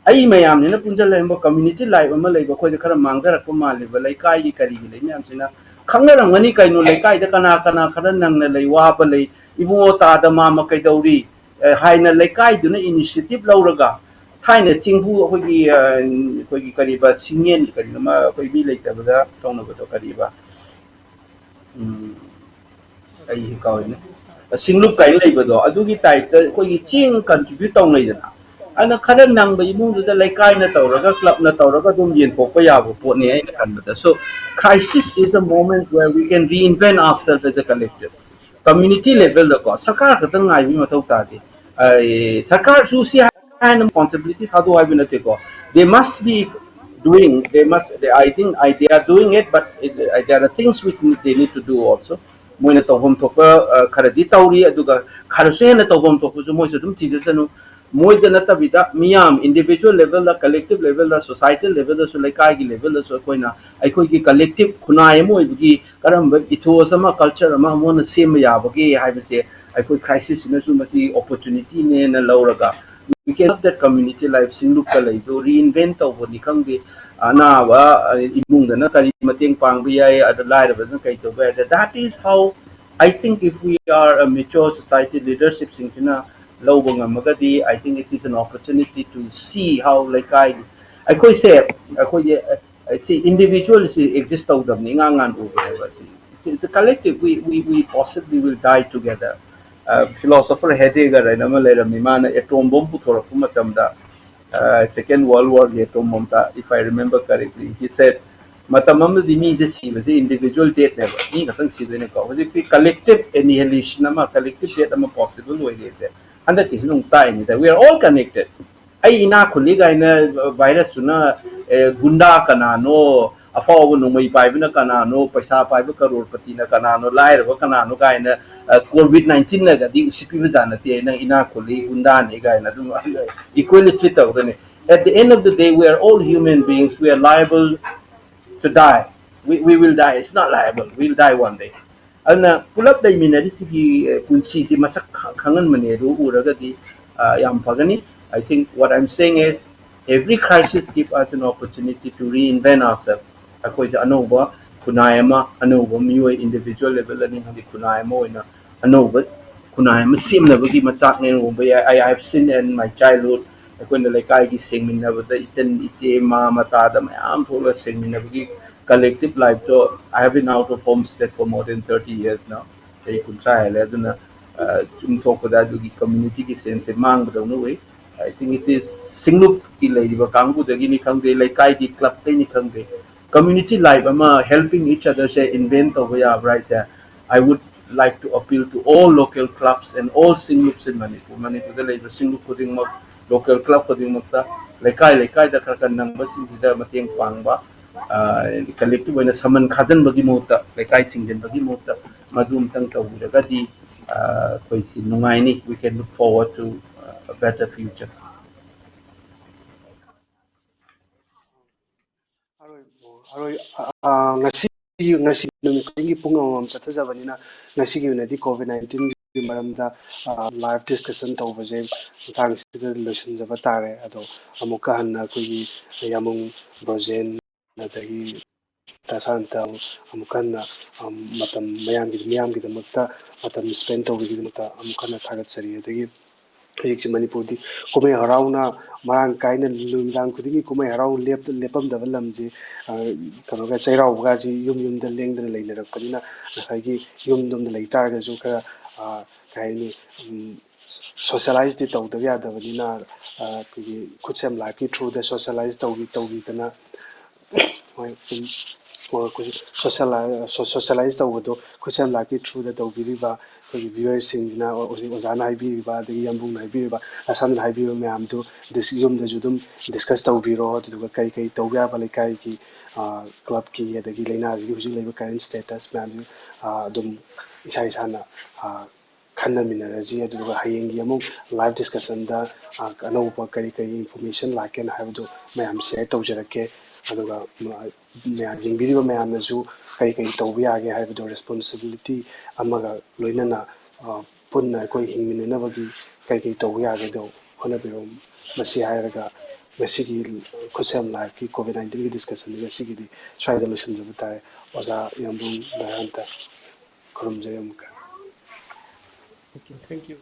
ꯑꯩ ꯃꯌꯥꯝꯁꯤꯅ ꯄꯨꯟꯁꯤꯜꯂꯛꯏꯕ community life ꯑꯃ ꯂꯩꯕ ꯑꯩꯈꯣꯏꯗ ꯈꯔ ꯃꯥꯡꯊꯔꯛꯄ ꯃꯥꯜꯂꯤꯕ, ꯂꯩꯀꯥꯏꯒꯤ ꯀꯔꯤꯒꯤ ꯂꯩ ꯃꯌꯥꯝꯁꯤꯅ ꯈꯪꯅꯔꯝꯒꯅꯤ ꯀꯩꯅꯣ, ꯂꯩꯀꯥꯏꯗ ꯀꯅꯥ ꯀꯅꯥ ꯈꯔ ꯅꯪꯅ ꯂꯩ, ꯋꯥꯕ ꯂꯩ, "ꯏꯕꯨꯡꯉꯣ, ꯇꯥꯗ, ꯃꯥꯃ ꯀꯩꯗꯧꯔꯤ?" ꯑꯦ, ꯍꯥꯏꯅ ꯂꯩꯀꯥꯏꯗꯨꯅ initiative ꯂꯧꯔꯒ ꯊꯥꯏꯅ ꯆꯦꯡꯕꯨ ꯑꯩꯈꯣꯏꯒꯤ, ꯑ, ꯑꯩꯈꯣꯏꯒꯤ ꯀꯔꯤꯕ, ꯁꯤꯡꯌꯦꯟ ꯀꯔꯤꯅꯣꯃ ꯑꯩꯈꯣꯏ ꯃꯤ ꯂꯩꯇꯕꯗ ꯇꯧꯅꯕꯗꯣ ꯀꯔꯤꯕ? ꯎꯝ, ꯑꯩ ꯀꯥꯎꯔꯤꯅꯦ꯫ ꯁꯤꯡꯂꯨꯞ ꯀꯥꯏꯅ ꯂꯩꯕꯗꯣ, ꯑꯗꯨꯒꯤ typeꯇ ꯑꯩꯈꯣꯏꯒꯤ ꯆꯦꯡ contribute ꯇꯧꯅꯩꯗꯅ꯫ ꯑꯗꯨꯅ ꯈꯔ ꯅꯪꯕ ꯏꯃꯨꯡꯗꯨꯗ ꯂꯩꯀꯥꯏꯅ ꯇꯧꯔꯒ, clubꯅ ꯇꯧꯔꯒ ꯑꯗꯨꯝ ꯌꯦꯟꯊꯣꯛꯄ ꯌꯥꯕ ꯄꯣꯠꯅꯤ ꯑꯩꯅ ꯈꯟꯕꯗ꯫ So, crisis is a moment where we can reinvent ourselves as a collective꯫ Community levelꯗꯀꯣ, ꯁꯔꯀꯥꯔ ꯈꯛꯇꯪ ꯉꯥꯏꯕꯒꯤ ꯃꯊꯧ ꯇꯥꯗꯦ꯫ ꯑꯩ, ꯁꯔꯀꯥꯔꯁꯨ ꯁꯤ ꯍꯥꯏꯅ responsibility ꯊꯥꯗꯣꯛꯑꯣ ꯍꯥꯏꯕ ꯅꯠꯇꯦꯀꯣ꯫ They must be doing, they must, they, I think I, they are doing it, but it, uh, there are things which they need to do also. ꯃꯣꯏꯅ ꯇꯧꯐꯝ ꯊꯣꯛꯄ, ꯑ, ꯈꯔꯗꯤ ꯇꯧꯔꯤ, ꯑꯗꯨꯒ ꯈꯔꯁꯨ ꯍꯦꯟꯅ ꯇꯧꯐꯝ ꯊꯣꯛꯄꯁꯨ ꯃꯣꯏꯁꯨ ꯑꯗꯨꯝ ꯊꯤꯖꯁꯅꯨ꯫ ꯃꯣꯏꯗ ꯅꯠꯇꯕꯤꯗ ꯃꯤꯌꯥꯝ individual levelꯗ, collective levelꯗ, societal levelꯗꯁꯨ, ꯂꯩꯀꯥꯏꯒꯤ levelꯗꯁꯨ ꯑꯩꯈꯣꯏꯅ ꯑꯩꯈꯣꯏꯒꯤ collective ꯈꯨꯟꯅꯥꯏ ꯑꯃ ꯑꯣꯏꯕꯒꯤ ꯀꯔꯝꯕ ethos ꯑꯃ, culture ꯑꯃ ꯑꯃꯨꯛ ꯍꯟꯅ ꯁꯦꯝꯕ ꯌꯥꯕꯒꯦ ꯍꯥꯏꯕꯁꯦ ꯑꯩꯈꯣꯏ crisisꯁꯤꯅꯁꯨ ꯃꯁꯤ opportunityꯅꯦꯅ ꯂꯧꯔꯒ, we can help that community life, ꯁꯤꯡꯂꯨꯞꯇ ꯂꯩꯕꯗꯣ reinvent ꯇꯧꯕꯅꯤ ꯈꯪꯗꯦ, ꯑꯅꯥꯕ, ꯑ, ꯏꯃꯨꯡꯗꯅ ꯀꯔꯤ ꯃꯇꯦꯡ ꯄꯥꯡꯕ ꯌꯥꯏ, ꯑꯗ ꯂꯥꯏꯔꯕꯗꯅ ꯀꯔꯤ ꯇꯧꯕ ꯌꯥꯏ꯫ That is how I think if we are a mature society, leadershipꯁꯤꯡꯁꯤꯅ ꯂꯧꯕ ꯉꯝꯃꯒꯗꯤ, I think it is an opportunity to see how ꯂꯩꯀꯥꯏ, ꯑꯩꯈꯣꯏꯁꯦ, ꯑꯩꯈꯣꯏꯒꯤ, ꯑ, ꯁꯤ individualꯁꯤ exist ꯇꯧꯗꯕꯅꯤ, ꯏꯉꯥꯡ ꯉꯥꯟ ꯎꯕꯅꯦꯕ꯫ ꯁꯤ, it's, it's a collective, we, we, we possibly will die together. Uh, philosopher Heidegger ꯍꯥꯏꯅ ꯑꯃ ꯂꯩꯔꯝꯃꯤ, ꯃꯥꯅ atom bomb ꯄꯨꯊꯣꯔꯛꯄ ꯃꯇꯝꯗ, uh, Second World Warꯒꯤ atom bombꯗ, if I remember correctly, he said, ꯃꯇꯝ ꯑꯃꯗꯗꯤ ꯃꯤꯁꯦ ꯁꯤꯕꯁꯦ individual deathꯅꯦꯕ, ꯃꯤ ꯈꯛꯇꯪ ꯁꯤꯗꯣꯏꯅꯦꯀꯣ, ꯍꯧꯖꯤꯛꯇꯤ collective annihilation ꯑꯃ, collective death ꯑꯃ possible ꯑꯣꯏꯔꯦꯁꯦ ꯍꯟꯗꯛꯀꯤꯁꯤꯅ ꯑꯃꯨꯛ ꯇꯥꯛꯏꯅꯤꯗ, we are all connected꯫ ꯑꯩ ꯏꯅꯥꯛ ꯈꯨꯜꯂꯤ ꯀꯥꯏꯅ virusꯇꯨꯅ, ꯑꯦ, ꯒꯨꯟꯗꯥ ꯀꯅꯥꯅꯣ, ꯑꯐꯥꯎꯕ ꯅꯣꯡꯃꯩ ꯄꯥꯏꯕꯅ ꯀꯅꯥꯅꯣ, ꯄꯩꯁꯥ ꯄꯥꯏꯕ ꯀꯔꯣꯔꯄꯇꯤꯅ ꯀꯅꯥꯅꯣ, ꯂꯥꯏꯔꯕ ꯀꯅꯥꯅꯣ ꯀꯥꯏꯅ, ꯑ, COVID nineteenꯅꯒꯗꯤ ꯎꯁꯤꯠꯄꯤꯕ ꯖꯥꯠ ꯅꯠꯇꯦ꯫ ꯅꯪ ꯏꯅꯥꯛ ꯈꯨꯜꯂꯤ, ꯒꯨꯟꯗꯥꯅꯤ ꯀꯥꯏꯅ ꯑꯗꯨꯝ equally treat ꯇꯧꯗꯣꯏꯅꯤ꯫ At the end of the day, we are all human beings, we are liable to die. We, we will die. It's not liable. We'll die one day. ꯑꯗꯨꯅ ꯄꯨꯂꯞ ꯂꯩꯃꯤꯟꯅꯔꯤꯁꯤꯒꯤ, ꯑꯦ, ꯄꯨꯟꯁꯤꯁꯤ ꯃꯁꯛ ꯈ-, ꯈꯪꯍꯟꯕꯅꯦ꯫ ꯑꯗꯨ ꯎꯔꯒꯗꯤ, ꯑ, ꯌꯥꯝ ꯐꯒꯅꯤ꯫ I think what I'm saying is, every crisis give us an opportunity to reinvent ourselves. ꯑꯩꯈꯣꯏꯁꯦ ꯑꯅꯧꯕ ꯈꯨꯟꯅꯥꯏ ꯑꯃ, ꯑꯅꯧꯕ ꯃꯤꯑꯣꯏ, individual levelꯗꯅꯤ ꯈꯪꯗꯦ, ꯈꯨꯟꯅꯥꯏ ꯑꯃ ꯑꯣꯏꯅ ꯑꯅꯧꯕ ꯈꯨꯟꯅꯥꯏ ꯑꯃ ꯁꯦꯝꯅꯕꯒꯤ ꯃꯆꯥꯛꯅꯦꯅ ꯎꯕ ꯌꯥꯏ꯫ I have seen in my childhood, ꯑꯩꯈꯣꯏꯅ ꯂꯩꯀꯥꯏꯒꯤ ꯁꯦꯡꯃꯤꯟꯅꯕꯗ, ꯏꯆꯟ ꯏꯆꯦ, ꯃꯥ ꯃꯇꯥꯗ ꯃꯌꯥꯝ ꯊꯣꯛꯂꯒ ꯁꯦꯡꯃꯤꯟꯅꯕꯒꯤ collective lifeꯇꯣ, I have been out of homestead for more than thirty years now. ꯆꯍꯤ ꯀꯨꯟꯊ꯭ꯔꯥ ꯍꯦꯜꯂꯦ꯫ ꯑꯗꯨꯅ, ꯑ, ꯌꯨꯝ ꯊꯣꯛꯄꯗ ꯑꯗꯨꯒꯤ communityꯒꯤ senseꯁꯦ ꯃꯥꯡꯕꯗꯧꯅ ꯎꯏ꯫ I think it is ꯁꯤꯡꯂꯨꯞꯀꯤ ꯂꯩꯔꯤꯕ ꯀꯥꯡꯕꯨꯗꯒꯤꯅꯤ ꯈꯪꯗꯦ, ꯂꯩꯀꯥꯏꯒꯤ clubꯇꯩꯅꯤ ꯈꯪꯗꯦ, community life ꯑꯃ helping each otherꯁꯦ invent ꯇꯧꯕ ꯌꯥꯕ꯭ꯔꯥ ꯍꯥꯏꯁꯦ, I would like to appeal to all local clubs and all ꯁꯤꯡꯂꯨꯞꯁ in Manipur꯫ ꯃꯅꯤꯄꯨꯔꯗ ꯂꯩꯕ ꯁꯤꯡꯂꯨꯞ ꯈꯨꯗꯤꯡꯃꯛ, local club ꯈꯨꯗꯤꯡꯃꯛꯇ ꯂꯩꯀꯥꯏ ꯂꯩꯀꯥꯏꯗ ꯈꯔ ꯈꯔ ꯅꯪꯕꯁꯤꯡꯁꯤꯗ ꯃꯇꯦꯡ ꯄꯥꯡꯕ, ꯀꯂꯦꯛꯇꯤꯚ ꯑꯣꯏꯅ ꯁꯃꯟ ꯈꯥꯖꯤꯟꯕꯒꯤ ꯃꯍꯨꯠꯇ, ꯂꯩꯀꯥꯏ ꯊꯤꯡꯖꯤꯟꯕꯒꯤ ꯃꯍꯨꯠꯇ ꯃꯗꯨ ꯑꯃꯇꯪ ꯇꯧꯕꯤꯔꯒꯗꯤ ꯑꯩꯈꯣꯏꯁꯤ ꯅꯨꯡꯉꯥꯏꯅꯤ꯫ We can look forward to a better future. ꯑꯔꯣꯏ ꯑ, ꯉꯁꯤ ꯉꯁꯤ ꯅꯨꯃꯤꯠ ꯈꯨꯗꯤꯡꯒꯤ ꯄꯨꯡ ꯑꯃꯃꯝ ꯆꯠꯊꯖꯕꯅꯤꯅ ꯉꯁꯤꯒꯤ ꯑꯣꯏꯅꯗꯤ ꯀꯣꯚꯤꯗ ꯅꯥꯏꯟꯇꯤꯟꯒꯤ ꯃꯔꯝꯗ ꯂꯥꯏꯚ ꯗꯤꯁꯀꯁꯟ ꯇꯧꯕꯁꯦ ꯃꯇꯥꯡꯁꯤꯗ ꯂꯣꯏꯁꯤꯟꯖꯕ ꯇꯥꯔꯦ꯫ ꯑꯗꯣ ꯑꯃꯨꯛꯀ ꯍꯟꯅ ꯑꯩꯈꯣꯏꯒꯤ ꯌꯥꯃꯨꯡ ꯕ꯭ꯔꯣꯖꯦꯟ ꯑꯗꯒꯤ ꯗꯥ ꯁꯥꯟꯇ ꯑꯃꯨꯛ ꯍꯟꯅ ꯃꯇꯝ ꯃꯌꯥꯝꯒꯤ ꯃꯤꯌꯥꯝꯒꯤꯗꯃꯛꯇ ꯃꯇꯝ ꯁ꯭ꯄꯦꯟ ꯇꯧꯕꯤꯒꯤꯗꯃꯛꯇ ꯑꯃꯨꯛ ꯍꯟꯅ ꯊꯥꯒꯠꯆꯔꯤ꯫ ꯑꯗꯒꯤ ꯍꯧꯖꯤꯛꯁꯤ ꯃꯅꯤꯄꯨꯔꯗꯤ ꯀꯨꯝꯍꯩ ꯍꯔꯥꯎꯅ ꯃꯔꯥꯡ ꯀꯥꯏꯅ ꯅꯨꯃꯤꯗꯥꯡ ꯈꯨꯗꯤꯡꯒꯤ ꯀꯨꯝꯍꯩ ꯍꯔꯥꯎ ꯂꯦꯞꯇ ꯂꯦꯞꯄꯝꯗꯕ ꯂꯝꯁꯤ ꯀꯩꯅꯣꯒ ꯆꯩꯔꯥꯎꯕꯒꯁꯤ ꯌꯨꯝ ꯌꯨꯝꯗ ꯂꯦꯡꯗꯅ ꯂꯩꯅꯔꯛꯄꯅꯤꯅ ꯉꯁꯥꯏꯒꯤ ꯌꯨꯝꯗꯣꯝꯗ ꯂꯩꯇꯥꯔꯒꯁꯨ ꯈꯔ ꯀꯩ ꯍꯥꯏꯅꯤ ꯁꯣꯁꯦꯂꯥꯏꯁꯇꯤ ꯇꯧꯗꯕ ꯌꯥꯗꯕꯅꯤꯅ ꯑꯩꯈꯣꯏꯒꯤ ꯈꯨꯠꯁꯦꯝ ꯂꯥꯏꯐꯀꯤ ꯊ꯭ꯔꯨꯗ ꯁꯣꯁꯦꯂꯥꯏꯁ ꯇꯧꯕꯤ ꯇꯧꯕꯤꯗꯅ ꯍꯣꯏ ꯁꯣꯁꯦꯂꯥꯏꯁ ꯇꯧꯕꯗꯣ ꯈꯨꯠꯁꯦꯝ ꯂꯥꯏꯐꯀꯤ ꯊ꯭ꯔꯨꯗ ꯇꯧꯕꯤꯔꯤꯕ ꯑꯩꯈꯣꯏꯒꯤ ꯚ꯭ꯌꯨꯋꯔꯁꯤꯡꯁꯤꯅ ꯍꯧꯖꯤꯛ ꯑꯣꯖꯥꯅ ꯍꯥꯏꯕꯤꯔꯤꯕ ꯑꯗꯒꯤ ꯌꯥꯝꯕꯨꯡꯅ ꯍꯥꯏꯕꯤꯔꯤꯕ ꯂꯥꯏꯁꯥꯟꯗꯅ ꯍꯥꯏꯕꯤꯔꯤꯕ ꯃꯌꯥꯝꯗꯨ ꯌꯨꯝꯗꯁꯨ ꯑꯗꯨꯝ ꯗꯤꯁꯀꯁ ꯇꯧꯕꯤꯔꯣ꯫ ꯑꯗꯨꯗꯨꯒ ꯀꯔꯤ ꯀꯔꯤ ꯇꯧꯕ ꯌꯥꯕ ꯂꯩꯀꯥꯏꯒꯤ ꯀ꯭ꯂꯕꯀꯤ ꯑꯗꯒꯤ ꯂꯩꯅꯥꯁꯤꯒꯤ ꯍꯧꯖꯤꯛ ꯂꯩꯕ ꯀꯔꯦꯟ ꯁ꯭ꯇꯦꯇꯁ ꯃꯌꯥꯝꯁꯤ ꯑꯗꯨꯝ ꯏꯁꯥ ꯏꯁꯥꯅ ꯈꯟꯅꯃꯤꯟꯅꯔꯁꯤ꯫ ꯑꯗꯨꯗꯨꯒ ꯍꯌꯦꯡꯒꯤ ꯑꯃꯨꯛ ꯂꯥꯏꯚ ꯗꯤꯁꯀꯁꯟꯗ ꯑꯅꯧꯕ ꯀꯔꯤ ꯀꯔꯤ ꯏꯟꯐꯣꯔꯃꯦꯁꯟ ꯂꯥꯛꯀꯦꯅ ꯍꯥꯏꯕꯗꯨ ꯃꯌꯥꯝ ꯁꯤꯌꯔ ꯇꯧꯖꯔꯛꯀꯦ꯫ ꯑꯗꯨꯒ ꯃꯌꯥꯝ ꯌꯦꯡꯕꯤꯔꯤꯕ ꯃꯌꯥꯝꯅꯁꯨ ꯀꯔꯤ ꯀꯔꯤ ꯇꯧꯕ ꯌꯥꯒꯦ ꯍꯥꯏꯕꯗꯣ ꯔꯦꯁꯄꯣꯟꯁꯤꯕꯤꯂꯤꯇꯤ ꯑꯃꯒ ꯂꯣꯏꯅꯅ ꯄꯨꯟꯅ ꯑꯩꯈꯣꯏ ꯍꯤꯡꯃꯤꯟꯅꯅꯕꯒꯤ ꯀꯔꯤ ꯀꯔꯤ ꯇꯧꯕ ꯌꯥꯒꯦꯗꯣ ꯍꯣꯠꯅꯕꯤꯔꯣ꯫ ꯃꯁꯤ ꯍꯥꯏꯔꯒ ꯉꯁꯤꯒꯤ ꯈꯨꯠꯁꯦꯝ ꯂꯥꯏꯐꯀꯤ ꯀꯣꯚꯤꯗ ꯅꯥꯏꯟꯇꯤꯟꯒꯤ ꯗꯤꯁꯀꯁꯟꯗꯤ ꯉꯁꯤꯒꯤꯗꯤ ꯁ꯭ꯋꯥꯏꯗ ꯂꯣꯏꯁꯤꯟꯖꯕ ꯇꯥꯔꯦ꯫ ꯑꯣꯖꯥ ꯌꯥꯝꯕꯨꯡ ꯗꯥ ꯁꯥꯟꯇ ꯈꯨꯔꯨꯝꯖꯔꯤ ꯑꯃꯨꯛꯀ꯫ Okay, thank you.